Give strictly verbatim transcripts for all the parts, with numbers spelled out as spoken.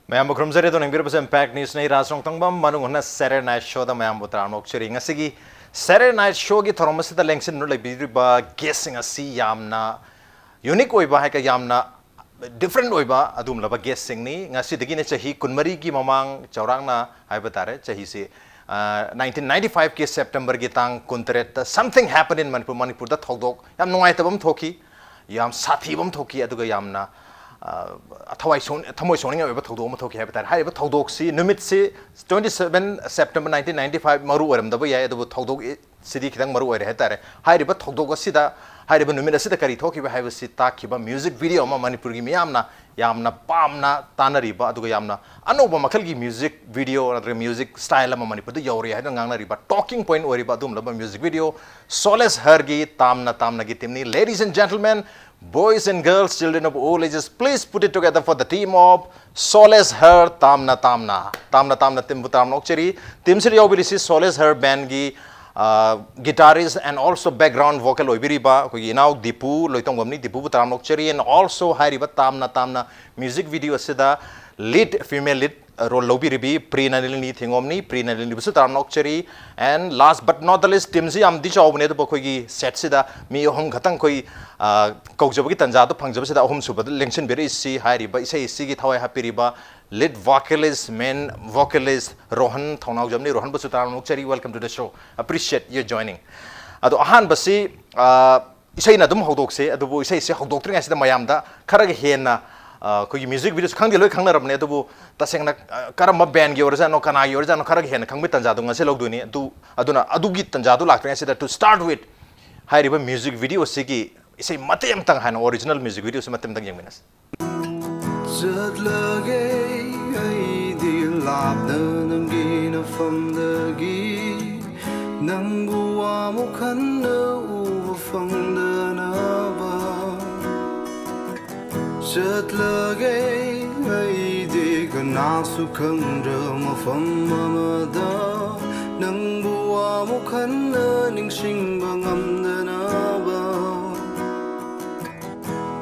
ꯃꯌꯥꯝꯕꯨ ꯈꯨꯔꯨꯝꯖꯔꯤ꯫ ꯑꯗꯣ ꯌꯦꯡꯕꯤꯔꯤꯕꯁꯦ Impact News ꯅꯤ, ꯔꯥꯖ ꯔꯣꯡꯊꯣꯡꯕꯝ꯫ ꯃꯅꯨꯡ ꯍꯟꯅ Saturday Night Show ꯗ ꯃꯌꯥꯝꯕꯨ ꯇꯔꯥꯝꯅ ꯑꯣꯛꯆꯔꯤ꯫ ꯉꯁꯤꯒꯤ Saturday Night Show ꯒꯤ ꯊꯧꯔꯝ ꯑꯁꯤꯗ ꯂꯦꯡꯁꯤꯟꯗꯨꯅ ꯂꯩꯕꯤꯔꯤꯕ guest ꯁꯤꯡ ꯑꯁꯤ ꯌꯥꯝꯅ unique ꯑꯣꯏꯕ ꯍꯥꯏ, ꯌꯥꯝꯅ different ꯑꯣꯏꯕ ꯑꯗꯨꯒꯨꯝꯂꯕ guest ꯁꯤꯡꯅꯤ꯫ ꯉꯁꯤꯗꯒꯤꯅ ꯆꯍꯤ ꯀꯨꯟꯃꯔꯤꯒꯤ ꯃꯃꯥꯡ ꯆꯥꯎꯔꯥꯛꯅ ꯍꯥꯏꯕ ꯇꯥꯔꯦ, ꯆꯍꯤꯁꯤ, ꯑ, nineteen ninety five ꯀꯤ September ꯒꯤ ꯇꯥꯡ ꯀꯨꯟꯇꯔꯦꯠꯇ something happened in ꯃꯅꯤꯄꯨꯔ, ꯃꯅꯤꯄꯨꯔꯗ ꯊꯧꯗꯣꯛ ꯌꯥꯝ ꯅꯨꯡꯉꯥꯏꯇꯕ ꯑꯃ ꯊꯣꯛꯈꯤ, ꯌꯥꯝ ꯁꯥꯊꯤꯕ ꯑꯃ ꯊꯣꯛꯈꯤ, ꯑꯗꯨꯒ ꯌꯥꯝꯅ, ꯑ, ꯊꯋꯥꯏ ꯁꯣꯛ-, ꯊꯃꯣꯏ ꯁꯣꯛꯅꯤꯡꯉꯥꯏ ꯑꯣꯏꯕ ꯊꯧꯗꯣꯛ ꯑꯃ ꯊꯣꯛꯈꯤ ꯍꯥꯏꯕ ꯇꯥꯔꯦ꯫ ꯍꯥꯏꯔꯤꯕ ꯊꯧꯗꯣꯛꯁꯤ, ꯅꯨꯃꯤꯠꯁꯤ twenty seven September nineteen ninety five ꯃꯔꯨ ꯑꯣꯏꯔꯝꯗꯕ ꯌꯥꯏ, ꯑꯗꯨꯕꯨ ꯊꯧꯗꯣꯛ ꯁꯤꯗꯤ ꯈꯤꯇꯪ ꯃꯔꯨ ꯑꯣꯏꯔꯦ ꯍꯥꯏꯇꯥꯔꯦ꯫ ꯍꯥꯏꯔꯤꯕ ꯊꯧꯗꯣꯛ ꯑꯁꯤꯗ, ꯍꯥꯏꯔꯤꯕ ꯅꯨꯃꯤꯠ ꯑꯁꯤꯗ ꯀꯔꯤ ꯊꯣꯛꯈꯤꯕ ꯍꯥꯏꯕꯁꯤ ꯇꯥꯛꯈꯤꯕ music video ꯑꯃ ꯃꯅꯤꯄꯨꯔꯒꯤ ꯃꯤꯌꯥꯝꯅ ꯌꯥꯝꯅ ꯄꯥꯝꯅ ꯇꯥꯅꯔꯤꯕ, ꯑꯗꯨꯒ ꯌꯥꯝꯅ ꯑꯅꯧꯕ ꯃꯈꯜꯒꯤ music video ꯅꯠꯇ꯭ꯔꯒ music style ꯑꯃ ꯃꯅꯤꯄꯨꯔꯗ ꯌꯧꯔꯦ ꯍꯥꯏꯗꯨꯅ ꯉꯥꯡꯅꯔꯤꯕ, talking point ꯑꯣꯏꯔꯤꯕ ꯑꯗꯨꯒꯨꯝꯂꯕ music video ꯁꯣꯂꯦꯁ ꯍꯔꯒꯤ ꯇꯥꯝꯅ ꯇꯥꯝꯅꯒꯤ team ꯅꯤ꯫ Ladies and gentlemen, boys and girls, children of all ages, please put it together for the team of ꯁꯣꯂꯦꯁ ꯍꯔ ꯇꯥꯝꯅ ꯇꯥꯝꯅ꯫ ꯇꯥꯝꯅ ꯇꯥꯝꯅ team ꯕꯨ ꯇꯔꯥꯝꯅ ꯑꯣꯛꯆꯔꯤ꯫ Team ꯁꯤꯗ ꯌꯥꯎꯕꯤꯔꯤꯁꯤ ꯁꯣꯂꯦꯁ ꯍꯔ band ꯒꯤ, ꯑ, guitarist and also background vocal ꯑꯣꯏꯕꯤꯔꯤꯕ ꯑꯩꯈꯣꯏꯒꯤ ꯏꯅꯥꯎ ꯗꯤꯄꯨ ꯂꯣꯏꯇꯣꯡꯕꯝꯅꯤ꯫ ꯗꯤꯄꯨꯕꯨ ꯇꯔꯥꯝꯅ ꯑꯣꯛꯆꯔꯤ꯫ And also ꯍꯥꯏꯔꯤꯕ ꯇꯥꯝꯅ ꯇꯥꯝꯅ music video ꯑꯁꯤꯗ lead, female lead role ꯂꯧꯕꯤꯔꯤꯕꯤ ꯄ꯭ꯔꯤ ꯅꯂꯤꯅꯤ ꯊꯤꯉꯣꯝꯅꯤ꯫ ꯄ꯭ꯔꯤ ꯅꯂꯤꯅꯤꯕꯨꯁꯨ ꯇꯔꯥꯝꯅ ꯑꯣꯛꯆꯔꯤ꯫ And last but not the least, team ꯁꯤ ꯌꯥꯝꯗꯤ ꯆꯥꯎꯕꯅꯦ, ꯑꯗꯨꯕꯨ ꯑꯩꯈꯣꯏꯒꯤ set ꯁꯤꯗ ꯃꯤ ꯑꯍꯨꯝ ꯈꯛꯇꯪ ꯑꯩꯈꯣꯏ, ꯑ, ꯀꯧꯖꯕꯒꯤ ꯇꯥꯟꯖꯥꯗꯨ ꯐꯪꯖꯕꯁꯤꯗ ꯑꯍꯨꯝꯁꯨꯕꯗ ꯂꯦꯡꯁꯤꯟꯕꯤꯔꯛꯏꯁꯤ ꯍꯥꯏꯔꯤꯕ ꯏꯁꯩ ꯑꯁꯤꯒꯤ ꯊꯋꯥꯏ ꯍꯥꯞꯄꯤꯔꯤꯕ lead vocalist, main vocalist Rohan ꯊꯧꯅꯥꯎꯖꯝꯅꯤ꯫ ꯔꯣꯍꯟꯕꯨꯁꯨ ꯇꯔꯥꯝꯅ ꯑꯣꯛꯆꯔꯤ꯫ Welcome to the show. Appreciate your joining. ꯑꯗꯣ ꯑꯍꯥꯟꯕꯁꯤ, ꯑ, ꯏꯁꯩꯅ ꯑꯗꯨꯝ ꯍꯧꯗꯣꯛꯁꯦ, ꯑꯗꯨꯕꯨ ꯏꯁꯩꯁꯦ ꯍꯧꯗꯣꯛꯇ꯭ꯔꯤꯉꯩꯁꯤꯗ ꯃꯌꯥꯝꯗ ꯈꯔꯒ ꯍꯦꯟꯅ, ꯑ, ꯑꯩꯈꯣꯏꯒꯤ music video ꯁꯨ ꯈꯪꯗꯦ, ꯂꯣꯏ ꯈꯪꯅꯔꯕꯅꯦ, ꯑꯗꯨꯕꯨ ꯇꯁꯦꯡꯅ, ꯑ, ꯀꯔꯝꯕ band ꯒꯤ ꯑꯣꯏꯔꯖꯥꯠꯅꯣ, ꯀꯅꯥꯒꯤ ꯑꯣꯏꯔꯖꯥꯠꯅꯣ, ꯈꯔꯒ ꯍꯦꯟꯅ ꯈꯪꯕꯒꯤ ꯇꯥꯟꯖꯥꯗꯣ ꯉꯁꯤ ꯂꯧꯗꯣꯏꯅꯤ꯫ ꯑꯗꯨ, ꯑꯗꯨꯅ ꯑꯗꯨꯒꯤ ꯇꯥꯟꯖꯥꯗꯣ ꯂꯥꯛꯇ꯭ꯔꯤꯉꯩꯁꯤꯗ, to start with, ꯍꯥꯏꯔꯤꯕ music video ꯑꯁꯤꯒꯤ ꯏꯁꯩ ꯃꯇꯦꯛ ꯑꯃꯇꯪ ꯍꯥꯟꯅ original music video ꯁꯤ ꯃꯇꯦꯛ ꯑꯃꯇꯪ ꯌꯦꯡꯃꯤꯟꯅꯁꯤ꯫ ꯆꯠꯂꯒꯦ ꯑꯩꯗꯤ ꯂꯥꯞꯅ ꯅꯪꯒꯤ ꯅꯐꯝꯗꯒꯤ, ꯅꯪꯕꯨ ꯑꯃꯨꯛ ꯍꯟꯅ ꯎꯕ ꯐꯪꯗꯅꯕ꯫ ꯆꯠꯂꯒꯦ ꯑꯩꯗꯤ ꯀꯅꯥꯁꯨ ꯈꯪꯗ꯭ꯔ ꯃꯐꯝ ꯑꯃꯗ, ꯅꯪꯕꯨ ꯑꯃꯨꯛ ꯍꯟꯅ ꯅꯤꯡꯁꯤꯡꯕ ꯉꯝꯗꯅꯕ꯫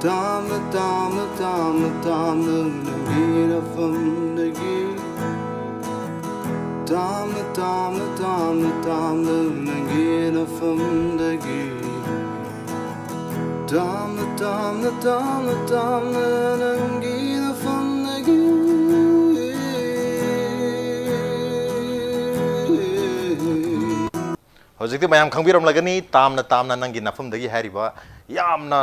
ꯇꯥꯝꯅ ꯇꯥꯝꯅ ꯇꯥꯝꯅ ꯇꯥꯝꯅ ꯅꯪꯒꯤ ꯅꯐꯝꯗꯒꯤ, ꯇꯥꯝꯅ ꯇꯥꯝꯅ ꯇꯥꯝꯅ ꯇꯥꯝꯅ ꯅꯪꯒꯤ ꯅꯐꯝꯗꯒꯤ, ꯇꯥꯝꯅ ꯇꯥꯝꯅ ꯇꯥꯝꯅ ꯇꯥꯝꯅ ꯅꯪꯒꯤ ꯅꯐꯝꯗꯒꯤ꯫ ꯍꯧꯖꯤꯛꯇꯤ ꯃꯌꯥꯝ ꯈꯪꯕꯤꯔꯝꯂꯒꯅꯤ, "ꯇꯥꯝꯅ ꯇꯥꯝꯅ ꯅꯪꯒꯤ ꯅꯐꯝꯗꯒꯤ" ꯍꯥꯏꯔꯤꯕ ꯌꯥꯝꯅ,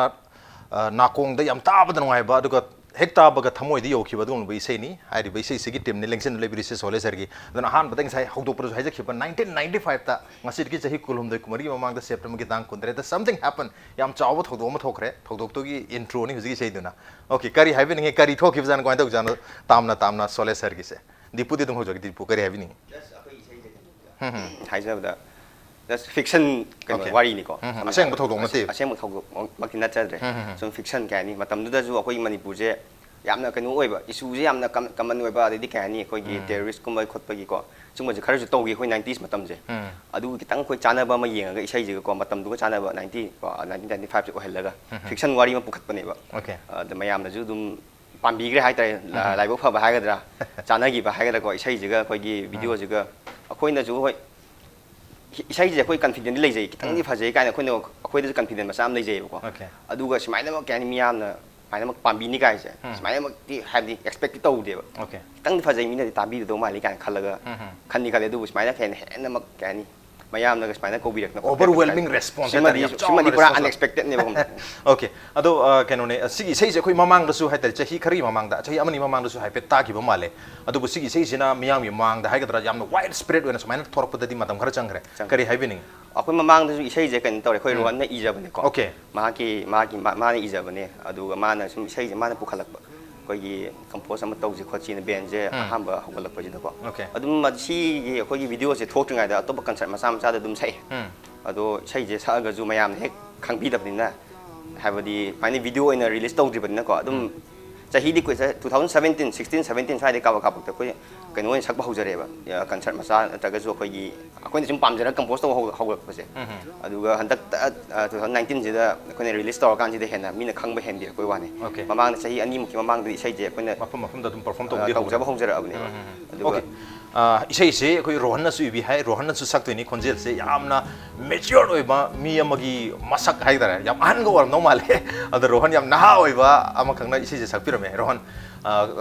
ꯑ, ꯅꯥꯀꯣꯡꯗ ꯌꯥꯝ ꯇꯥꯕꯗ ꯅꯨꯡꯉꯥꯏꯕ, ꯑꯗꯨꯒ ꯍꯦꯛ ꯇꯥꯕꯒ ꯊꯃꯣꯏꯗ ꯌꯧꯈꯤꯕ ꯑꯗꯨꯒꯨꯝꯂꯕ ꯏꯁꯩꯅꯤ꯫ ꯍꯥꯏꯔꯤꯕ ꯏꯁꯩꯁꯤꯒꯤ ꯇꯤꯝꯅꯤ ꯂꯦꯡꯁꯤꯟꯗꯨꯅ ꯂꯩꯕꯤꯔꯤꯁꯦ ꯁꯣꯂꯦ ꯁꯔꯒꯤ꯫ ꯑꯗꯨꯅ ꯑꯍꯥꯟꯕꯗ ꯉꯁꯥꯏ ꯍꯧꯗꯣꯛꯄꯗꯁꯨ ꯍꯥꯏꯖꯈꯤꯕ, nineteen ninety five ꯇ, ꯉꯁꯤꯗꯒꯤ ꯆꯍꯤ ꯀꯨꯟꯍꯨꯝꯗꯣꯏ ꯀꯨꯟꯃꯔꯤꯒꯤ ꯃꯃꯥꯡꯗ, ꯁꯦꯞꯇꯦꯝꯕꯔꯒꯤ ꯇꯥꯡ ꯀꯨꯟꯇꯔꯦꯠꯇ something happened, ꯌꯥꯝ ꯆꯥꯎꯕ ꯊꯧꯗꯣꯛ ꯑꯃ ꯊꯣꯛꯈ꯭ꯔꯦ꯫ ꯊꯧꯗꯣꯛꯇꯨꯒꯤ introꯅꯤ ꯍꯧꯖꯤꯛ ꯏꯁꯩꯗꯨꯅ꯫ Okay, ꯀꯔꯤ ꯍꯥꯏꯕꯤꯅꯤꯡꯉꯤ, ꯀꯔꯤ ꯊꯣꯛꯈꯤꯕꯖꯥꯠꯅꯣ, ꯀꯃꯥꯏꯅ ꯇꯧꯖꯥꯠꯅꯣ, ꯇꯥꯝꯅ ꯇꯥꯝꯅ ꯁꯣꯂꯦ ꯁꯔꯒꯤꯁꯦ? ꯗꯤꯄꯨꯗꯤ ꯑꯗꯨꯝ ꯍꯧꯖꯔꯒꯦ꯫ ꯗꯤꯄꯨ, ꯀꯔꯤ ꯍꯥꯏꯕꯤꯅꯤꯡꯉꯤ? ꯍꯝ, ꯍꯝ꯫ ꯍꯥꯏꯖꯕꯗ, just fiction ꯀꯩꯅꯣ, Okay. ꯋꯥꯔꯤꯅꯤꯀꯣ꯫ ꯍꯝ, ꯍꯝ. ꯁꯝꯅ ꯑꯁꯦꯡꯕ ꯊꯧꯗꯣꯛ ꯑꯁ-, ꯅꯠꯇꯦ꯫ ꯑꯁꯦꯡꯕ ꯊꯧꯗꯣꯛꯃꯛꯇꯤ ꯅꯠꯆꯗ꯭ꯔꯦ꯫ ꯍꯝ, ꯍꯝ, ꯍꯝ. ꯁꯨꯝ fiction, ꯀꯩ ꯍꯥꯏꯅꯤ, ꯃꯇꯝꯗꯨꯗꯁꯨ ꯑꯩꯈꯣꯏ ꯃꯅꯤꯄꯨꯔꯁꯦ ꯌꯥꯝꯅ ꯀꯩꯅꯣ ꯑꯣꯏꯕ, issueꯁꯦ ꯌꯥꯝꯅ com-, common ꯑꯣꯏꯕ, ꯑꯗꯩꯗꯤ, ꯀꯩ ꯍꯥꯏꯅꯤ, ꯑꯩꯈꯣꯏꯒꯤ ꯎꯝ. terrorist ꯀꯨꯝꯕ ꯈꯣꯠꯄꯒꯤꯀꯣ, ꯁꯨꯝꯕꯁꯦ ꯈꯔꯁꯨ ꯇꯧꯈꯤ ꯑꯩꯈꯣꯏ nineties ꯃꯇꯝꯁꯦ꯫ ꯎꯝ. ꯑꯗꯨꯒ ꯈꯤꯇꯪ ꯑꯩꯈꯣꯏ ꯆꯥꯟꯅꯕ ꯑꯃ ꯌꯦꯡꯉꯒ, ꯏꯁꯩꯁꯤꯒꯀꯣ, ꯃꯇꯝꯗꯨꯒ ꯆꯥꯟꯅꯕ, ninety ꯀꯣ, nineteen ninety fiveꯁꯦ ꯑꯣꯏꯍꯜꯂꯒ, ꯎꯝ, ꯍꯝ. Fiction ꯋꯥꯔꯤ ꯑꯃ ꯄꯨꯈꯠꯄꯅꯦꯕ꯫ Okay. ꯑꯗ ꯃꯌꯥꯝꯅꯁꯨ ꯑꯗꯨꯝ ꯄꯥꯝꯕꯤꯈ꯭ꯔꯦ ꯍꯥꯏꯇꯥꯔꯦ, ꯂ-, ꯎꯝ. ꯂꯥꯏꯕꯛ ꯐꯕ ꯍꯥꯏꯒꯗ꯭ꯔꯥ, ꯆꯥꯟꯅꯈꯤꯕ ꯍꯥꯏꯒꯗ꯭ꯔꯥꯀꯣ, ꯏꯁꯩꯁꯤꯒ ꯑꯩꯈꯣꯏꯒꯤ ꯎꯝ. videoꯁꯤꯒ꯫ ꯑꯩꯈꯣꯏꯅꯁꯨ, ꯍꯣꯏ, ꯏ-, ꯏꯁꯩꯁꯦ ꯑꯩꯈꯣꯏ confidentꯗꯤ ꯂꯩꯖꯩ, ꯈꯤꯇꯪꯗꯤ ꯎꯝ. ꯐꯖꯩ ꯀꯥꯏꯅ ꯑꯩꯈꯣꯏꯅ, ꯑꯩꯈꯣꯏꯗꯁꯨ confident ꯃꯆꯥ ꯑꯃ ꯂꯩꯖꯩꯌꯦꯕꯀꯣ꯫ Okay. ꯑꯗꯨꯒ ꯁꯨꯃꯥꯏꯅꯃꯛ, ꯀꯩ ꯍꯥꯏꯅꯤ, ꯃꯤꯌꯥꯝꯅ ꯁꯨꯃꯥꯏꯅꯃꯛ ꯄꯥꯝꯕꯤꯅꯤ ꯀꯥꯏꯁꯦ, ꯎꯝ. ꯁꯨꯃꯥꯏꯅꯃꯛꯇꯤ, ꯍꯥꯏꯕꯗꯤ, expectꯇꯤ ꯇꯧꯗꯦꯕ꯫ Okay. ꯈꯤꯇꯪꯗꯤ ꯐꯖꯩ, ꯃꯤꯅꯗꯤ ꯇꯥꯕꯤꯒꯗꯧ ꯃꯥꯜꯂꯤ ꯀꯥꯏꯅ ꯈꯜꯂꯒ ꯎꯝ, ꯎꯝ. ꯈꯟꯗꯤ ꯈꯜꯂꯦ, ꯑꯗꯨꯕꯨ ꯁꯨꯃꯥꯏꯅ ꯍꯦꯟꯅ, ꯍꯦꯟꯅꯃꯛ, ꯀꯩ ꯍꯥꯏꯅꯤ, ꯃꯌꯥꯝꯅꯒ ꯁꯨꯃꯥꯏꯅ ꯀꯧꯕꯤꯔꯛꯇꯅ ꯈꯣꯠꯄꯤꯔꯛꯇꯅ Overwhelming ꯀꯥꯏꯁꯦ꯫ Response ꯁꯤꯃꯗꯤ, ꯍꯥꯏꯇꯥꯔꯦ, ꯌꯥꯝ ꯆꯥꯎꯅ ꯁꯤꯃꯗꯤ ꯄꯨꯔꯥ response ꯂꯥꯛꯄ꯫ Unexpectedꯅꯦꯕ, ꯈꯪꯕ꯭ꯔꯥ? Okay. ꯑꯗꯣ, ꯑ, ꯀꯩꯅꯣꯅꯦ, ꯑ, ꯁꯤꯒꯤ ꯏꯁꯩꯁꯦ ꯑꯩꯈꯣꯏ ꯃꯃꯥꯡꯗꯁꯨ ꯍꯥꯏꯇꯥꯔꯦ, ꯆꯍꯤ ꯈꯔꯒꯤ ꯃꯃꯥꯡꯗ, ꯆꯍꯤ ꯑꯃꯅꯤ ꯃꯃꯥꯡꯗꯁꯨ ꯍꯥꯏꯐꯦꯠ ꯇꯥꯈꯤꯕ ꯃꯥꯜꯂꯦ꯫ ꯑꯗꯨꯕꯨ ꯁꯤꯒꯤ ꯏꯁꯩꯁꯤꯅ ꯃꯤꯌꯥꯝꯒꯤ ꯃꯃꯥꯡꯗ ꯍꯥꯏꯒꯗ꯭ꯔꯥ, ꯌꯥꯝꯅ wide spread ꯑꯣꯏꯅ ꯁꯨꯃꯥꯏꯅ ꯊꯣꯔꯛꯄꯗꯗꯤ ꯃꯇꯝ ꯈꯔ ꯆꯪꯈ꯭ꯔꯦ꯫ ꯆꯪꯈ꯭ꯔꯦ꯫ ꯀꯔꯤ ꯍꯥꯏꯕꯤꯅꯤꯡꯉꯤ? ꯑꯩꯈꯣꯏ ꯃꯃꯥꯡꯗꯁꯨ ꯏꯁꯩꯁꯦ ꯀꯩꯅꯣ ꯇꯧꯔꯦ, ꯑꯩꯈꯣꯏ ꯎꯝ꯫ ꯔꯣꯍꯟꯅ ꯏꯖꯕꯅꯦꯀꯣ꯫ Okay. ꯃꯍꯥꯛꯀꯤ, ꯃꯥꯒꯤ, ꯃꯥ-, ꯃꯥꯅ ꯏꯖꯕꯅꯦ꯫ ꯑꯗꯨꯒ ꯃꯥꯅ ꯁꯨꯝ ꯏꯁꯩꯁꯦ ꯃꯥꯅ ꯄꯨꯈꯠꯂꯛꯄ, ꯑꯩꯈꯣꯏꯒꯤ compose ꯑꯃ ꯇꯧꯁꯤ ꯈꯣꯠꯁꯤꯅ bandꯁꯦ ꯎꯝ꯫ ꯑꯍꯥꯟꯕ ꯍꯧꯒꯠꯂꯛꯄꯁꯤꯗꯀꯣ꯫ Okay. ꯑꯗꯨꯝ ꯃꯁꯤꯒꯤ ꯑꯩꯈꯣꯏꯒꯤ videoꯁꯦ ꯊꯣꯛꯇ꯭ꯔꯤꯉꯩꯗ ꯑꯇꯣꯞꯄ concert ꯃꯆꯥ ꯃꯆꯥꯗ ꯑꯗꯨꯝ ꯁꯛꯑꯦ꯫ ꯎꯝ꯫ ꯑꯗꯣ ꯏꯁꯩꯁꯦ ꯁꯛꯑꯒꯁꯨ ꯃꯌꯥꯝꯅ ꯍꯦꯛ ꯈꯪꯕꯤꯗꯕꯅꯤꯅ, ꯍꯥꯏꯕꯗꯤ ꯁꯨꯃꯥꯏꯅ video ꯑꯣꯏꯅ release ꯇꯧꯗ꯭ꯔꯤꯕꯅꯤꯅꯀꯣ, ꯑꯗꯨꯝ ꯎꯝ꯫ ꯆꯍꯤꯗꯤ ꯀꯨꯏꯔꯦ, two thousand seventeen, sixteen, seventeen ꯁ꯭ꯋꯥꯏꯗꯩ ꯀꯥꯕꯛ ꯀꯥꯕꯛꯇ ꯑꯩꯈꯣꯏ ꯀꯩꯅꯣ ꯑꯣꯏꯅ ꯁꯛꯄ ꯍꯧꯖꯔꯛꯑꯦꯕ, ꯀꯟꯁꯔꯠ ꯃꯆꯥ ꯅꯠꯇ꯭ꯔꯒꯁꯨ ꯑꯩꯈꯣꯏꯒꯤ, ꯑꯩꯈꯣꯏꯅ ꯁꯨꯝ ꯄꯥꯝꯖꯔꯒ ꯀꯝꯄꯣꯖ ꯇꯧꯕ ꯍꯧ- ꯍꯧꯒꯠꯂꯛꯄꯁꯦ꯫ ꯑꯗꯨꯒ ꯍꯟꯗꯛꯇ, ꯇꯨ ꯊꯥꯎꯖꯟ ꯅꯥꯏꯟꯇꯤꯟꯁꯤꯗ ꯑꯩꯈꯣꯏꯅ ꯔꯤꯂꯤꯁ ꯇꯧꯔꯀꯥꯟꯁꯤꯗ ꯍꯦꯟꯅ ꯃꯤꯅ ꯈꯪꯕ ꯍꯦꯟꯕꯤꯔꯛꯄꯩ ꯋꯥꯅꯤ꯫ Okay. ꯃꯃꯥꯡꯗ ꯆꯍꯤ ꯑꯅꯤꯃꯨꯛꯀꯤ ꯃꯃꯥꯡꯗꯗꯤ ꯏꯁꯩꯁꯦ ꯑꯩꯈꯣꯏꯅ ꯃꯐꯝ ꯃꯐꯝꯗ ꯑꯗꯨꯝ ꯄꯔꯐꯣꯔꯝ ꯑ, ꯇꯧꯕꯗꯤ ꯇꯧꯖꯕ ꯍꯧꯔꯦ꯫ ꯍꯧꯖꯔꯛꯑꯕꯅꯦꯕ꯫ ꯑꯗꯨꯒ ꯑꯣꯀꯦ꯫ ꯑ, ꯏꯁꯩꯁꯦ ꯑꯩꯈꯣꯏ ꯔꯣꯍꯟꯅꯁꯨ ꯏꯕꯤ ꯍꯥꯏ, ꯔꯣꯍꯟꯅꯁꯨ ꯁꯛꯇꯣꯏꯅꯤ꯫ ꯈꯣꯟꯖꯦꯜꯁꯦ ꯌꯥꯝꯅ ꯃꯦꯆ꯭ꯌꯣꯔ ꯑꯣꯏꯕ ꯃꯤ ꯑꯃꯒꯤ ꯃꯁꯛ ꯍꯥꯏꯇꯥꯔꯦ, ꯌꯥꯝ ꯑꯍꯟꯒ ꯑꯣꯏꯔꯝꯗꯧ ꯃꯥꯜꯂꯦ꯫ ꯑꯗꯣ ꯔꯣꯍꯟ ꯌꯥꯝ ꯅꯍꯥ ꯑꯣꯏꯕ ꯑꯃꯈꯛꯅ ꯏꯁꯩꯁꯦ ꯁꯛꯄꯤꯔꯝꯃꯦ꯫ ꯔꯣꯍꯟ, ꯑ,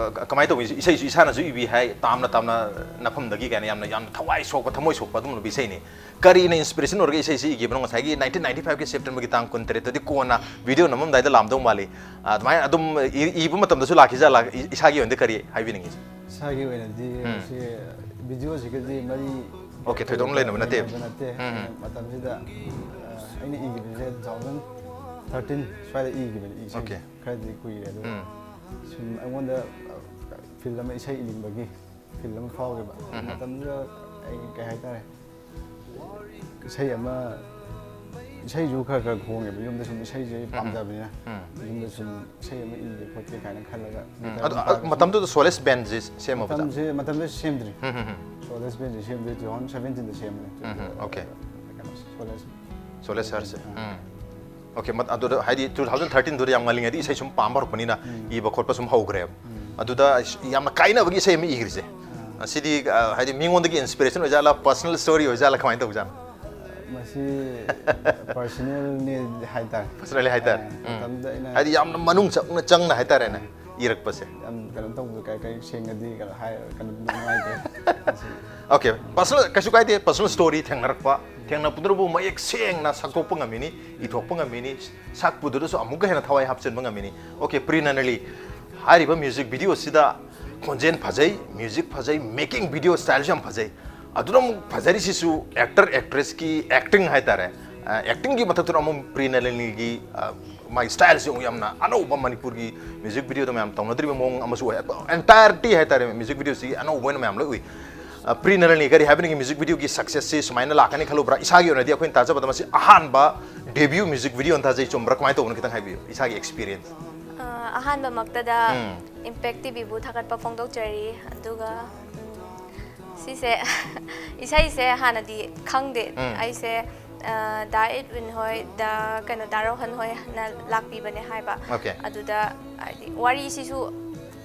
ꯀꯃꯥꯏꯅ ꯇꯧꯕ, ꯏꯁꯩꯁꯨ ꯏꯁꯥꯅꯁꯨ ꯏꯕꯤ ꯍꯥꯏ, ꯇꯥꯝꯅ ꯇꯥꯝꯅ ꯅꯐꯝꯗꯒꯤ ꯀꯥꯏꯅ ꯌꯥꯝꯅ, ꯌꯥꯝꯅ ꯊꯋꯥꯏ ꯁꯣꯛꯄ, ꯊꯃꯣꯏ ꯁꯣꯛꯄ ꯑꯗꯨꯒꯨꯝꯂꯕ ꯏꯁꯩꯅꯤ꯫ ꯀꯔꯤꯅ ꯏꯟꯁꯄꯤꯔꯦꯁꯟ ꯑꯣꯏꯔꯒ ꯏꯁꯩꯁꯤ ꯏꯈꯤꯕꯅꯣ? ꯉꯁꯥꯏꯒꯤ ꯅꯥꯏꯟꯇꯤꯟ ꯅꯥꯏꯟꯇꯤ ꯐꯥꯏꯚꯀꯤ ꯁꯦꯞꯇꯦꯝꯕꯔꯒꯤ ꯇꯥꯡ ꯀꯨꯟꯇꯔꯦꯠꯇꯗꯤ ꯀꯣꯟꯅ ꯚꯤꯗꯤꯑꯣ ꯅꯝꯃꯝꯗꯥꯏꯗ ꯂꯥꯛꯑꯝꯗꯧ ꯃꯥꯜꯂꯤ꯫ ꯑꯗꯨꯃꯥꯏꯅ ꯑꯗꯨꯝ ꯏ- ꯏꯕ ꯃꯇꯝꯗꯁꯨ ꯂꯥꯛꯈꯤꯖꯥꯠꯂꯥ? ꯏ- ꯏꯁꯥꯒꯤ ꯑꯣꯏꯅꯗꯤ ꯀꯔꯤ ꯍꯥꯏꯕꯤꯅꯤꯡꯉꯤ? ꯏꯁꯥꯒꯤ ꯑꯣꯏꯅꯗꯤ ꯁꯤ ꯚꯤꯗꯤꯑꯣꯁꯤꯒꯗꯤ ꯃꯔꯤ ꯑꯣꯀꯦ, ꯊꯣꯏꯗꯣꯛꯅ ꯂꯩꯅꯕ ꯅꯠꯇꯦ꯫ ꯅꯠꯇꯦ꯫ ꯃꯇꯝꯁꯤꯗ ꯑ, ꯑꯩꯅ ꯏꯈꯤꯕꯁꯦ ꯇꯨ ꯊꯥꯎꯖꯟ ꯊꯥꯔꯇꯤꯟ ꯁ꯭ꯋꯥꯏꯗ ꯏꯈꯤꯕꯅꯤ꯫ ꯏꯁꯩ ꯑꯣꯀꯦ꯫ ꯈꯔꯗꯤ ꯀꯨꯏꯔꯦ ꯑꯗꯨꯒ ꯁꯨꯝ ꯑꯩꯉꯣꯟꯗ ꯐꯤꯜ ꯑꯃ, ꯏꯁꯩ ꯏꯅꯤꯡꯕꯒꯤ ꯐꯤꯜ ꯑꯃ ꯐꯥꯎꯈꯤꯕ꯫ ꯃꯇꯝꯗꯨꯗ ꯑꯩ ꯀꯩ ꯍꯥꯏꯇꯥꯔꯦ, ꯏꯁꯩ ꯑꯃ, ꯏꯁꯩꯁꯨ ꯈꯔ ꯈꯔ ꯈꯣꯡꯉꯦꯕ ꯌꯨꯝꯗ, ꯁꯨꯝ ꯏꯁꯩꯁꯦ ꯑꯩ ꯄꯥꯝꯖꯕꯅꯤꯅ ꯌꯨꯝꯗ ꯁꯨꯝ ꯏꯁꯩ ꯑꯃ ꯏꯒꯦ ꯈꯣꯠꯀꯦ ꯀꯥꯏꯅ ꯈꯜꯂꯒ guitar ꯑꯗꯣ ꯑꯃ ꯑ- ꯄꯥꯏꯔꯒ ꯃꯇꯝꯗꯨꯗ ꯁꯣꯂꯦꯁ ꯕꯦꯟꯁꯦ ꯁꯦꯝꯃꯕꯗ? ꯃꯇꯝꯁꯦ ꯃꯇꯝꯗꯨꯗ ꯁꯦꯝꯗ꯭ꯔꯤ꯫ ꯁꯣꯂꯦꯁ ꯕꯦꯟꯁꯦ ꯁꯦꯝꯗ꯭ꯔꯤ, ꯇꯨ ꯊꯥꯎꯖꯟ ꯁꯕꯦꯟꯇꯤꯟꯗ ꯁꯦꯝꯕꯅꯦ꯫ ꯑꯣꯀꯦ꯫ ꯀꯩꯅꯣ, ꯁꯣꯂꯦꯁ ꯁꯣꯂꯦꯁ ꯁꯔꯁꯦ꯫ ꯎꯝ꯫ ꯑꯣꯀꯦ, ꯃꯠ- ꯑꯗꯨꯗ ꯍꯥꯏꯗꯤ ꯇꯨ ꯊꯥꯎꯖꯟ ꯊꯥꯔꯇꯤꯟꯗꯨꯗ ꯌꯥꯝ ꯉꯜꯂꯤꯉꯩꯗ ꯏꯁꯩ ꯁꯨꯝ ꯄꯥꯝꯕ ꯍꯧꯔꯛꯄꯅꯤꯅ ꯏꯕ ꯈꯣꯠꯄ ꯁꯨꯝ ꯍꯧꯈ꯭ꯔꯦꯕ꯫ ꯑꯗꯨꯗ ꯑꯁ, ꯌꯥꯝꯅ ꯀꯥꯏꯅꯕꯒꯤ ꯏꯁꯩ ꯑꯃ ꯏꯈ꯭ꯔꯤꯁꯦ꯫ ꯑꯁꯤꯗꯤ ꯑ, ꯍꯥꯏꯗꯤ ꯃꯤꯉꯣꯟꯗꯒꯤ ꯏꯟꯁꯄꯤꯔꯦꯁꯟ ꯑꯣꯏꯖꯥꯠꯂꯥ, ꯄꯔꯁꯅꯦꯜ ꯁ꯭ꯇꯣꯔꯤ ꯑꯣꯏꯖꯥꯠꯂꯥ, ꯀꯃꯥꯏꯅ ꯇꯧꯖꯥꯠꯅꯣ? ꯃꯁꯤ ꯄꯔꯁꯅꯦꯜꯅꯤ ꯍꯥꯏꯇꯥꯔꯦ꯫ ꯄꯔꯁꯅꯦꯜꯂꯤ ꯍꯥꯏꯇꯥꯔꯦ꯫ ꯑ, ꯃꯇꯝꯗ ꯑꯩꯅ ꯍꯥꯏꯗꯤ ꯌꯥꯝꯅ ꯃꯅꯨꯡ ꯆꯪꯅ ꯆꯪꯅ ꯍꯥꯏꯇꯥꯔꯦꯅꯦ ꯏꯔꯛꯄꯁꯦ꯫ ꯌꯥꯝ ꯀꯩꯅꯣ ꯇꯧꯕꯗꯣ, ꯀꯩ ꯀꯩ ꯁꯦꯡꯅꯗꯤ ꯀꯩꯅꯣ ꯍꯥꯏ, ꯀꯩꯅꯣ ꯅꯨꯡꯉꯥꯏꯇꯦ꯫ ꯑꯣꯀꯦ, ꯄꯔꯁꯅꯦꯜ ꯀꯩꯁꯨ ꯀꯥꯏꯗꯦ, ꯄꯔꯁꯅꯦꯜ ꯁ꯭ꯇꯣꯔꯤ ꯊꯦꯡꯅꯔꯛꯄ, ꯊꯦꯡꯅꯔꯛꯄꯗꯨꯅꯕꯨ ꯃꯌꯦꯛ ꯁꯦꯡꯅ ꯁꯛꯇꯣꯛꯄ ꯉꯝꯃꯤꯅꯤ, ꯏꯊꯣꯛꯄ ꯉꯝꯃꯤꯅꯤ, ꯁꯛꯄꯗꯨꯗꯁꯨ ꯑꯃꯨꯛꯀ ꯍꯦꯟꯅ ꯊꯋꯥꯏ ꯍꯥꯞꯆꯤꯟꯕ ꯉꯝꯃꯤꯅꯤ꯫ ꯑꯣꯀꯦ, ꯄ꯭ꯔꯤ ꯅꯅꯂꯤ ꯍꯥꯏꯔꯤꯕ ꯃ꯭ꯌꯨꯖꯤꯛ ꯚꯤꯗꯤꯑꯣꯁꯤꯗ ꯈꯣꯟꯖꯦꯜ ꯐꯖꯩ, ꯃ꯭ꯌꯨꯖꯤꯛ ꯐꯖꯩ, ꯃꯦꯀꯤꯡ ꯚꯤꯗꯤꯑꯣ ꯁ꯭ꯇꯥꯏꯜꯁꯨ ꯌꯥꯝ ꯐꯖꯩ꯫ ꯑꯗꯨꯅ ꯑꯃꯨꯛ ꯐꯖꯔꯤꯁꯤꯁꯨ ꯑꯦꯛꯇꯔ ꯑꯦꯛꯇ꯭ꯔꯦꯁꯀꯤ ꯑꯦꯛꯇꯤꯡ ꯍꯥꯏꯇꯥꯔꯦ꯫ ꯑꯦꯛꯇꯤꯡꯒꯤ ꯃꯊꯛꯇꯨꯗ ꯑꯃꯨꯛ ꯄ꯭ꯔꯤ ꯅꯂꯤꯅꯤꯒꯤ ꯃꯥꯒꯤ ꯁ꯭ꯇꯥꯏꯜꯁꯤ ꯑꯃꯨꯛ ꯌꯥꯝꯅ ꯑꯅꯧꯕ, ꯃꯅꯤꯄꯨꯔꯒꯤ ꯃ꯭ꯌꯨꯖꯤꯛ ꯚꯤꯗꯤꯑꯣꯗ ꯃꯌꯥꯝ ꯇꯧꯅꯗ꯭ꯔꯤꯕ ꯃꯑꯣꯡ ꯑꯃꯁꯨ ꯑꯣꯏ꯫ ꯑꯦꯟꯇꯥꯌꯔꯇꯤ ꯍꯥꯏꯇꯥꯔꯦ, ꯃ꯭ꯌꯨꯖꯤꯛ ꯚꯤꯗꯤꯑꯣꯁꯤ ꯑꯅꯧꯕ ꯑꯣꯏꯅ ꯃꯌꯥꯝ ꯂꯣꯏ ꯎꯏ꯫ ꯄ꯭ꯔꯤ ꯅꯂꯤꯅꯤ ꯀꯔꯤ ꯍꯥꯏꯕꯅꯤꯒꯤ ꯃ꯭ꯌꯨꯖꯤꯛ ꯚꯤꯗꯤꯑꯣꯒꯤ ꯁꯛꯁꯦꯁꯁꯤ ꯁꯨꯃꯥꯏꯅ ꯂꯥꯛꯀꯅꯤ ꯈꯜꯂꯨꯕ꯭ꯔꯥ? ꯏꯁꯥꯒꯤ ꯑꯣꯏꯅꯗꯤ ꯑꯩꯈꯣꯏꯅ ꯇꯥꯖꯕꯗ ꯃꯁꯤ ꯑꯍꯥꯟꯕ ꯗꯦꯕ꯭ꯌꯨ ꯃ꯭ꯌꯨꯖꯤꯛ ꯚꯤꯗꯤꯑꯣꯅ ꯇꯥꯖꯩ, ꯆꯨꯝꯕ꯭ꯔꯥ? ꯀꯃꯥꯏꯅ ꯇꯧꯕꯅꯣ, ꯈꯤꯇꯪ ꯍꯥꯏꯕꯤꯌꯨ, ꯏꯁꯥꯒꯤ ꯑꯦꯛꯁꯄꯤꯔꯤꯌꯦꯟꯁ꯫ ꯑ, ꯑꯍꯥꯟꯕꯃꯛꯇꯗ ꯏꯝꯄꯦꯛ ꯇꯤꯚꯤꯕꯨ ꯊꯥꯒꯠꯄ ꯐꯣꯡꯗꯣꯛꯆꯔꯤ꯫ ꯑꯗꯨꯒ ꯎꯝ, ꯁꯤꯁꯦ ꯏꯁꯩꯁꯦ ꯍꯥꯟꯅꯗꯤ ꯈꯪꯗꯦ꯫ ꯎꯝ꯫ ꯑꯩꯁꯦ, ꯑ, ꯗꯥ ꯑꯦꯗꯋꯤꯟ ꯍꯣꯏ, ꯗꯥ, ꯀꯩꯅꯣ, ꯗꯥ ꯔꯣꯍꯟ ꯍꯣꯏꯅ ꯂꯥꯛꯄꯤꯕꯅꯦ ꯍꯥꯏꯕ꯫ Okay꯫ ꯑꯗꯨꯗ ꯍꯥꯏꯗꯤ ꯋꯥꯔꯤꯁꯤꯁꯨ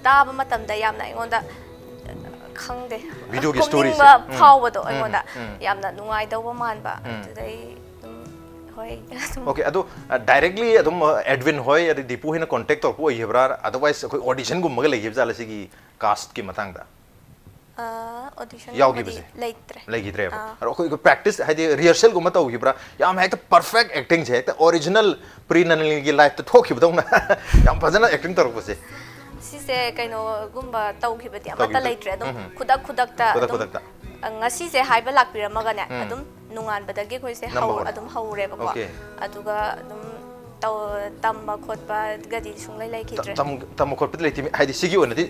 ꯇꯥꯕ ꯃꯇꯝꯗ ꯌꯥꯝꯅ ꯑꯩꯉꯣꯟꯗ, ꯈꯪꯗꯦ, Video-ꯒꯤ ꯀꯨꯝꯅꯤꯡꯕ story-ꯁꯦ꯫ ꯎꯝ꯫ ꯐꯥꯎꯕꯗꯣ ꯎꯝ, ꯑꯩꯉꯣꯟꯗ ꯎꯝ꯫ ꯌꯥꯝꯅ ꯅꯨꯡꯉꯥꯏꯗꯧꯕ ꯃꯥꯟꯕ꯫ ꯎꯝ꯫ ꯑꯗꯨꯗꯩ ꯑꯗꯨꯝ, ꯍꯣꯏ, ꯑꯗꯨꯝ꯫ Okay, ꯑꯗꯣ, ꯑ, directly ꯑꯗꯨꯝ, ꯑ, ꯑꯦꯗꯋꯤꯟ ꯍꯣꯏ ꯑꯗꯩ ꯗꯤꯄꯨ ꯍꯣꯏꯅ contact ꯇꯧꯔꯛꯄ ꯑꯣꯏꯈꯤꯕ꯭ꯔꯥ? Otherwise ꯑꯩꯈꯣꯏ audition-ꯒꯨꯝꯕꯒ ꯂꯩꯈꯤꯕ ꯖꯥꯠꯂ ꯁꯤꯒꯤ cast-ꯀꯤ ꯃꯇꯥꯡꯗ? ꯑ, audition-ꯒꯨꯝꯕꯗꯤ ꯌꯥꯎꯈꯤꯕꯁꯦ? ꯂꯩꯇ꯭ꯔꯦ꯫ ꯂꯩꯈꯤꯗ꯭ꯔꯦꯕ꯫ ꯑꯥ꯫ ꯑꯗꯣ ꯑꯩꯈꯣꯏ practice, ꯍꯥꯏꯗꯤ rehearsal-ꯒꯨꯝꯕ ꯇꯧꯈꯤꯕ꯭ꯔꯥ? ꯌꯥꯝ ꯍꯦꯛꯇ perfect acting-ꯁꯦ, ꯍꯦꯛꯇ original ꯄ꯭ꯔꯤ ꯅꯅꯂꯤꯒꯤ life-ꯇ ꯊꯣꯛꯈꯤꯕꯗꯧꯅ ꯌꯥꯝ ꯐꯖꯅ acting ꯇꯧꯔꯛꯄꯁꯦ꯫ ꯁꯤꯁꯦ ꯀꯩꯅꯣꯒꯨꯝꯕ ꯇꯧꯈꯤꯕꯗꯤ ꯑꯃꯠꯇ ꯇꯧꯈꯤꯕꯗ-, ꯂꯩꯇ꯭ꯔꯦ꯫ ꯑꯗꯨꯝ ꯎꯝ꯫ ꯈꯨꯗꯛ ꯈꯨꯗꯛꯇ ꯈꯨꯗꯛ ꯑꯗꯨꯝ, ꯈꯨꯗꯛꯇ꯫ ꯑ, ꯉꯁꯤꯁꯦ ꯍꯥꯏꯕ ꯂꯥꯛꯄꯤꯔꯝꯃꯒꯅꯦ, ꯎꯝ꯫ ꯑꯗꯨꯝ ꯅꯣꯡꯉꯥꯟꯕꯗꯒꯤ ꯑꯩꯈꯣꯏꯁꯦ ꯅꯝꯕ ꯍꯧ-, ꯍꯧꯔꯦ꯫ ꯑꯗꯨꯝ ꯍꯧꯔꯦꯕꯀꯣ꯫ Okay꯫ ꯑꯗꯨꯒ ꯑꯗꯨꯝ ꯇꯧ-, ꯇꯝꯕ ꯈꯣꯠꯄꯒꯗꯤ ꯁꯨꯡꯂꯩ ꯂꯩꯈꯤꯗ꯭ꯔꯦ꯫ ꯇꯝ-, ꯇꯝꯕ ꯈꯣꯠꯄꯗꯤ ꯂꯩꯇꯦ꯫ ꯍꯥꯏꯗꯤ ꯁꯤꯒꯤ ꯑꯣꯏꯅꯗꯤ,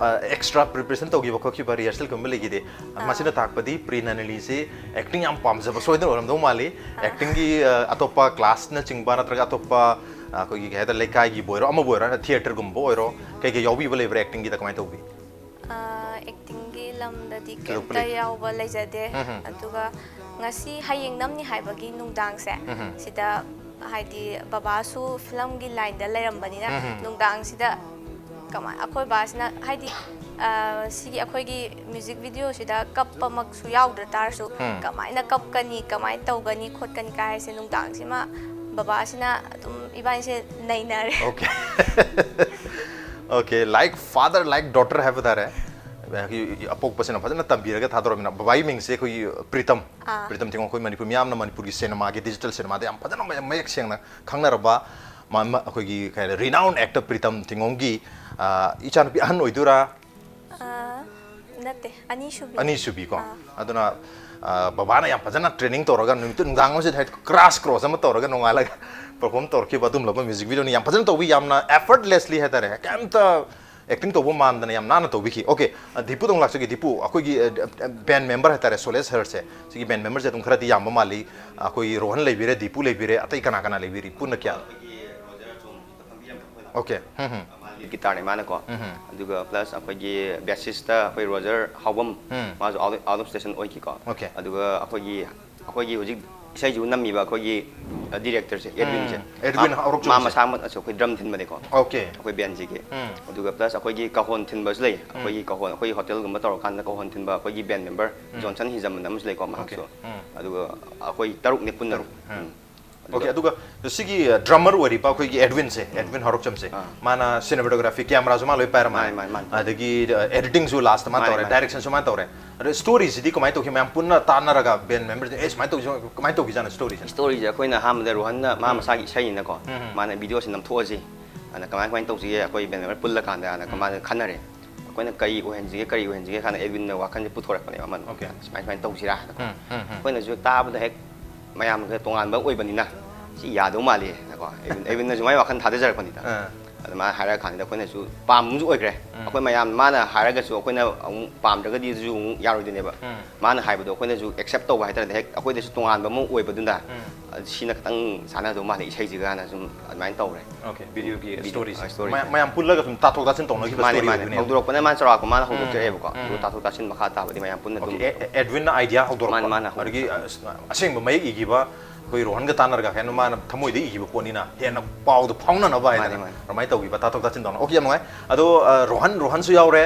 ꯑ, extra preparation ꯇꯧꯈꯤꯕ ꯈꯣꯠꯈꯤꯕ rehearsal-ꯒꯨꯝꯕ ꯂꯩꯈꯤꯗꯦ꯫ ꯑꯥ꯫ ꯃꯁꯤꯅ ꯇꯥꯛꯄꯗꯤ ꯄ꯭ꯔꯤ ꯅꯅꯂꯤꯁꯤ acting ꯌꯥꯝ ꯄꯥꯝꯖꯕ ꯁꯣꯏꯗꯅ ꯑꯣꯏꯔꯝꯗꯧ ꯃꯥꯜꯂꯤ꯫ ꯑꯥ꯫ Acting-ꯒꯤ, ꯑ, ꯑꯇꯣꯞꯄ class-ꯅꯆꯤꯡꯕ ꯅꯠꯇ꯭ꯔꯒ ꯑꯇꯣꯞꯄ, ꯑ, ꯑꯩꯈꯣꯏꯒꯤ ꯀꯩ ꯍꯥꯏꯇꯥꯔꯦ, ꯂꯩꯀꯥꯏꯒꯤꯕꯨ ꯑꯣꯏꯔꯣ, ꯑꯃꯕꯨ ꯑꯣꯏꯔꯣ, theatre-ꯒꯨꯝꯕ ꯑꯣꯏꯔꯣ, ꯀꯩ ꯀꯩ ꯌꯥꯎꯕꯤꯕ ꯂꯩꯕ꯭ꯔꯥ acting-ꯒꯤꯗ? ꯀꯃꯥꯏꯅ ꯇꯧꯕꯤ? ꯑ, acting-ꯒꯤ ꯂꯝꯗꯗꯤ ꯊꯣꯏꯗꯣꯛꯄ ꯀꯩꯝꯇ ꯂꯩ-, ꯌꯥꯎꯕ ꯂꯩꯖꯗꯦ꯫ ꯎꯝ ꯍꯝ꯫ ꯑꯗꯨꯒ ꯉꯁꯤ ꯍꯌꯦꯡ ꯅꯝꯅꯤ ꯍꯥꯏꯕꯒꯤ ꯅꯨꯡꯗꯥꯡꯁꯦ, ꯎꯝ ꯍꯝ꯫ ꯁꯤꯗ ꯍꯥꯏꯗꯤ ꯕꯕꯥꯁꯨ film-ꯒꯤ line-ꯗ ꯂꯩꯔꯝꯕꯅꯤꯅ, ꯎꯝ ꯍꯝ꯫ ꯅꯨꯡꯗꯥꯡꯁꯤꯗ ꯀꯃꯥꯏ-, ꯑꯩꯈꯣꯏ ꯕꯥꯁꯤꯅ ꯍꯥꯏꯗꯤ, ꯑ, ꯁꯤꯒꯤ ꯑꯩꯈꯣꯏꯒꯤ music video-ꯁꯤꯗ ꯀꯞꯄꯃꯛꯁꯨ ꯌꯥꯎꯗ꯭ꯔ ꯇꯥꯔꯁꯨ, ꯎꯝ꯫ ꯀꯃꯥꯏꯅ ꯀꯞꯀꯅꯤ, ꯀꯃꯥꯏꯅ ꯇꯧꯒꯅꯤ ꯈꯣꯠꯀꯅꯤ ꯀꯥꯏ ꯍꯥꯏꯁꯦ ꯅꯨꯡꯗꯥꯡꯁꯤꯃ ꯕꯕꯥꯁꯤꯅ ꯑꯗꯨꯝ ꯏꯕꯥꯅꯤꯁꯦ ꯅꯩꯅꯔꯦ꯫ Okay꯫ Okay, like father, like daughter ꯍꯥꯏꯕ ꯇꯥꯔꯦ꯫ ꯑꯩꯈꯣꯏꯒꯤ ꯑꯄꯣꯛꯄꯁꯤꯅ ꯐꯖꯅ ꯇꯝꯕꯤꯔꯒ ꯊꯥꯗꯣꯔꯃꯤꯅ꯫ ꯕꯕꯥꯒꯤ ꯃꯤꯡꯁꯦ ꯑꯩꯈꯣꯏꯒꯤ ꯄ꯭ꯔꯤꯇꯝ꯫ ꯑꯥ꯫ ꯄ꯭ꯔꯤꯇꯝ ꯊꯤꯉꯣ, ꯑꯩꯈꯣꯏ ꯃꯅꯤꯄꯨꯔ ꯃꯤꯌꯥꯝꯅ ꯃꯅꯤꯄꯨꯔꯒꯤ cinema-ꯒꯤ, digital cinema-ꯗ ꯌꯥꯝ ꯐꯖꯅ ꯃꯌꯦꯛ, ꯃꯌꯦꯛ ꯁꯦꯡꯅ ꯈꯪꯅꯔꯕ ꯃ-, ꯃ-, ꯑꯩꯈꯣꯏꯒꯤ ꯀꯩ ꯍꯥꯏꯔꯦ, renowned actor ꯄ꯭ꯔꯤꯇꯝ ꯊꯤꯉꯣꯝꯒꯤ, ꯑ, ꯏꯆꯥꯅꯨꯄꯤ ꯑꯍꯟ ꯑꯣꯏꯗꯣꯏꯔꯥ? ꯑ, ꯅꯠꯇꯦ, ꯑꯅꯤꯁꯨꯕꯤ꯫ ꯑꯅꯤꯁꯨꯕꯤꯀꯣ꯫ ꯑꯥ꯫ ꯑꯗꯨꯅ, ꯑ, ꯕꯕꯥꯅ ꯌꯥꯝ ꯐꯖꯅ training ꯇꯧꯔꯒ ꯅꯨꯃꯤꯠꯇꯨ ꯅꯨꯡꯗꯥꯡ ꯑꯃꯁꯤꯗ ꯍꯦꯛꯇ crash course ꯑꯃ ꯇꯧꯔꯒ ꯅꯣꯡꯉꯥꯜꯂꯒ perform ꯇꯧꯔꯛꯈꯤꯕ ꯑꯗꯨꯝꯂꯕ music video-ꯅꯤ꯫ ꯌꯥꯝ ꯐꯖꯅ ꯇꯧꯕꯤ, ꯌꯥꯝꯅ effortlessly ꯍꯥꯏꯇꯥꯔꯦ, ꯀꯩꯝꯇ acting ꯇꯧꯕ ꯃꯥꯟꯗꯅ ꯌꯥꯝ ꯅꯥꯟꯅ ꯇꯧꯕꯤꯈꯤ꯫ Okay, ꯑ, ꯗꯤꯄꯨꯗ ꯑꯃꯨꯛ ꯂꯥꯛꯆꯒꯦ꯫ ꯗꯤꯄꯨ, ꯑꯩꯈꯣꯏꯒꯤ, ꯑ, ꯑ, band member ꯍꯥꯏꯇꯥꯔꯦ, Solace Heart-ꯁꯦ, ꯁꯤꯒꯤ band member-ꯁꯦ ꯑꯗꯨꯝ ꯈꯔꯗꯤ ꯌꯥꯝꯕ ꯃꯥꯜꯂꯤ꯫ ꯑꯩꯈꯣꯏ ꯔꯣꯍꯟ ꯂꯩꯕꯤꯔꯦ, ꯗꯤꯄꯨ ꯂꯩꯕꯤꯔꯦ, ꯑꯇꯩ ꯀꯅꯥ ꯀꯅꯥ ꯂꯩꯕꯤꯔꯤ? ꯄꯨꯟꯅ ꯀꯌꯥ? Okay꯫ ꯍꯝ, ꯍꯝ꯫ ꯂꯤꯠ ꯒꯤꯇꯥꯔꯅꯦ ꯃꯥꯅꯀꯣ꯫ ꯑꯗꯨꯒ ꯄ꯭ꯂꯁ ꯑꯩꯈꯣꯏꯒꯤ ꯕꯦꯁꯤꯁꯇ ꯑꯩꯈꯣꯏ ꯔꯣꯖꯔ ꯍꯥꯎꯕꯝ, ꯃꯥꯁꯨ ꯑꯥꯎꯠ ꯑꯣꯐ ꯁ꯭ꯇꯦꯁꯟ ꯑꯣꯏꯈꯤꯀꯣ꯫ ꯑꯗꯨꯒ ꯑꯩꯈꯣꯏꯒꯤ ꯑꯩꯈꯣꯏꯒꯤ ꯍꯧꯖꯤꯛ ꯏꯁꯩꯁꯤꯕꯨ ꯅꯝꯃꯤꯕ ꯑꯩꯈꯣꯏꯒꯤ ꯗꯤꯔꯦꯛꯇꯔꯁꯦ, ꯑꯦꯗꯋꯤꯟꯁꯦ, ꯑꯦꯗꯋꯤꯟ ꯃꯥ ꯍꯧꯔꯛꯆꯧꯁꯦ꯫ ꯃꯁꯥꯃꯛꯅꯁꯨ ꯑꯩꯈꯣꯏ ꯗ꯭ꯔꯝ ꯊꯤꯟꯕꯅꯦꯀꯣ, ꯑꯣꯀꯦ꯫ ꯑꯩꯈꯣꯏ ꯕꯦꯟꯁꯤꯒꯤ꯫ ꯑꯗꯨꯒ ꯄ꯭ꯂꯁ ꯑꯩꯈꯣꯏꯒꯤ ꯀꯍꯣꯟ ꯊꯤꯟꯕꯁꯨ ꯂꯩ꯫ ꯑꯩꯈꯣꯏꯒꯤ ꯀꯍꯣꯟ, ꯑꯩꯈꯣꯏꯒꯤ ꯍꯣꯇꯦꯜꯒꯨꯝꯕ ꯇꯧꯔꯀꯥꯟꯗ ꯀꯍꯣꯟ ꯊꯤꯟꯕ ꯑꯩꯈꯣꯏꯒꯤ ꯕꯦꯟ ꯃꯦꯝꯕꯔ ꯖꯣꯟꯁꯟ ꯍꯤꯖꯝ ꯑꯅ ꯑꯃꯁꯨ ꯂꯩꯀꯣ, ꯃꯍꯥꯛꯁꯨ꯫ ꯑꯗꯨꯒ ꯑꯩꯈꯣꯏ ꯇꯔꯨꯛꯅꯦ ꯄꯨꯟꯅ꯫ ꯎꯝ꯫ ꯑꯣꯀꯦ꯫ ꯑꯗꯨꯒ ꯁꯤꯒꯤ ꯗ꯭ꯔꯃꯔ ꯑꯣꯏꯔꯤꯕ ꯑꯩꯈꯣꯏꯒꯤ ꯑꯦꯗꯋꯤꯟꯁꯦ, ꯑꯦꯗꯋꯤꯟ ꯍꯧꯔꯛꯆꯝꯁꯦ, ꯃꯥꯅ ꯁꯤꯅꯦꯃꯥꯇꯣꯒ꯭ꯔꯥꯐꯤ, ꯀꯦꯃꯦꯔꯥꯁꯨ ꯃꯥ ꯂꯣꯏ ꯄꯥꯏꯔ ꯃꯥꯅꯦ, ꯃꯥꯜꯂꯦ꯫ ꯃꯥꯅꯦ, ꯃꯥꯅꯦ꯫ ꯑꯗꯒꯤ ꯑꯦꯗꯤꯇꯤꯡꯁꯨ ꯂꯥꯁꯇ ꯃꯥꯅ ꯃꯥꯅꯦ, ꯇꯧꯔꯦ, ꯃꯥꯅꯦ꯫ ꯗꯥꯏꯔꯦꯛꯁꯟꯁꯨ ꯃꯥꯅ ꯇꯧꯔꯦ꯫ ꯑꯗꯣ ꯁ꯭ꯇꯣꯔꯤꯁꯤꯗꯤ ꯀꯃꯥꯏꯅ ꯇꯧꯈꯤ? ꯃꯌꯥꯝ ꯄꯨꯟꯅ ꯇꯥꯟꯅꯔꯒ ꯕꯦꯟ ꯃꯦꯝꯕꯔꯁꯤꯡ, "ꯑꯦ, ꯁꯨꯃꯥꯏꯅ ꯇꯧꯁꯤ, ꯀꯃꯥꯏꯅ ꯇꯧꯈꯤꯖꯥꯠꯅꯣ ꯁ꯭ꯇꯣꯔꯤꯁꯦ?" ꯁ꯭ꯇꯣꯔꯤꯁꯦ ꯑꯩꯈꯣꯏꯅ ꯑꯍꯥꯟꯕꯗ ꯔꯣꯍꯟꯅ ꯃꯥ ꯃꯁꯥꯒꯤ ꯏꯁꯩꯅꯤꯅꯀꯣ, ꯃꯥꯅ ꯚꯤꯗꯤꯑꯣꯁꯦ ꯅꯝꯊꯣꯛꯑꯁꯤ, ꯑꯗ ꯀꯃꯥꯏ ꯀꯃꯥꯏꯅ ꯇꯧꯁꯤꯒꯦ, ꯑꯩꯈꯣꯏ ꯕꯦꯟ ꯃꯦꯝꯕꯔ ꯄꯨꯜꯂꯀꯥꯟꯗ ꯑꯅ ꯃꯥꯅ ꯈꯟꯅꯔꯦ꯫ ꯑꯩꯈꯣꯏꯅ ꯀꯔꯤ ꯑꯣꯏꯍꯟꯁꯤꯒꯦ, ꯀꯔꯤ ꯑꯣꯏꯍꯟꯁꯤꯒꯦ ꯀꯥꯏꯅ ꯑꯦꯗꯋꯤꯟꯅ ꯋꯥꯈꯜꯁꯦ ꯄꯨꯊꯣꯔꯛꯄꯅꯦꯕ ꯑꯃꯅ꯫ ꯑꯣꯀꯦ꯫ "ꯁꯨꯃꯥꯏ ꯁꯨꯃꯥꯏꯅ ꯇꯧꯁꯤꯔꯥ?" ꯑꯩꯈꯣꯏꯅꯁꯨ ꯇꯥꯕꯗ ꯍꯦꯛ ꯃꯌꯥꯝꯒ ꯇꯣꯉꯥꯟꯕ ꯑꯣꯏꯕꯅꯤꯅ ꯁꯤ ꯌꯥꯗꯧ ꯃꯥꯜꯂꯤ ꯍꯥꯏꯅꯀꯣ꯫ ꯑꯦꯗꯋꯤꯟ, ꯑꯦꯗꯋꯤꯟꯅꯁꯨ ꯃꯥꯏ ꯋꯥꯈꯜ ꯊꯥꯗꯖꯔꯛꯄꯅꯤꯗ꯫ ꯑꯗꯨꯃꯥꯏꯅ ꯍꯥꯏꯔꯛꯑ ꯀꯥꯟꯗ ꯑꯩꯈꯣꯏꯅꯁꯨ ꯄꯥꯝꯕ ꯑꯃꯁꯨ ꯑꯣꯏꯈ꯭ꯔꯦ꯫ ꯑꯩꯈꯣꯏ ꯃꯌꯥꯝ, ꯃꯥꯅ ꯍꯥꯏꯔꯒꯁꯨ ꯑꯩꯈꯣꯏꯅ ꯑꯃꯨꯛ ꯄꯥꯝꯗ꯭ꯔꯒꯗꯤ ꯑꯗꯨꯁꯨ ꯑꯃꯨꯛ ꯌꯥꯔꯣꯏꯗꯣꯏꯅꯦꯕ꯫ ꯃꯥꯅ ꯍꯥꯏꯕꯗꯣ ꯑꯩꯈꯣꯏꯅꯁꯨ ꯑꯦꯛꯁꯦꯞ ꯇꯧꯕ ꯍꯥꯏꯇꯥꯔꯦ꯫ ꯍꯦꯛ ꯑꯩꯈꯣꯏꯗꯁꯨ ꯇꯣꯉꯥꯟꯕ ꯑꯃ ꯑꯣꯏꯕꯗꯨꯅ, ꯑ, ꯁꯤꯅ ꯈꯤꯇꯪ ꯆꯥꯟꯅꯗꯧ ꯃꯥꯜꯂꯦ ꯏꯁꯩꯁꯤꯒꯥꯅ ꯁꯨꯝ ꯑꯗꯨꯃꯥꯏꯅ ꯇꯧꯔꯦ꯫ ꯑꯣꯀꯦ, ꯚꯤꯗꯤꯑꯣꯒꯤ ꯚꯤꯗꯤꯑꯣ, ꯁ꯭ꯇꯣꯔꯤꯁꯦ꯫ ꯑ, ꯁ꯭ꯇꯣꯔꯤꯁꯦ꯫ ꯃꯌꯥꯝ, ꯃꯌꯥꯝ ꯄꯨꯜꯂꯒ ꯁꯨꯝ ꯇꯥꯊꯣꯛ ꯇꯥꯁꯤꯟ ꯇꯧꯅꯈꯤꯕ ꯃꯥꯅꯦ, ꯁ꯭ꯇꯣꯔꯤ ꯃꯥꯅꯦ꯫ ꯑꯣꯏꯗꯣꯏꯅꯦꯕ꯫ ꯍꯧꯗꯣꯔꯛꯄꯅ ꯃꯥꯅ ꯆꯥꯎꯔꯥꯛꯄ ꯃꯥꯅ ꯍꯧꯗꯣꯛꯆꯔꯛꯑꯦꯕꯀꯣ꯫ ꯑꯗꯨꯒ ꯇꯥꯊꯣꯛ ꯇꯥꯁꯤꯟ ꯃꯈꯥ ꯇꯥꯕꯗꯤ ꯃꯌꯥꯝ ꯄꯨꯟꯅ ꯑꯗꯨꯝ ꯑꯣꯀꯦ, ꯑꯦ-, ꯑꯦ-, ꯑꯦꯗꯋꯤꯟꯅ ꯑꯥꯏꯗꯤꯌꯥ ꯍꯧꯗꯣꯔꯛꯄ꯫ ꯃꯥꯅꯦ, ꯃꯥꯅ ꯑꯗꯒꯤ, ꯍꯧꯗꯣꯛꯆꯔꯛꯄ꯫ ꯑ, ꯑꯁꯦꯡꯕ ꯃꯌꯦꯛ ꯏꯈꯤꯕ ꯑꯩꯈꯣꯏ ꯔꯣꯍꯟꯒ ꯇꯥꯟꯅꯔꯒ ꯀꯩꯅꯣ ꯃꯥꯅ ꯊꯃꯣꯏꯗ ꯏꯈꯤꯕ ꯄꯣꯠꯅꯤꯅ ꯍꯦꯟꯅ ꯄꯥꯎꯗꯣ ꯐꯥꯎꯅꯅꯕ ꯍꯥꯏꯗꯅ ꯃꯥꯅꯦ, ꯃꯥꯅꯦ꯫ ꯑꯗꯨꯃꯥꯏꯅ ꯇꯧꯈꯤꯕ ꯇꯥꯊꯣꯛ ꯇꯥꯁꯤꯟ ꯇꯧꯅ꯫ ꯑꯣꯀꯦ, ꯌꯥꯝ ꯅꯨꯡꯉꯥꯏ꯫ ꯑꯗꯣ, ꯑ, ꯔꯣꯍꯟ, ꯔꯣꯍꯟꯁꯨ ꯌꯥꯎꯔꯦ,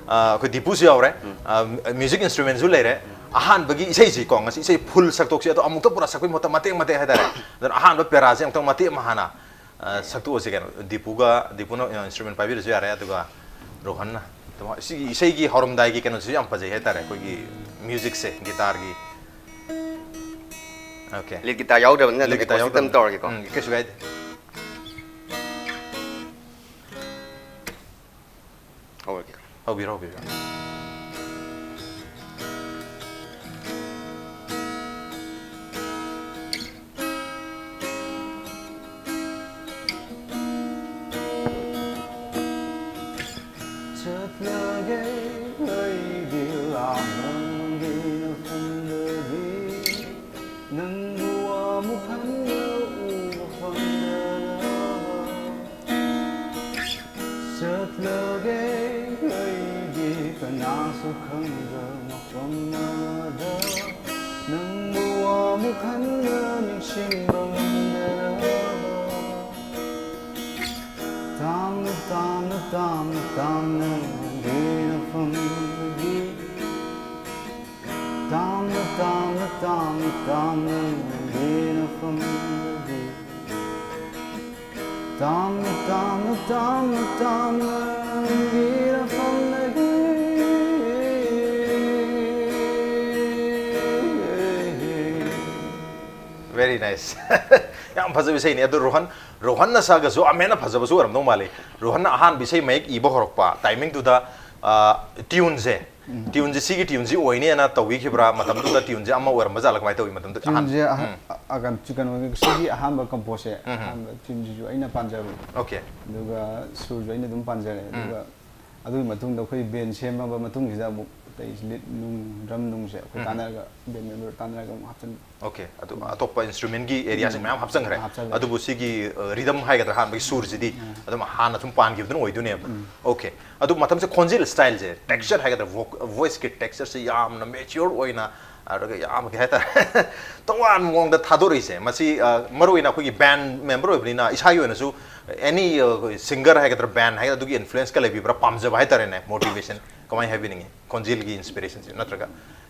ꯑ, ꯑꯩꯈꯣꯏ ꯗꯤꯄꯨꯁꯨ ꯌꯥꯎꯔꯦ, ꯑ, ꯃ꯭ꯌꯨꯖꯤꯛ ꯏꯟꯁꯇ꯭ꯔꯨꯃꯦꯟꯁꯨ ꯂꯩꯔꯦ꯫ ꯑꯍꯥꯟꯕꯒꯤ ꯏꯁꯩꯁꯤꯀꯣ, ꯉꯁꯤ ꯏꯁꯩ ꯐꯨꯜ ꯁꯛꯇꯣꯛꯁꯤ, ꯑꯗꯣ ꯑꯃꯨꯛꯇ ꯄꯨꯔꯥ ꯁꯛꯄꯒꯤ ꯃꯍꯨꯠꯇ ꯃꯇꯦꯛ ꯃꯇꯦꯛ ꯍꯥꯏꯇꯥꯔꯦ꯫ ꯑꯗꯨꯅ ꯑꯍꯥꯟꯕ ꯄꯦꯔꯥꯁꯦ ꯑꯃꯨꯛꯇꯪ ꯃꯇꯦꯛ ꯑꯃ ꯍꯥꯟꯅ, ꯑ, ꯁꯛꯇꯣꯛꯑꯁꯤ ꯀꯩꯅꯣ꯫ ꯗꯤꯄꯨꯒ, ꯗꯤꯄꯨꯅ, ꯑ, ꯏꯟꯁꯇ꯭ꯔꯨꯃꯦꯟ ꯄꯥꯏꯕꯤꯔꯁꯨ ꯌꯥꯔꯦ, ꯑꯗꯨꯒ ꯔꯣꯍꯟꯅ꯫ ꯑꯗꯨꯝ ꯁꯤꯒꯤ ꯏꯁꯩꯒꯤ ꯍꯧꯔꯝꯗꯥꯏꯒꯤ ꯀꯩꯅꯣꯁꯤꯁꯨ ꯌꯥꯝ ꯐꯖꯩ ꯍꯥꯏꯇꯥꯔꯦ, ꯑꯩꯈꯣꯏꯒꯤ ꯃ꯭ꯌꯨꯖꯤꯛꯁꯦ, ꯒꯤꯇꯥꯔꯒꯤ꯫ ꯑꯣꯀꯦ꯫ ꯂꯤꯠ ꯒꯤꯇꯥꯔ ꯌꯥꯎꯗ꯭ꯔꯕꯅꯤꯅ ꯑꯗꯨꯝ ꯂꯤꯠ ꯒꯤꯇꯥꯔ ꯑꯦꯀꯣꯁꯇꯤꯛꯇ ꯑꯗꯨꯝ ꯌꯥꯎꯗ꯭ꯔꯕꯅꯤꯅ꯫ ꯇꯧꯔꯒꯦꯀꯣ꯫ ꯎꯝ, ꯀꯩꯁꯨ ꯀꯥꯏꯗꯦ꯫ ꯍꯧꯔꯒꯦ꯫ ꯍꯧꯕꯤꯔꯣ, ꯍꯧꯕꯤꯔꯣ꯫ ꯆꯠꯂꯒꯦ ꯑꯩꯗꯤ ꯂꯥꯞꯅ ꯃꯐꯝꯗꯒꯤ, ꯅꯪꯕꯨ ꯑꯃꯨꯛ ꯍꯟꯅ ꯎꯕ ꯐꯪꯗꯅꯕ꯫ ꯆꯠꯂꯒꯦ ꯑꯩꯗꯤ ꯀꯅꯥꯁꯨ ꯈꯪꯗ ꯃꯐꯝ ꯑꯃꯗ, ꯅꯪꯕꯨ ꯑꯃꯨꯛ ꯍꯟꯅ ꯅꯤꯡꯁꯤꯡꯕ ꯉꯝꯗꯅꯕ꯫ ꯇꯥꯝꯅ, ꯇꯥꯝꯅ, ꯇꯥꯝꯅ, ꯇꯥꯝꯅ ꯅꯪꯒꯤ ꯅꯐꯝꯗꯒꯤ, ꯇꯥꯝꯅ, ꯇꯥꯝꯅ, ꯇꯥꯝꯅ, ꯇꯥꯝꯅ ꯅꯪꯒꯤ ꯅꯐꯝꯗꯒꯤ, ꯇꯥꯝꯅ, ꯇꯥꯝꯅ, ꯇꯥꯝꯅ, ꯇꯥꯝꯅ ꯅꯪꯒꯤ ꯅꯐꯝꯗꯒꯤ꯫ Very nice. ꯌꯥꯝ ꯐꯖꯕ ꯏꯁꯩꯅꯤ꯫ ꯑꯗꯣ ꯔꯣꯍꯟ, ꯔꯣꯍꯟꯅ ꯁꯛꯑꯒꯁꯨ ꯑꯃ ꯍꯦꯟꯅ ꯐꯖꯕꯁꯨ ꯑꯣꯏꯔꯝꯗꯧ ꯃꯥꯜꯂꯤ꯫ ꯔꯣꯍꯟꯅ ꯑꯍꯥꯟꯕ ꯏꯁꯩ ꯃꯌꯦꯛ ꯏꯕ ꯍꯧꯔꯛꯄ timingꯗꯨꯗ, ꯑ, tuneꯁꯦ, tuneꯁꯦ, ꯁꯤꯒꯤ tuneꯁꯤ ꯑꯣꯏꯅꯤꯅ ꯇꯧꯕꯤꯈꯤꯕ꯭ꯔꯥ? ꯃꯇꯝꯗꯨꯗ tuneꯁꯦ ꯑꯃ ꯑꯣꯏꯔꯝꯕ ꯖꯥꯠꯂꯥ? ꯀꯃꯥꯏꯅ ꯇꯧꯋꯤ ꯃꯇꯝꯗꯨꯗ? ꯑꯍꯥꯟ-, tuneꯁꯦ ꯑꯍ-, ꯎꯝ꯫ ꯑ, ꯀꯩꯅꯣ, ꯁꯤꯒꯤ ꯑꯍꯥꯟꯕ composeꯁꯦ, ꯎꯝ, ꯎꯝ꯫ ꯑꯍꯥꯟꯕ tuneꯁꯤꯁꯨ ꯑꯩꯅ ꯄꯥꯟꯖꯕꯅꯤ꯫ Okay. ꯑꯗꯨꯒ ꯁꯨꯔꯁꯨ ꯑꯩꯅ ꯑꯗꯨꯝ ꯄꯥꯟꯖꯔꯦ꯫ ꯎꯝ꯫ ꯑꯗꯨꯒ ꯑꯗꯨꯒꯤ ꯃꯇꯨꯡꯗ ꯑꯩꯈꯣꯏ band ꯁꯦꯝꯃꯕ ꯃꯇꯨꯡꯁꯤꯗ ꯑꯃꯨꯛ ꯑꯇꯩ lead ꯅꯨꯡ, drum ꯅꯨꯡꯁꯦ ꯑꯩꯈꯣꯏ ꯎꯝ꯫ ꯇꯥꯟꯅꯔꯒ, band member ꯇꯥꯟꯅꯔꯒ ꯑꯃꯨꯛ ꯍꯥꯞꯆꯤꯟꯕ꯫ Okay, ꯑꯗꯨ ꯑꯇꯣꯞꯄ instrumentꯀꯤ areaꯁꯤꯡ ꯎꯝ꯫ ꯃꯌꯥꯝ ꯍꯥꯞꯆꯟꯈ꯭ꯔꯦ꯫ ꯍꯥꯞꯆꯜꯂꯦ꯫ ꯑꯗꯨꯕꯨ ꯁꯤꯒꯤ, ꯑ, rhythm ꯍꯥꯏꯒꯗ꯭ꯔꯥ, ꯑꯍꯥꯟꯕꯒꯤ ꯁꯨꯔꯁꯤꯗꯤ ꯎꯝ꯫ ꯑꯗꯨꯝ ꯍꯥꯟꯅ ꯁꯨꯝ ꯄꯥꯟꯈꯤꯕꯗꯨꯅ ꯑꯣꯏꯗꯣꯏꯅꯦꯕ꯫ ꯎꯝ꯫ Okay, ꯑꯗꯨ ꯃꯇꯝꯁꯦ ꯈꯣꯟꯖꯦꯜ styleꯁꯦ, texture ꯍꯥꯏꯒꯗ꯭ꯔꯥ, voc-, voiceꯀꯤ textureꯁꯦ ꯌꯥꯝꯅ mature ꯑꯣꯏꯅ, ꯑꯗꯨꯒ ꯌꯥꯝ, ꯀꯩ ꯍꯥꯏꯇꯥꯔꯦ, ꯇꯣꯉꯥꯟꯕ ꯃꯑꯣꯡꯗ ꯊꯥꯗꯣꯔꯛꯏꯁꯦ꯫ ꯃꯁꯤ, ꯑ, ꯃꯔꯨꯑꯣꯏꯅ ꯑꯩꯈꯣꯏꯒꯤ band member ꯑꯣꯏꯕꯅꯤꯅ ꯏꯁꯥꯒꯤ ꯑꯣꯏꯅꯁꯨ any, ꯑ, singer ꯍꯥꯏꯒꯗ꯭ꯔꯥ, band ꯍꯥꯏꯒꯗ꯭ꯔꯥ, ꯑꯗꯨꯒꯤ influenceꯀ ꯂꯩꯕꯤꯕ꯭ꯔꯥ? ꯄꯥꯝꯖꯕ ꯍꯥꯏꯇꯥꯔꯦꯅꯦ, motivation ꯀꯃꯥꯏꯅ ꯍꯥꯏꯕꯤꯅꯤꯡꯉꯤ? ꯈꯣꯟꯖꯦꯜꯒꯤ inspirationꯁꯦ ꯅꯠꯇ꯭ꯔꯒ,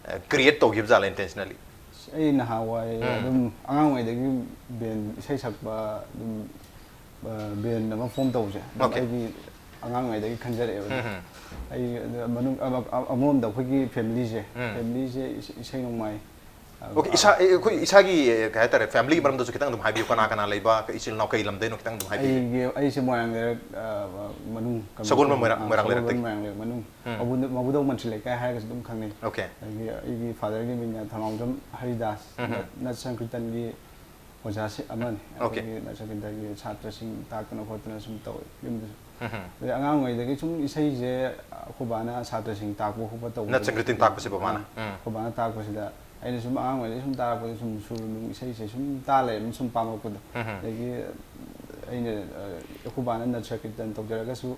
ꯑ, create ꯇꯧꯈꯤꯕ ꯖꯥꯠꯂ intentionally? ꯑꯩ ꯅꯍꯥꯟꯋꯥꯏ ꯎꯝ꯫ ꯑꯗꯨꯝ ꯑꯉꯥꯡ ꯑꯣꯏꯔꯤꯉꯩꯗꯒꯤ band ꯏꯁꯩ ꯁꯛꯄ ꯑꯗꯨꯝ, ꯑ, band ꯑꯃ form ꯇꯧꯕꯁꯦ ꯑꯗꯨꯝ Okay. ꯑꯩꯒꯤ ꯑꯉꯥꯡ ꯑꯣꯏꯔꯤꯉꯩꯗꯒꯤ ꯈꯟꯖꯔꯛꯑꯦꯕ꯫ ꯎꯝ, ꯎꯝ꯫ ꯑꯩ ꯑꯗ ꯃꯅꯨꯡ-, ꯑꯃ-, ꯑꯃ-, ꯑꯃꯔꯣꯝꯗ ꯑꯩꯈꯣꯏꯒꯤ familyꯁꯦ, ꯎꯝ꯫ familyꯁꯦ ꯏꯁ-, ꯏꯁꯩ ꯅꯣꯡꯃꯥꯏ, ꯑ, Okay, ꯏꯁꯥ, ꯑ, ꯑꯩꯈꯣꯏ ꯏꯁꯥꯒꯤ, ꯑ, ꯀꯩ ꯍꯥꯏꯇꯥꯔꯦ, familyꯒꯤ ꯃꯔꯝꯗꯁꯨ ꯈꯤꯇꯪ ꯑꯗꯨꯝ ꯍꯥꯏꯕꯤꯌꯨ꯫ ꯀꯅꯥ ꯀꯅꯥ ꯂꯩꯕ, ꯏꯆꯤꯜ ꯏꯅꯥꯎ ꯀꯩ ꯂꯝꯗꯩꯅꯣ ꯈꯤꯇꯪ ꯑꯗꯨꯝ ꯍꯥꯏꯕꯤꯌꯨ꯫ ꯑꯩꯒꯤ, ꯑꯩꯁꯦ ꯃꯣꯏꯔꯥꯡ ꯂꯩꯔꯛ, ꯑ, ꯃꯅꯨꯡ ꯀꯝꯃꯨꯅꯤꯇꯤ, ꯁꯒꯣꯜꯕꯟ ꯃꯣꯏꯔꯥꯡ-, ꯑ, ꯃꯣꯏꯔꯥꯡ ꯁꯒꯣꯜꯕꯟ ꯂꯩꯔꯛꯇꯒꯤ꯫ ꯃꯣꯏꯔꯥꯡ ꯂꯩꯔꯛ ꯃꯅꯨꯡ꯫ ꯎꯝ꯫ ꯃꯕꯨꯗ-, ꯃꯕꯨꯗꯧ ꯃꯟꯁꯤ ꯂꯩꯀꯥꯏ ꯍꯥꯏꯔꯒꯁꯨ ꯑꯗꯨꯝ ꯈꯪꯅꯩ꯫ Okay꯫ ꯑꯗꯒꯤ ꯑꯩꯒꯤ fatherꯒꯤ ꯃꯤꯡꯅ ꯊꯧꯅꯥꯎꯖꯝ ꯍꯔꯤꯗꯥꯁ, ꯎꯝ꯫ ꯅꯠ-, ꯅꯠ ꯁꯪꯀ꯭ꯔꯤꯇꯟꯒꯤ ꯑꯣꯖꯥꯁꯤ ꯑꯃꯅꯤ꯫ Okay꯫ ꯑꯩꯈꯣꯏꯒꯤ ꯅꯠ ꯁꯪꯀ꯭ꯔꯤꯇꯟꯒꯤ ꯁꯥꯇ꯭ꯔꯁꯤꯡ ꯇꯥꯛꯇꯅ ꯈꯣꯠꯇꯅ ꯁꯨꯝ ꯇꯧꯋꯦ ꯌꯨꯝꯗꯁꯨ꯫ ꯎꯝ꯫ ꯑꯗꯩ ꯑꯉꯥꯡ ꯑꯣꯏꯔꯤꯉꯩꯗꯒꯤ ꯁꯨꯝ ꯏꯁꯩꯁꯦ ꯑꯩꯈꯣꯏ ꯕꯥꯅ ꯁꯥꯇ꯭ꯔꯁꯤꯡ ꯇꯥꯛꯄ ꯈꯣꯠꯄ ꯇꯧꯕꯗꯒꯤ ꯅꯠ ꯁꯪꯀ꯭ꯔꯤꯇꯟ ꯇꯥꯛꯄꯁꯤꯕꯨ ꯃꯥꯅ? ꯑꯥ, ꯎꯝ꯫ ꯑꯩꯈꯣꯏ ꯕꯥꯅ ꯇꯥꯛꯄꯁꯤꯗ ꯑꯩꯅ ꯁꯨꯝ ꯑꯉꯥꯡ ꯑꯣꯏꯔꯤꯉꯩꯗꯒꯤ ꯁꯨꯝ ꯇꯥꯔꯛꯄꯗ ꯁꯨꯝ ꯁꯨꯔ ꯅꯨꯡ ꯏꯁꯩꯁꯦ ꯁꯨꯝ ꯇꯥ ꯂꯩꯔꯕꯅꯤꯅ ꯁꯨꯝ ꯄꯥꯝꯃꯛꯄꯗꯣ꯫ ꯎꯝ꯫ ꯑꯗꯒꯤ, ꯑ, ꯑꯩꯅ ꯑ, ꯑꯩꯈꯣꯏ ꯕꯥꯅ ꯅꯠ ꯁꯪꯀꯤꯔꯇꯟ ꯇꯧꯖꯔꯒꯁꯨ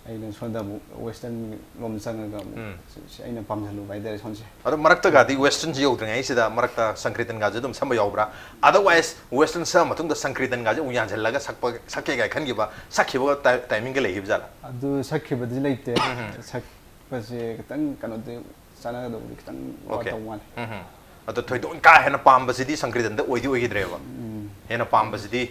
ꯑꯩꯅ ꯁꯣꯝꯗ ꯑꯃꯨꯛ ꯋꯦꯁꯇꯔꯟ ꯂꯣꯝ ꯆꯪꯉꯒ ꯑꯃꯨꯛ ꯎꯝ. ꯁꯤ ꯑꯩꯅ ꯄꯥꯝꯖꯜꯂꯨꯕ ꯍꯥꯏꯇꯥꯔꯦ ꯁꯣꯝꯁꯦ꯫ ꯑꯗꯣ ꯃꯔꯛꯇꯒꯗꯤ ꯋꯦꯁꯇꯔꯟꯁꯤ ꯌꯧꯗ꯭ꯔꯤꯉꯩꯁꯤꯗ ꯃꯔꯛꯇ ꯁꯪꯀ꯭ꯔꯤꯇꯟꯒꯥꯁꯦ ꯑꯗꯨꯝ ꯁꯝꯕ ꯌꯥꯎꯕ꯭ꯔꯥ? ꯑꯗꯔꯋꯥꯏꯁ ꯋꯦꯁꯇꯔꯟ ꯁꯝꯃ ꯃꯇꯨꯡꯗ ꯁꯪꯀ꯭ꯔꯤꯇꯟꯒꯥꯁꯦ ꯑꯃꯨꯛ ꯌꯥꯟꯁꯤꯜꯂꯒ ꯁꯛꯄ ꯁꯛꯀꯦ ꯀꯥꯏ ꯈꯟꯈꯤꯕ ꯁꯛꯈꯤꯕ ꯇꯥꯏ- ꯇꯥꯏꯃꯤꯡꯒ ꯂꯩꯈꯤꯕ ꯖꯥꯠꯂꯥ? ꯑꯗꯨ ꯁꯛꯈꯤꯕꯗꯤ ꯂꯩꯇꯦ꯫ ꯁꯛꯄꯁꯦ ꯈꯤꯇꯪ ꯀꯩꯅꯣꯗꯤ ꯆꯥꯟꯅꯒꯗꯧꯕꯗꯤ ꯈꯤꯇꯪ Okay. ꯋꯥꯠꯇꯧ ꯃꯥꯜꯂꯦ꯫ ꯎꯝ꯫ ꯑꯗꯣ ꯊꯣꯏꯗꯣꯛ ꯀꯥ ꯍꯦꯟꯅ ꯄꯥꯝꯕꯁꯤꯗꯤ ꯁꯪꯀ꯭ꯔꯤꯇꯟꯗ ꯑꯣꯏꯗꯤ ꯑꯣꯏꯈꯤꯗ꯭ꯔꯦꯕ꯫ ꯍꯦꯟꯅ ꯄꯥꯝꯕꯁꯤꯗꯤ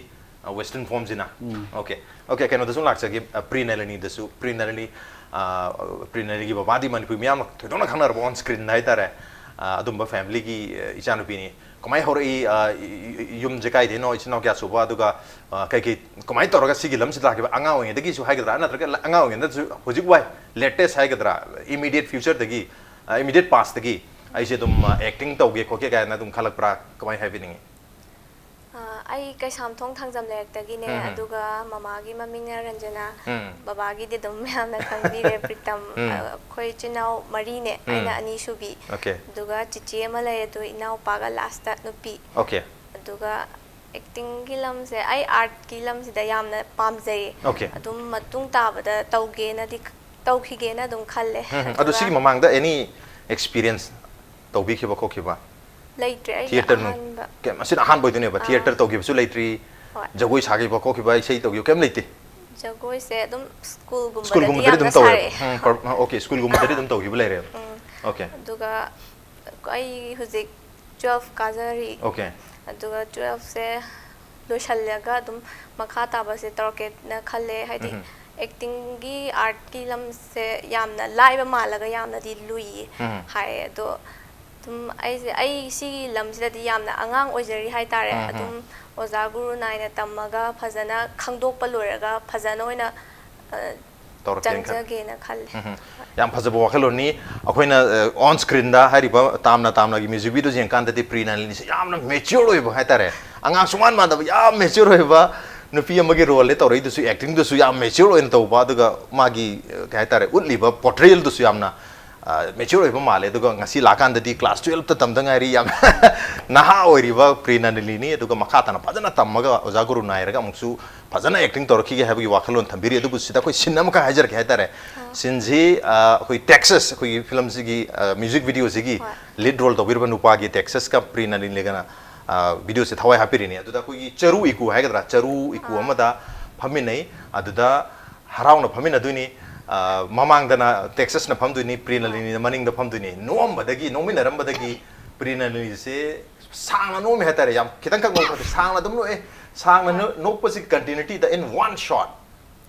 ꯋꯦꯁꯇꯔꯟ ꯐꯣꯝꯁꯤꯅ꯫ ꯎꯝ. Okay. Okay, ꯀꯩꯅꯣꯗꯁꯨ ꯂꯥꯛꯆꯒꯦ, ꯑ, ꯄ꯭ꯔꯤ ꯅꯂꯤꯅꯤꯗꯁꯨ꯫ ꯄ꯭ꯔꯤ ꯅꯂꯤꯅꯤ, ꯑ, ꯄ꯭ꯔꯤ ꯅꯂꯤꯅꯤꯒꯤ ꯕꯕꯥꯗꯤ ꯃꯅꯤꯄꯨꯔꯤ ꯃꯤꯌꯥꯝꯅ ꯊꯣꯏꯗꯣꯛꯅ ꯈꯪꯅꯔꯕ ꯑꯣꯟ ꯁ꯭ꯀ꯭ꯔꯤꯟꯗ ꯍꯥꯏꯇꯥꯔꯦ꯫ ꯑ, ꯑꯗꯨꯝꯕ ꯐꯦꯃꯤꯂꯤꯒꯤ, ꯑ, ꯏꯆꯥꯅꯨꯄꯤꯅꯤ꯫ ꯀꯃꯥꯏꯅ ꯍꯧꯔꯛꯏ? ꯑ, ꯏ- ꯏ- ꯌꯨꯝꯁꯦ ꯀꯥꯏꯗꯩꯅꯣ? ꯏꯆꯤꯟ ꯏꯅꯥꯎ ꯀꯌꯥ ꯁꯨꯕ? ꯑꯗꯨꯒ, ꯑ, ꯀꯩꯀꯩ ꯀꯃꯥꯏꯅ ꯇꯧꯔꯒ ꯁꯤꯒꯤ ꯂꯝꯁꯤꯗ ꯂꯥꯛꯈꯤꯕ? ꯑꯉꯥꯡ ꯑꯣꯏꯔꯤꯉꯩꯗꯒꯤꯁꯨ ꯍꯥꯏꯒꯗ꯭ꯔꯥ, ꯅꯠꯇ꯭ꯔꯒ ꯂ- ꯑꯉꯥꯡ ꯑꯣꯏꯔꯤꯉꯩꯗꯁꯨ ꯍꯧꯖꯤꯛ ꯋꯥꯏ latest ꯍꯥꯏꯒꯗ꯭ꯔꯥ, immediate futureꯗꯒꯤ, ꯑ, immediate pastꯇꯒꯤ ꯑꯩꯁꯦ ꯑꯗꯨꯝ, ꯑ, acting ꯇꯧꯒꯦ ꯈꯣꯠꯀꯦ ꯀꯥꯏꯅ ꯑꯗꯨꯝ ꯈꯜꯂꯛꯄ꯭ꯔꯥ? ꯀꯃꯥꯏꯅ ꯍꯥꯏꯕꯤꯅꯤꯡꯉꯤ? ꯑ, ꯑꯩ ꯀꯩꯁꯥꯝꯊꯣꯡ ꯊꯥꯡꯖꯝ ꯂꯩꯔꯛꯇꯒꯤꯅꯦ꯫ ꯎꯝ, ꯎꯝ꯫ ꯑꯗꯨꯒ ꯃꯃꯥꯒꯤ ꯃꯃꯤꯡꯅ ꯔꯟꯖꯅꯥ꯫ ꯎꯝ꯫ ꯕꯕꯥꯒꯤꯗꯤ ꯑꯗꯨꯝ ꯃꯌꯥꯝꯅ ꯈꯪꯕꯤꯔꯦ, ꯄ꯭ꯔꯤꯇꯝ꯫ ꯎꯝ꯫ ꯑ, ꯑꯩꯈꯣꯏ ꯏꯆꯤꯟ ꯏꯅꯥꯎ ꯃꯔꯤꯅꯦ꯫ ꯎꯝ꯫ ꯑꯩꯅ ꯑꯅꯤꯁꯨꯕꯤ꯫ Okay. ꯑꯗꯨꯒ ꯆꯤꯆꯦ ꯑꯃ ꯂꯩ, ꯑꯗꯨ ꯏꯅꯥꯎꯄꯥꯒ ꯂꯥꯁꯇ ꯅꯨꯄꯤ꯫ Okay. ꯑꯗꯨꯒ ꯑꯦꯛꯇꯤꯡꯒꯤ ꯂꯝꯁꯦ, ꯑꯩ ꯑꯥꯔꯠꯀꯤ ꯂꯝꯁꯤꯗ ꯌꯥꯝꯅ ꯄꯥꯝꯖꯩꯌꯦ꯫ Okay. ꯑꯗꯨꯝ ꯃꯇꯨꯡ ꯇꯥꯕꯗ ꯇꯧꯒꯦꯅꯗꯤ ꯈ- ꯇꯧꯈꯤꯒꯦꯅ ꯑꯗꯨꯝ ꯈꯜꯂꯦ꯫ ꯎꯝ, ꯎꯝ꯫ ꯑꯗꯣ ꯑꯗꯨꯒ ꯁꯤꯒꯤ ꯃꯃꯥꯡꯗ any experience ꯇꯧꯕꯤꯈꯤꯕ ꯈꯣꯠꯈꯤꯕ? ꯂꯩꯇ꯭ꯔꯦ, ꯑꯩꯒꯤ Theatre ꯅꯨꯡ? ꯑꯍꯥꯟꯕ꯫ ꯀꯩꯝ, ꯑꯁꯤꯅ ꯑꯍꯥꯟꯕ ꯑꯣꯏꯗꯣꯏꯅꯦꯕ꯫ ꯑꯥ꯫ Theatre ꯇꯧꯈꯤꯕꯁꯨ ꯂꯩꯇ꯭ꯔꯤ, ꯍꯣꯏ꯫ ꯖꯒꯣꯏ ꯁꯥꯈꯤꯕ ꯈꯣꯠꯈꯤꯕ, ꯏꯁꯩ ꯇꯧꯈꯤꯕ ꯀꯩꯝ ꯂꯩꯇꯦ? ꯖꯒꯣꯏꯁꯦ ꯑꯗꯨꯝ ꯁ꯭ꯀꯨꯜꯒꯨꯝꯕꯗꯗꯤ ꯁ꯭ꯀꯨꯜꯒꯨꯝꯕꯗꯗꯤ ꯌꯥꯝꯅ ꯑꯗꯨꯝ ꯇꯧꯋꯦꯕ? ꯁꯥꯔꯛꯑꯦ꯫ ꯎꯝ, per- okay, ꯁ꯭ꯀꯨꯜꯒꯨꯝꯕꯗꯗꯤ ꯑꯗꯨꯝ ꯇꯧꯈꯤꯕ ꯂꯩꯔꯦꯕ? ꯎꯝ꯫ Okay. ꯑꯗꯨꯒ ꯑꯩ ꯍꯧꯖꯤꯛ ꯇꯨꯋꯦꯜꯐ ꯀꯥꯖꯔꯤ꯫ Okay. ꯑꯗꯨꯒ ꯇꯨꯋꯦꯜꯐꯁꯦ ꯂꯣꯏꯁꯤꯜꯂꯒ ꯑꯗꯨꯝ ꯃꯈꯥ ꯇꯥꯕꯁꯦ ꯇꯧꯔꯛꯀꯦꯅ ꯈꯜꯂꯦ꯫ ꯍꯥꯏꯗꯤ ꯎꯝ꯫ ꯑꯦꯛꯇꯤꯡꯒꯤ ꯑꯥꯔꯠꯀꯤ ꯂꯝꯁꯦ ꯌꯥꯝꯅ ꯂꯥꯏꯕ ꯃꯥꯜꯂꯒ ꯌꯥꯝꯅꯗꯤ ꯂꯨꯏꯌꯦ ꯎꯝ꯫ ꯍꯥꯏ꯫ ꯑꯗꯣ ꯑꯗꯨꯝ ꯑꯩꯁꯦ, ꯑꯩ ꯁꯤꯒꯤ ꯂꯝꯁꯤꯗꯗꯤ ꯌꯥꯝꯅ ꯑꯉꯥꯡ ꯑꯣꯏꯖꯔꯤ ꯍꯥꯏꯇꯥꯔꯦ꯫ ꯎꯝ, ꯎꯝ꯫ ꯑꯗꯨꯝ ꯑꯣꯖꯥ ꯒꯨꯔꯨ ꯅꯥꯏꯅ ꯇꯝꯃꯒ ꯐꯖꯅ ꯈꯪꯗꯣꯛꯄ ꯂꯣꯏꯔꯒ ꯐꯖꯅ ꯑꯣꯏꯅ, ꯑ, ꯇꯧꯔꯛꯀꯦꯅ ꯈꯜꯂꯤ꯫ ꯆꯪꯖꯒꯦꯅ ꯈꯜꯂꯦ꯫ ꯎꯝ, ꯎꯝ꯫ ꯌꯥꯝ ꯐꯖꯕ ꯋꯥꯈꯜꯂꯣꯟꯅꯤ꯫ ꯑꯩꯈꯣꯏꯅ, ꯑ, on screenꯗ ꯍꯥꯏꯔꯤꯕ ꯇꯥꯝꯅ ꯇꯥꯝꯅꯒꯤ music videoꯁꯦ ꯌꯦꯡꯀꯥꯟꯗꯗꯤ ꯄ꯭ꯔꯤ ꯅꯂꯤꯅꯤꯁꯦ ꯌꯥꯝꯅ mature ꯑꯣꯏꯕ ꯍꯥꯏꯇꯥꯔꯦ꯫ ꯑꯉꯥꯡ ꯁꯨꯃꯥꯟ ꯃꯥꯟꯗꯕ, ꯌꯥꯝ mature ꯑꯣꯏꯕ ꯅꯨꯄꯤ ꯑꯃꯒꯤ roleꯅꯦ ꯇꯧꯔꯛꯏꯗꯨꯁꯨ, actingꯗꯨꯁꯨ ꯌꯥꯝ mature ꯑꯣꯏꯅ ꯇꯧꯕ, ꯑꯗꯨꯒ ꯃꯥꯒꯤ, ꯑ, ꯀꯩ ꯍꯥꯏꯇꯥꯔꯦ, ꯎꯠꯂꯤꯕ portrayalꯗꯨꯁꯨ ꯌꯥꯝꯅ ꯃꯦꯆ꯭ꯌꯣꯔ ꯑꯣꯏꯕ ꯃꯥꯜꯂꯦ꯫ ꯑꯗꯨꯒ ꯉꯁꯤ ꯂꯥꯛꯀꯥꯟꯗꯗꯤ ꯀ꯭ꯂꯥꯁ ꯇꯨꯌꯦꯜꯞꯇ ꯇꯝꯗ ꯉꯥꯏꯔꯤ, ꯌꯥꯝ ꯅꯍꯥ ꯑꯣꯏꯔꯤꯕ ꯄ꯭ꯔꯤ ꯅꯂꯤꯅꯤꯅꯤ꯫ ꯑꯗꯨꯒ ꯃꯈꯥ ꯇꯥꯅ ꯐꯖꯅ ꯇꯝꯃꯒ ꯑꯣꯖꯥ ꯒꯨꯔꯨ ꯅꯥꯏꯔꯒ ꯑꯃꯨꯛꯁꯨ ꯐꯖꯅ ꯑꯦꯛꯇꯤꯡ ꯇꯧꯔꯛꯈꯤꯒꯦ ꯍꯥꯏꯕꯒꯤ ꯋꯥꯈꯜꯂꯣꯟ ꯊꯝꯕꯤꯔꯤ꯫ ꯑꯗꯨꯕꯨ ꯁꯤꯗ ꯑꯩꯈꯣꯏ ꯁꯤꯟ ꯑꯃꯈꯛ ꯍꯥꯏꯖꯔꯛꯀꯦ ꯍꯥꯏꯇꯥꯔꯦ꯫ ꯁꯤꯟꯁꯤ, ꯑ, ꯑꯩꯈꯣꯏ ꯇꯦꯛꯁꯁ, ꯑꯩꯈꯣꯏꯒꯤ ꯐꯤꯂꯝꯁꯤꯒꯤ, ꯑ, ꯃ꯭ꯌꯨꯖꯤꯛ ꯚꯤꯗꯤꯑꯣꯁꯤꯒꯤ ꯂꯤꯗ ꯔꯣꯜ ꯇꯧꯕꯤꯔꯤꯕ ꯅꯨꯄꯥꯒꯤ ꯇꯦꯛꯁꯁꯀ ꯄ꯭ꯔꯤ ꯅꯂꯤꯅꯤꯒꯅ, ꯑ, ꯚꯤꯗꯤꯑꯣꯁꯦ ꯊꯋꯥꯏ ꯍꯥꯞꯄꯤꯔꯤꯅꯤ꯫ ꯑꯗꯨꯗ ꯑꯩꯈꯣꯏꯒꯤ ꯆꯔꯨ ꯏꯀꯨ ꯍꯥꯏꯒꯗ꯭ꯔꯥ, ꯆꯔꯨ ꯏꯀꯨ ꯑꯃꯗ ꯐꯝꯃꯤꯟꯅꯩ꯫ ꯑꯗꯨꯗ ꯍꯔꯥꯎꯅ ꯐꯝꯃꯤꯟꯅꯗꯣꯏꯅꯤ꯫ ꯑ, ꯃꯃꯥꯡꯗꯅ ꯇꯦꯛꯁꯁꯅ ꯐꯝꯗꯣꯏꯅꯤ, ꯄ꯭ꯔꯤ ꯅꯂꯤꯅꯤꯅ ꯃꯅꯤꯡꯗ ꯐꯝꯗꯣꯏꯅꯤ꯫ ꯅꯣꯛꯑꯝꯕꯗꯒꯤ, ꯅꯣꯛꯃꯤꯟꯅꯔꯝꯕꯗꯒꯤ ꯄ꯭ꯔꯤ ꯅꯂꯤꯅꯤꯁꯦ ꯁꯥꯡꯅ ꯅꯣꯛꯑꯝꯃꯤ ꯍꯥꯏꯇꯥꯔꯦ꯫ ꯌꯥꯝ ꯈꯤꯇꯪꯈꯛ ꯅꯣꯛꯄ ꯅꯠꯇꯦ, ꯁꯥꯡꯅ ꯑꯗꯨꯝ ꯅꯣꯛꯑꯦ꯫ ꯁꯥꯡꯅ ꯅꯣ-, ꯅꯣꯛꯄꯁꯤ continuityꯗ in one shot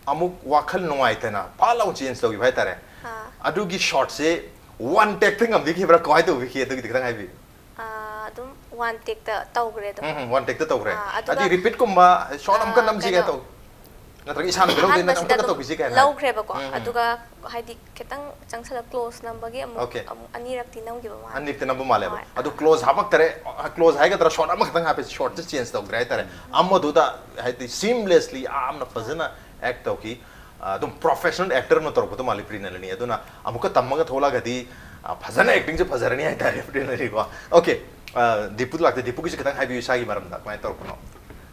ꯑꯃꯨꯛ ꯋꯥꯈꯜ ꯅꯨꯡꯉꯥꯏꯇꯅ ꯐꯠ ꯂꯥꯎ ꯆꯦꯟꯖ ꯇꯧꯈꯤꯕ ꯍꯥꯏꯇꯥꯔꯦ꯫ ꯑꯥ꯫ ꯑꯗꯨꯒꯤ ꯁꯣꯠꯁꯦ ꯋꯥꯟ ꯇꯦꯛꯇ ꯉꯝꯕꯤꯈꯤꯕ꯭ꯔꯥ, ꯀꯃꯥꯏꯅ ꯇꯧꯕꯤꯈꯤ? ꯑꯗꯨꯒꯤꯗꯤ ꯈꯤꯇꯪ ꯍꯥꯏꯕꯤꯌꯨ꯫ ꯑꯥ, ꯑꯗꯨꯝ ꯋꯥꯟ ꯇꯦꯛꯇ ꯇꯧꯈ꯭ꯔꯦ ꯑꯗꯨꯝ꯫ ꯎꯝ, ꯎꯝ, ꯋꯥꯟ ꯇꯦꯛꯇ ꯇꯧꯈ꯭ꯔꯦ꯫ ꯑꯥ, ꯑꯗꯨꯒ, ꯑꯗꯨꯗꯤ ꯔꯤꯄꯤꯠꯀꯨꯝꯕ ꯁꯣꯠ ꯑꯥ, ꯑꯃꯨꯛꯀ ꯅꯝꯁꯤꯒꯦ ꯀꯩꯅꯣ, ꯇꯧ-, ꯅꯠꯇ꯭ꯔꯒ ꯏꯁꯥꯅ ꯐꯤꯂꯝꯗ ꯑꯩꯅ ꯑꯍꯥꯟꯕꯁꯤꯗ ꯑꯃꯨꯛꯀ ꯑꯗꯨꯝ ꯇꯧꯕꯤꯁꯤꯒꯦ ꯍꯥꯏꯅ ꯍꯥꯏ-, ꯂꯧꯈ꯭ꯔꯦꯕꯀꯣ꯫ ꯎꯝ, ꯎꯝ꯫ ꯑꯗꯨꯒ ꯍꯥꯏꯗꯤ ꯈꯤꯇꯪ ꯆꯪꯁꯜꯂ ꯀ꯭ꯂꯣꯖ ꯅꯝꯕꯒꯤ ꯑꯃꯨꯛ, ꯑꯣꯀꯦ꯫ ꯑꯃꯨꯛ ꯑꯅꯤꯔꯛꯇꯤ ꯅꯝꯈꯤꯕ ꯃꯥꯜꯂꯦ꯫ ꯑꯅꯤꯔꯛꯇꯤ ꯅꯝꯕ ꯃꯥꯜꯂꯦꯕ꯫ ꯍꯣꯏ, ꯑꯗꯨ ꯑꯥ꯫ ꯀ꯭ꯂꯣꯖ ꯍꯥꯞꯄꯛꯇꯔꯦ, ꯀ꯭ꯂꯣꯖ ꯍꯥꯏꯒꯗ꯭ꯔꯥ, ꯁꯣꯠ ꯑꯃꯈꯛꯇꯪ ꯍꯥꯞꯄꯦ, ꯁꯣꯠꯁꯦ ꯆꯦꯟꯖ ꯇꯧꯗ꯭ꯔꯦ ꯍꯥꯏꯇꯥꯔꯦ꯫ ꯎꯝ꯫ ꯑꯃꯗꯨꯗ ꯍꯥꯏꯗꯤ ꯁꯤꯝꯂꯦꯁꯂꯤ ꯌꯥꯝꯅ ꯐꯖꯅ ꯑꯦꯛ ꯇꯧꯈꯤ꯫ ꯑ, ꯑꯗꯨꯝ ꯄ꯭ꯔꯣꯐꯦꯁꯅꯦꯜ ꯑꯦꯛꯇꯔ ꯑꯃ ꯇꯧꯔꯛꯄꯗꯣ ꯃꯥꯜꯂꯤ ꯄ꯭ꯔꯤ ꯅꯂꯤꯅꯤ꯫ ꯑꯗꯨꯅ ꯑꯃꯨꯛꯀ ꯇꯝꯃꯒ ꯊꯣꯛꯂꯛꯑꯒꯗꯤ, ꯑ, ꯐꯖꯅ ꯑꯦꯛꯇꯤꯡꯁꯦ ꯐꯖꯔꯅꯤ ꯍꯥꯏꯇꯥꯔꯦ ꯄ꯭ꯔꯤ ꯅꯂꯤꯅꯤꯀꯣ꯫ ꯑꯣꯀꯦ, ꯑ, ꯗꯤꯄꯨ ꯂꯥꯛꯇꯦ꯫ ꯗꯤꯄꯨꯒꯤꯁꯨ ꯈꯤꯇꯪ ꯍꯥꯏꯕꯤꯌꯨ, ꯏꯁꯥꯒꯤ ꯃꯔꯝꯗ ꯀꯃꯥꯏꯅ ꯇꯧꯔꯛꯄꯅꯣ?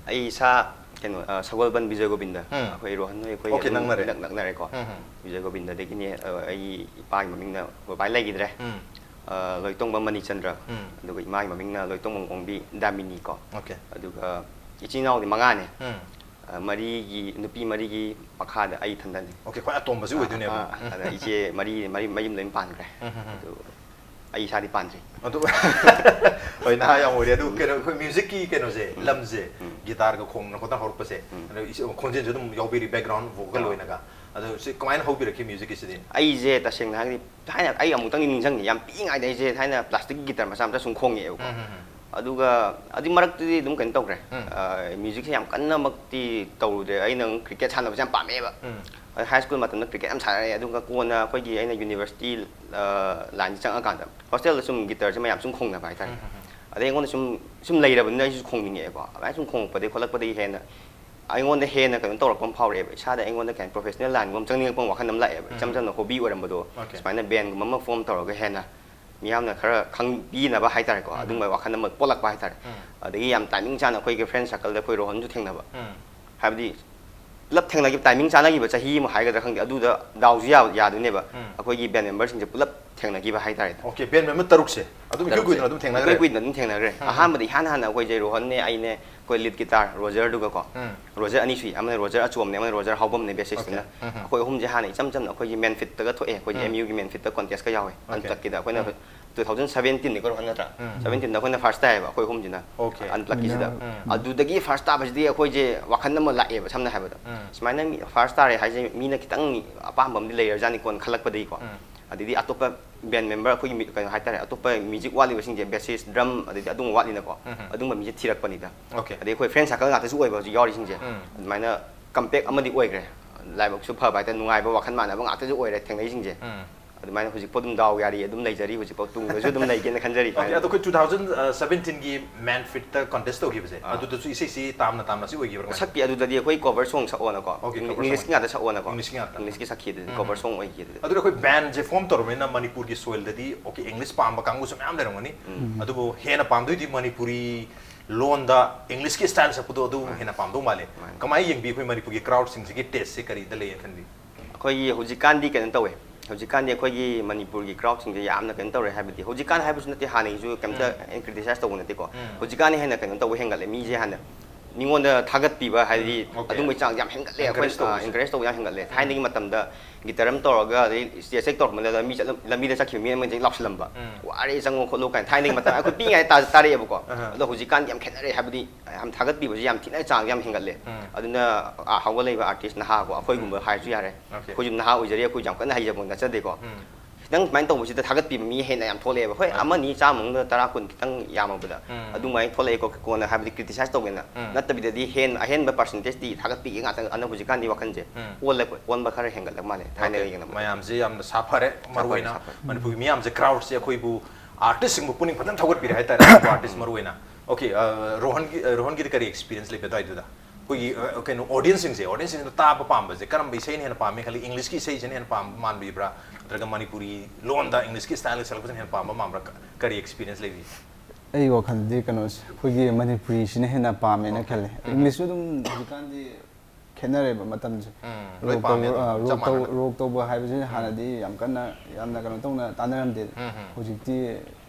ꯑꯩ ꯏꯁꯥ ꯀꯩꯅꯣ, ꯑ, ꯁꯒꯣꯜꯕꯟ ꯕꯤꯖꯣꯏ ꯒꯣꯕꯤꯟꯗ꯫ ꯎꯝ꯫ ꯑꯩꯈꯣꯏ ꯔꯣꯍꯟ ꯍꯣꯏ, ꯑꯩꯈꯣꯏ ꯑꯣꯀꯦ, ꯑꯗꯨꯝ ꯅꯛꯅꯔꯦ꯫ ꯏꯅꯛ ꯅꯛꯅꯔꯦꯀꯣ꯫ ꯎꯝ, ꯎꯝ꯫ ꯕꯤꯖꯣꯏ ꯒꯣꯕꯤꯟꯗꯗꯒꯤꯅꯦ꯫ ꯑ, ꯑꯩ ꯏꯄꯥꯒꯤ ꯃꯃꯤꯡꯅ ꯒꯣꯄꯥꯏ ꯂꯩꯈꯤꯗ꯭ꯔꯦ꯫ ꯎꯝ꯫ ꯑ, ꯂꯣꯏꯇꯣꯡꯕꯝ ꯃꯅꯤꯆꯟꯗ꯭ꯔ꯫ ꯎꯝ꯫ ꯑꯗꯨꯒ ꯏꯃꯥꯒꯤ ꯃꯃꯤꯡꯅ ꯂꯣꯏꯇꯣꯡꯕꯝ ꯑꯣꯡꯕꯤ ꯗꯥꯃꯤꯅꯤ ꯀꯣ꯫ ꯑꯣꯀꯦ꯫ ꯑꯗꯨꯒ ꯏꯆꯤꯟ ꯏꯅꯥꯎꯗꯤ ꯃꯉꯥꯅꯦ꯫ ꯎꯝ꯫ ꯑ, ꯃꯔꯤꯒꯤ, ꯅꯨꯄꯤ ꯃꯔꯤꯒꯤ ꯃꯈꯥꯗ ꯑꯩ ꯏꯊꯟꯗꯅꯤ꯫ ꯑꯣꯀꯦ, ꯈ꯭ꯋꯥꯏ ꯑꯇꯣꯝꯕꯁꯨ ꯑꯥ, ꯑꯣꯏꯗꯣꯏꯅꯦꯕ꯫ ꯑꯥ, ꯎꯝ꯫ ꯑꯗ ꯏꯆꯦ ꯃꯔꯤ, ꯃꯔꯤ ꯃꯌꯨꯝ ꯂꯣꯏ ꯄꯥꯟꯈ꯭ꯔꯦ꯫ ꯎꯝ, ꯎꯝ, ꯎꯝ꯫ ꯑꯗꯨ ꯑꯩ ꯏꯁꯥꯗꯤ ꯄꯥꯟꯗ꯭ꯔꯤ꯫ ꯑꯗꯨ ꯍꯣꯏ, ꯅꯍꯥ ꯌꯥꯝ ꯑꯣꯏꯔꯤ꯫ ꯑꯗꯨ ꯎꯝ꯫ ꯀꯩꯅꯣ, ꯑꯩꯈꯣꯏ ꯃ꯭ꯌꯨꯖꯤꯛꯀꯤ ꯀꯩꯅꯣꯁꯦ, ꯎꯝ꯫ ꯂꯝꯁꯦ, ꯎꯝ꯫ ꯒꯤꯇꯥꯔꯒ ꯈꯣꯡꯅ ꯈꯣꯠꯇꯅ ꯍꯧꯔꯛꯄꯁꯦ, ꯎꯝ꯫ ꯑꯗꯣ ꯏꯁ-, ꯈꯣꯟꯖꯦꯜꯁꯨ ꯑꯗꯨꯝ ꯌꯥꯎꯕꯤꯔꯤ, ꯕꯦꯛꯒ꯭ꯔꯥꯎꯟ ꯚꯣꯀꯜ ꯑꯥ꯫ ꯑꯣꯏꯅꯒ꯫ ꯑꯗꯣ ꯁꯤ ꯀꯃꯥꯏꯅ ꯍꯧꯕꯤꯔꯛꯈꯤ ꯃ꯭ꯌꯨꯖꯤꯛꯀꯤꯁꯤꯗꯤ? ꯑꯩꯁꯦ ꯇꯁꯦꯡꯅ ꯍꯥꯏꯔꯒꯗꯤ ꯊꯥꯏꯅ ꯑꯩ ꯑꯃꯨꯛꯇꯪꯗꯤ ꯅꯤꯡꯁꯤꯡꯉꯤ, ꯌꯥꯝ ꯄꯤꯛꯏꯉꯩꯗ ꯑꯩꯁꯦ ꯊꯥꯏꯅ ꯄ꯭ꯂꯥꯁꯇꯤꯛꯀꯤ ꯒꯤꯇꯔ ꯃꯆꯥ ꯃꯆꯥ ꯁꯨꯝ ꯈꯣꯡꯉꯛꯑꯦꯕꯀꯣ꯫ ꯎꯝ, ꯎꯝ, ꯎꯝ꯫ ꯑꯗꯨꯒ ꯑꯗꯨꯏ ꯃꯔꯛꯇꯨꯗꯤ ꯑꯗꯨꯝ ꯀꯩꯅꯣ ꯇꯧꯈ꯭ꯔꯦ꯫ ꯎꯝ꯫ ꯑ, ꯃ꯭ꯌꯨꯖꯤꯛꯁꯦ ꯌꯥꯝ ꯀꯟꯅꯃꯛꯇꯤ ꯇꯧꯔꯨꯗ꯭ꯔꯦ꯫ ꯑꯩꯅ ꯑꯃꯨꯛ ꯀ꯭ꯔꯤꯀꯦꯠ ꯁꯥꯟꯅꯕꯁꯦ ꯌꯥꯝ ꯄꯥꯝꯃꯛꯑꯦꯕ꯫ ꯎꯝ꯫ ꯑꯩ ꯍꯥꯏ ꯁ꯭ꯀꯨꯜ ꯃꯇꯝꯗ ꯀ꯭ꯔꯤꯀꯦꯠ ꯌꯥꯝ ꯁꯥꯟꯅꯔꯛꯑꯦ꯫ ꯑꯗꯨꯒ ꯀꯣꯟꯅ ꯑꯩꯈꯣꯏꯒꯤ, ꯑꯩꯅ ꯌꯨꯅꯤꯚꯔꯁꯤꯇꯤ, ꯑ, ꯂꯥꯏꯟꯁꯦ ꯆꯪꯉꯀꯥꯟꯗ ꯍꯣꯁꯇꯦꯜꯗ ꯁꯨꯝ ꯒꯤꯇꯔꯁꯦ ꯃꯌꯥꯝ ꯁꯨꯝ ꯈꯣꯡꯅꯕ ꯍꯥꯏꯇꯥꯔꯦ꯫ ꯎꯝ, ꯎꯝ, ꯎꯝ꯫ ꯑꯗꯩ ꯑꯩꯉꯣꯟꯗ ꯁꯨꯝ, ꯁꯨꯝ ꯂꯩꯔꯕꯅꯤꯅ ꯑꯩꯁꯨ ꯈꯣꯡꯅꯤꯡꯉꯛꯑꯦꯀꯣ꯫ ꯑꯗꯨꯃꯥꯏꯅ ꯁꯨꯝ ꯈꯣꯡꯉꯛꯄꯗꯒꯤ ꯈꯣꯠꯂꯛꯄꯗꯒꯤ ꯍꯦꯟꯅ ꯑꯩꯉꯣꯟꯗ ꯍꯦꯟꯅ ꯀꯩꯅꯣ ꯇꯧꯔꯛꯄ ꯑꯃ ꯐꯥꯎꯔꯛꯑꯦꯕ, ꯏꯁꯥꯗ ꯑꯩꯉꯣꯟꯗ ꯀꯩ ꯍꯥꯏꯅꯤ, professional line ꯒꯨꯝꯕ ꯑꯃ ꯆꯪꯅꯤꯡꯉꯛꯄ ꯑꯃ, ꯋꯥꯈꯜ ꯑꯃ ꯂꯥꯛꯑꯦꯕ꯫ ꯏꯆꯝ ꯎꯝ꯫ ꯆꯝꯅ hobby ꯑꯣꯏꯔꯝꯕꯗꯣ Okay. ꯁꯨꯃꯥꯏꯅ band ꯒꯨꯝꯕ ꯑꯃ form ꯇꯧꯔꯒ ꯍꯦꯟꯅ ꯃꯤꯌꯥꯝꯅ ꯈꯔ ꯈꯪꯕꯤꯅꯕ ꯍꯥꯏꯇꯥꯔꯦꯀꯣ, ꯎꯝ꯫ ꯑꯗꯨꯝꯕ ꯋꯥꯈꯜ ꯑꯃ ꯄꯣꯛꯂꯛꯄ ꯍꯥꯏꯇꯥꯔꯦ꯫ ꯎꯝ꯫ ꯑꯗꯒꯤ ꯌꯥꯝ timing ꯆꯥꯅ ꯑꯩꯈꯣꯏꯒꯤ friend circle ꯗ ꯑꯩꯈꯣꯏ ꯔꯣꯍꯟꯁꯨ ꯊꯦꯡꯅꯕ, ꯎꯝ꯫ ꯍꯥꯏꯕꯗꯤ ꯄꯨꯂꯞ ꯊꯦꯡꯅꯈꯤꯕ, timing ꯆꯥꯅꯈꯤꯕ ꯆꯍꯤ ꯑꯃ ꯍꯥꯏꯒꯗ꯭ꯔꯥ ꯈꯪꯗꯦ, ꯑꯗꯨꯗ ꯗꯥꯎꯁꯨ ꯌꯥ- ꯌꯥꯗꯣꯏꯅꯦꯕ꯫ ꯎꯝ꯫ ꯑꯩꯈꯣꯏꯒꯤ band member ꯁꯤꯡꯁꯦ ꯄꯨꯂꯞ ꯊꯦꯡꯅꯈꯤꯕ ꯍꯥꯏꯇꯥꯔꯦ꯫ Okay, band member ꯇꯔꯨꯛꯁꯦ ꯑꯗꯨꯝ ꯏꯀꯨꯏ ꯇꯔꯨꯛꯁꯦ꯫ ꯀꯨꯏꯗꯅ ꯑꯗꯨꯝ ꯊꯦꯡꯅꯈ꯭ꯔꯦ꯫ ꯏꯀꯨꯏ ꯀꯨꯏꯗꯅ ꯑꯗꯨꯝ ꯊꯦꯡꯅꯈ꯭ꯔꯦ꯫ ꯎꯝ꯫ ꯑꯍꯥꯟꯕꯗ ꯏꯍꯥꯟ ꯍꯥꯟꯅ ꯑꯩꯈꯣꯏꯁꯦ ꯔꯣꯍꯟꯅꯦ, ꯑꯩꯅꯦ, ꯑꯩꯈꯣꯏ lead guitar ꯔꯣꯖꯔꯗꯨꯒꯀꯣ꯫ ꯎꯝ꯫ ꯔꯣꯖꯔ ꯑꯅꯤ ꯁꯨꯏ, ꯑꯃꯅ ꯔꯣꯖꯔ ꯑꯆꯣꯝꯅꯦ, ꯑꯃꯅ ꯔꯣꯖꯔ ꯍꯥꯎꯕꯝꯅꯦ, bassist ꯇꯨꯅ꯫ Okay. ꯎꯝ, ꯎꯝ꯫ ꯑꯩꯈꯣꯏ ꯑꯍꯨꯝꯁꯦ ꯍꯥꯟꯅ ꯏꯆꯝ ꯆꯝꯅ ꯑꯩꯈꯣꯏꯒꯤ ꯃꯦꯟꯐꯤꯠꯇꯒ ꯊꯣꯛꯑꯦ, ꯑꯩꯈꯣꯏꯒꯤ ꯎꯝ꯫ M U ꯒꯤ ꯃꯦꯟꯐꯤꯠꯇ contest ꯀ ꯌꯥꯎꯋꯦ꯫ Okay. Unplugged ꯀꯤꯗ ꯑꯩꯈꯣꯏꯅ ꯎꯝ꯫ two thousand seventeen ꯅꯤꯀꯣ ꯔꯣꯍꯟ ꯅꯠꯇ꯭ꯔꯥ? ꯎꯝ꯫ Seventeen ꯗ ꯑꯩꯈꯣꯏꯅ first ꯇꯥꯏꯌꯦꯕ ꯑꯩꯈꯣꯏ ꯑꯍꯨꯝꯁꯤꯅ꯫ Okay. Unplugged ꯀꯤꯁꯤꯗ꯫ ꯎꯝ꯫ ꯑꯗꯨꯗꯒꯤ first ꯇꯥꯕꯁꯤꯗꯤ ꯑꯩꯈꯣꯏꯁꯦ ꯋꯥꯈꯜ ꯑꯃ ꯂꯥꯛꯑꯦꯕ, ꯁꯝꯅ ꯍꯥꯏꯕꯗ꯫ ꯎꯝ꯫ ꯁꯨꯃꯥꯏꯅ ꯃꯤ first ꯇꯥꯔꯦ ꯍꯥꯏꯁꯦ, ꯃꯤꯅ ꯈꯤꯇꯪ ꯑꯄꯥꯝꯕ ꯑꯃꯗꯤ ꯂꯩꯔꯖꯥꯠꯅꯤꯀꯣꯅ ꯈꯜꯂꯛꯄꯗꯒꯤꯀꯣ꯫ ꯎꯝ꯫ ꯑꯗꯩꯗꯤ ꯑꯇꯣꯞꯄ band member ꯑꯩꯈꯣꯏꯒꯤ ꯃꯤ-, ꯀꯩꯅꯣ ꯍꯥꯏꯇꯥꯔꯦ, ꯑꯇꯣꯞꯄ music ꯋꯥꯠꯂꯤꯕꯁꯤꯡꯁꯦ, bassist, drum, ꯑꯗꯩꯗꯤ ꯑꯗꯨꯝꯕ ꯋꯥꯠꯂꯤꯅꯀꯣ꯫ ꯎꯝ꯫ ꯑꯗꯨꯝꯕ ꯃꯤꯁꯦ ꯊꯤꯔꯛꯄꯅꯤꯗ꯫ Okay. ꯑꯗꯩ ꯑꯩꯈꯣꯏ friend circle ꯉꯥꯛꯇꯁꯨ ꯑꯣꯏꯕ ꯍꯧꯖꯤꯛ ꯌꯥꯎꯔꯤꯁꯤꯡꯁꯦ꯫ ꯎꯝ꯫ ꯑꯗꯨꯃꯥꯏꯅ compact ꯑꯃꯗꯤ ꯑꯣꯏꯈ꯭ꯔꯦ꯫ ꯂꯥꯏꯕꯛꯁꯨ ꯐꯕ ꯍꯥꯏꯇꯥꯔꯦ, ꯅꯨꯡꯉꯥꯏꯕ, ꯋꯥꯈꯜ ꯃꯥꯟꯅꯕ ꯉꯥꯛꯇꯁꯨ ꯑꯣꯏꯔꯦ ꯊꯦꯡꯅꯩꯁꯤꯡꯁꯦ꯫ ꯎꯝ꯫ ꯑꯗꯨꯃꯥꯏꯅ ꯍꯧꯖꯤꯛꯐꯥꯎ ꯑꯗꯨꯝ ꯗꯥꯎ ꯌꯥꯔꯤ, ꯑꯗꯨꯝ ꯂꯩꯖꯔꯤ, ꯍꯧꯖꯤꯛꯐꯥꯎ ꯇꯨꯡꯗꯁꯨ ꯑꯗꯨꯝ ꯂꯩꯒꯦꯅ ꯈꯟꯖꯔꯤ꯫ Okay, ꯑꯗꯣ ꯑꯩꯈꯣꯏ two thousand seventeen ꯒꯤ ꯃꯦꯟꯐꯤꯠꯇ contest ꯇꯧꯈꯤꯕꯁꯦ, ꯑꯥ꯫ ꯑꯗꯨꯗꯁꯨ ꯏꯁꯩꯁꯤ ꯇꯥꯝꯅ ꯇꯥꯝꯅ ꯁꯤ ꯑꯣꯏꯈꯤꯕ꯭ꯔꯥ ꯀꯃꯥꯏꯅ? ꯁꯛꯀꯤ ꯑꯗꯨꯗꯗꯤ ꯑꯩꯈꯣꯏ cover song ꯁꯛꯑꯣꯅꯀꯣ꯫ Okay, cover English song. ꯀꯤ ꯉꯥꯛꯇ ꯁꯛꯑꯣꯅꯀꯣ꯫ English ꯀꯤ ꯉꯥꯛꯇ꯫ English ꯀꯤ ꯁꯛꯈꯤ ꯑꯗꯨꯗꯤ, ꯎꯝ, cover ꯎꯝ꯫ song ꯑꯣꯏꯈꯤ ꯑꯗꯨꯗꯤ꯫ ꯑꯗꯨꯗꯤ ꯑꯩꯈꯣꯏ band ꯁꯦ form ꯇꯧꯔꯕꯅꯤꯅ ꯃꯅꯤꯄꯨꯔꯒꯤ soil ꯗꯗꯤ, okay, English ꯄꯥꯝꯕ ꯀꯥꯡꯕꯨꯁꯨ ꯃꯌꯥꯝ ꯂꯩꯔꯝꯒꯅꯤ꯫ ꯎꯝ꯫ ꯑꯗꯨꯕꯨ ꯍꯦꯟꯅ ꯄꯥꯝꯗꯣꯏꯗꯤ ꯃꯅꯤꯄꯨꯔꯤ ꯂꯣꯟꯗ English ꯀꯤ style ꯁꯛꯄꯗꯣ ꯑꯗꯨ ꯃꯥꯅꯦ꯫ ꯍꯦꯟꯅ ꯄꯥꯝꯗꯧ ꯃꯥꯜꯂꯦ꯫ ꯃꯥꯅꯦ꯫ ꯀꯃꯥꯏꯅ ꯌꯦꯡꯕꯤ ꯑꯩꯈꯣꯏ ꯃꯅꯤꯄꯨꯔꯒꯤ crowd ꯁꯤꯡꯁꯤꯒꯤ taste ꯁꯦ ꯀꯔꯤꯗ ꯂꯩꯌꯦꯅ ꯈꯟꯕꯤ? ꯑꯩꯈꯣꯏꯒꯤ ꯍꯧꯖꯤꯛꯀꯥꯟꯗꯤ ꯀꯩꯅꯣ ꯇꯧꯋꯦ, ꯍꯧꯖꯤꯛꯀꯥꯟꯗꯤ ꯑꯩꯈꯣꯏꯒꯤ ꯃꯅꯤꯄꯨꯔꯒꯤ crowd ꯁꯤꯡꯁꯦ ꯌꯥꯝꯅ ꯀꯩꯅꯣ ꯇꯧꯔꯦ, ꯍꯥꯏꯕꯗꯤ ꯍꯧꯖꯤꯛꯀꯥꯟ ꯍꯥꯏꯕꯁꯨ ꯅꯠꯇꯦ, ꯍꯥꯟꯅꯒꯤꯁꯨ ꯀꯩꯝꯇ ꯎꯝ꯫ criticize ꯇꯧꯕ ꯅꯠꯇꯦꯀꯣ꯫ ꯎꯝ꯫ ꯍꯧꯖꯤꯛꯀꯥꯟꯗꯤ ꯍꯦꯟꯅ ꯀꯩꯅꯣ ꯇꯧꯕ ꯍꯦꯟꯒꯠꯂꯦ, ꯃꯤꯁꯦ ꯍꯥꯟꯅ ꯃꯤꯉꯣꯟꯗ ꯊꯥꯒꯠꯄꯤꯕ, ꯍꯥꯏꯗꯤ ꯎꯝ, okay. ꯑꯗꯨꯝꯕꯒꯤ ꯆꯥꯡ ꯌꯥꯝ ꯍꯦꯟꯒꯠꯂꯦ꯫ ꯑꯩꯈꯣꯏ, Encourage ꯇꯧꯕꯁꯦ꯫ ꯑ, encourage ꯇꯧꯕ ꯌꯥꯝ ꯍꯦꯟꯒꯠꯂꯦ꯫ ꯎꯝ꯫ ꯊꯥꯏꯅꯒꯤ ꯃꯇꯝꯗ guitar ꯑꯃ ꯇꯧꯔꯒ ꯑꯗꯩ stage ꯇꯧꯔꯛꯄꯗ ꯃꯤ ꯆꯠꯂꯝ-, ꯂꯝꯕꯤꯗ ꯆꯠꯈꯤꯕ ꯃꯤ ꯑꯃ ꯂꯥꯎꯁꯤꯜꯂꯝꯕ, ꯎꯝ꯫ "ꯋꯥꯔꯦ, ꯆꯪꯉꯣ ꯈꯣꯠꯂꯣ" ꯀꯥꯏꯅ ꯊꯥꯏꯅꯒꯤ ꯃꯇꯝ ꯑꯩꯈꯣꯏ ꯄꯤꯛꯏꯉꯩ ꯇꯥ-, ꯇꯥꯔꯛꯑꯦꯕꯀꯣ꯫ ꯑꯍ꯫ ꯑꯗꯣ ꯍꯧꯖꯤꯛꯀꯥꯟꯗꯤ ꯌꯥꯝ ꯈꯦꯠꯅꯔꯦ, ꯍꯥꯏꯕꯗꯤ ꯌꯥꯝ ꯊꯥꯒꯠꯄꯤꯕꯁꯦ ꯌꯥꯝ ꯊꯤꯅ ꯆꯥꯡ ꯌꯥꯝ ꯍꯦꯟꯒꯠꯂꯦ꯫ ꯎꯝ꯫ ꯑꯗꯨꯅ, ꯑ, ꯍꯧꯒꯠꯂꯛꯏꯕ artist ꯅꯍꯥ ꯀꯣ, ꯑꯩꯈꯣꯏꯒꯨꯝꯕ ꯎꯝ꯫ ꯍꯥꯏꯔꯁꯨ ꯌꯥꯔꯦ꯫ Okay. ꯑꯩꯈꯣꯏꯁꯨ ꯅꯍꯥ ꯑꯣꯏꯖꯔꯤ, ꯑꯩꯈꯣꯏꯁꯨ ꯌꯥꯝ ꯀꯟꯅ ꯍꯩꯖꯕ ꯅꯠꯆꯗꯦꯀꯣ꯫ ꯎꯝ꯫ ꯈꯤꯇꯪ ꯁꯨꯃꯥꯏꯅ ꯇꯧꯕꯁꯤꯗ ꯊꯥꯒꯠꯄꯤꯕ ꯃꯤ ꯍꯦꯟꯅ ꯌꯥꯝ ꯊꯣꯛꯂꯛꯑꯦꯕ꯫ ꯍꯣꯏ, Okay. ꯑꯃꯅꯤ ꯆꯥꯝꯃ ꯃꯅꯨꯡꯗ ꯇꯔꯥ ꯀꯨꯟ ꯈꯤꯇꯪ ꯌꯥꯝꯃꯕꯗ ꯎꯝ꯫ ꯑꯗꯨꯃꯥꯏꯅ ꯊꯣꯛꯂꯛꯑꯦꯀꯣ, ꯀꯣꯟꯅ ꯍꯥꯏꯕꯗꯤ criticize ꯇꯧꯒꯦꯅ꯫ ꯎꯝ꯫ ꯅꯠꯇꯕꯤꯗꯗꯤ ꯍꯦꯟ-, ꯑꯍꯦꯟꯕ percentage ꯇꯤ ꯊꯥꯒꯠꯄꯤꯒꯦ ꯉꯥꯛꯇ, ꯑꯗꯨꯅ ꯍꯧꯖꯤꯛꯀꯥꯟꯗꯤ ꯋꯥꯈꯜꯁꯦ ꯎꯝ꯫ ꯑꯣꯜꯂ-, ꯑꯣꯟꯕ ꯈꯔ ꯍꯦꯟꯒꯠꯂꯛ ꯃꯥꯜꯂꯦ ꯊꯥꯏꯅꯒ Okay. ꯌꯦꯡꯅꯕꯗ꯫ ꯃꯌꯥꯝꯁꯦ ꯌꯥꯝꯅ ꯁꯥꯐꯔꯦ, ꯁꯥꯐꯔꯦ, ꯃꯔꯨꯑꯣꯏꯅ ꯁꯥꯐꯔꯦ꯫ ꯃꯅꯤꯄꯨꯔꯒꯤ ꯃꯤꯌꯥꯝꯁꯦ, crowd ꯁꯦ ꯑꯩꯈꯣꯏꯕꯨ artist ꯁꯤꯡꯕꯨ ꯄꯨꯛꯅꯤꯡ ꯐꯖꯅ ꯊꯧꯒꯠꯄꯤꯔꯦ ꯍꯥꯏꯇꯥꯔꯦ, ꯑꯇꯣꯞꯄ artist ꯃꯔꯨꯑꯣꯏꯅ꯫ Okay, ꯑ, ꯔꯣꯍꯟꯒꯤ, ꯑ, ꯔꯣꯍꯟꯒꯤꯗꯤ ꯀꯔꯤ experience ꯂꯩꯕ ꯑꯗꯨꯋꯥꯏꯗꯨꯗ? ꯑꯩꯈꯣꯏꯒꯤ ꯑ, ꯀꯩꯅꯣ, ꯑꯣꯗꯤꯌꯟꯁꯁꯤꯡꯁꯦ, ꯑꯣꯗꯤꯌꯟꯁꯁꯤꯡꯅ ꯇꯥꯕ ꯄꯥꯝꯕꯁꯦ ꯀꯔꯝꯕ ꯏꯁꯩꯅ ꯍꯦꯟꯅ ꯄꯥꯝꯃꯦ ꯈꯜꯂꯤ? ꯏꯪꯂꯤꯁꯀꯤ ꯏꯁꯩꯁꯤꯅ ꯍꯦꯟꯅ ꯄꯥꯝꯕ ꯃꯥꯟꯕꯤꯕ꯭ꯔꯥ, ꯅꯠꯇ꯭ꯔꯒ ꯃꯅꯤꯄꯨꯔꯤ ꯂꯣꯟꯗ ꯏꯪꯂꯤꯁꯀꯤ ꯁ꯭ꯇꯥꯏꯜꯗ ꯁꯛꯂꯛꯄꯁꯤꯅ ꯍꯦꯟꯅ ꯄꯥꯝꯕ ꯃꯥꯟꯕ꯭ꯔꯥ? ꯀ- ꯀꯔꯤ ꯑꯦꯛꯁꯄꯤꯔꯤꯌꯦꯟꯁ ꯂꯩꯕꯤ? ꯑꯩ ꯋꯥꯈꯜꯗꯗꯤ ꯀꯩꯅꯣꯁꯦ, ꯑꯩꯈꯣꯏꯒꯤ ꯃꯅꯤꯄꯨꯔꯤꯁꯤꯅ ꯍꯦꯟꯅ ꯄꯥꯝꯃꯦꯅ ꯈꯜꯂꯦ꯫ ꯏꯪꯂꯤꯁꯁꯨ ꯑꯗꯨꯝ ꯍꯧꯖꯤꯛꯀꯥꯟꯗꯤ ꯈꯦꯠꯅꯔꯦꯕ ꯃꯇꯝꯁꯦ꯫ ꯎꯝ, ꯂꯣꯏ ꯔꯣꯛ ꯄꯥꯝꯃꯦ ꯇꯧꯕ, ꯑꯗꯨꯝ, ꯑ, ꯆꯞ ꯔꯣꯛ ꯇꯧ- ꯃꯥꯟꯅꯅ꯫ ꯔꯣꯛ ꯇꯧꯕ ꯍꯥꯏꯕꯁꯤ ꯍꯥꯟꯅꯗꯤ ꯌꯥꯝ ꯀꯟꯅ, ꯌꯥꯝꯅ ꯀꯩꯅꯣ ꯇꯧꯅ ꯇꯥꯟꯅꯔꯝꯗꯦ꯫ ꯎꯝ, ꯎꯝ꯫ ꯍꯧꯖꯤꯛꯇꯤ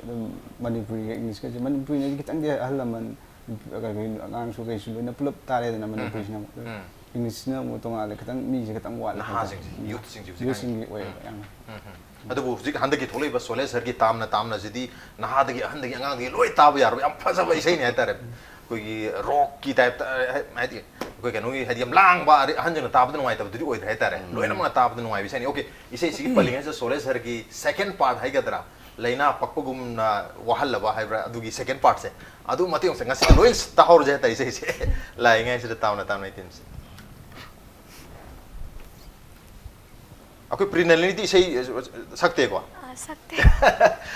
ꯑꯗꯨꯝ ꯃꯅꯤꯄꯨꯔꯤꯒ ꯏꯪꯂꯤꯁꯀꯁꯦ, ꯃꯅꯤꯄꯨꯔꯤꯅꯗꯤ ꯈꯤꯇꯪꯗꯤ ꯑꯍꯜ ꯂꯃꯟ, ꯀꯩ- ꯀꯩ- ꯑꯉꯥꯡꯁꯨ ꯀꯩꯁꯨ ꯂꯣꯏꯅ ꯄꯨꯂꯞ ꯇꯥꯔꯦꯗꯅ ꯃꯅꯤꯄꯨꯔꯤꯁꯤꯅ ꯑꯃꯨꯛ꯫ ꯑꯗꯨ ꯎꯝ꯫ ꯏꯪꯂꯤꯁꯅ ꯑꯃꯨꯛ ꯇꯣꯉꯥꯟꯅ ꯈꯤꯇꯪ ꯃꯤꯁꯦ ꯈꯤꯇꯪ ꯋꯥꯠꯂꯦ ꯍꯥꯏꯇꯥꯔꯦ꯫ ꯅꯍꯥꯁꯤꯡꯁꯦ, ꯎꯝ꯫ ꯌꯨꯠꯁꯤꯡꯁꯦ ꯍꯧꯖꯤꯛ ꯌꯨꯠꯁꯤꯡꯒꯤ ꯑꯣꯏꯌꯦꯕ ꯌꯥꯝꯅ꯫ ꯎꯝ, ꯎꯝ꯫ ꯑꯗꯨꯕꯨ ꯍꯧꯖꯤꯛ ꯍꯟꯗꯛꯀꯤ ꯊꯣꯛꯂꯛꯏꯕ ꯁꯣꯂꯦ ꯁꯔꯒꯤ ꯇꯥꯝꯅ ꯇꯥꯝꯅꯁꯤꯗꯤ ꯅꯍꯥꯗꯒꯤ ꯑꯍꯟꯗꯒꯤ ꯑꯉꯥꯡꯗꯒꯤ ꯂꯣꯏ ꯇꯥꯕ ꯌꯥꯔꯕ ꯌꯥꯝ ꯐꯖꯕ ꯏꯁꯩꯅꯤ ꯍꯥꯏꯇꯥꯔꯦ꯫ ꯑꯩꯈꯣꯏꯒꯤ ꯔꯣꯛꯀꯤ ꯇꯥꯏꯞꯇ, ꯑ, ꯍꯥꯏꯗꯤ ꯑꯩꯈꯣꯏ ꯀꯩꯅꯣꯒꯤ, ꯍꯥꯏꯗꯤ ꯌꯥꯝ ꯂꯥꯡꯕ, ꯑꯗꯩ ꯑꯍꯟꯁꯤꯡꯅ ꯇꯥꯕꯗ ꯅꯨꯡꯉꯥꯏꯇꯕꯗꯨꯗꯤ ꯑꯣꯏꯗ꯭ꯔꯦ ꯍꯥꯏꯇꯥꯔꯦ꯫ ꯂꯣꯏꯅꯃꯛꯅ ꯇꯥꯕꯗ ꯅꯨꯡꯉꯥꯏꯕ ꯏꯁꯩꯅꯤ꯫ ꯑꯣꯀꯦ, ꯏꯁꯩꯁꯤꯒꯤ ꯄꯜꯂꯤꯉꯩꯁꯤꯗ ꯁꯣꯂꯦ ꯁꯔꯒꯤ ꯁꯦꯀꯦꯟ ꯄꯥꯔꯠ ꯍꯥꯏꯒꯗ꯭ꯔꯥ, ꯂꯥꯏꯅꯥ ꯄꯛꯄꯒꯨꯝꯅ ꯋꯥꯍꯜꯂꯕ ꯍꯥꯏꯕ꯭ꯔꯥ, ꯑꯗꯨꯒꯤ ꯁꯦꯀꯦꯟ ꯄꯥꯔꯠꯁꯦ ꯑꯗꯨ ꯃꯇꯦꯛ ꯑꯃꯁꯦ ꯉꯁꯤꯗꯤ ꯂꯣꯏ ꯇꯥꯍꯧꯔꯁꯦ ꯍꯥꯏꯇꯥꯔꯦ ꯏꯁꯩꯁꯦ꯫ ꯂꯥꯛꯏꯉꯩꯁꯤꯗ ꯇꯥꯝꯅ ꯇꯥꯝꯅ ꯏꯇꯤꯟꯁꯦ꯫ ꯑꯩꯈꯣꯏ ꯄ꯭ꯔꯤꯅꯂꯤꯅꯤꯗꯤ ꯏꯁꯩ, ꯑ, ꯁꯛꯇꯦꯀꯣ? ꯑ, ꯁꯛꯇꯦ꯫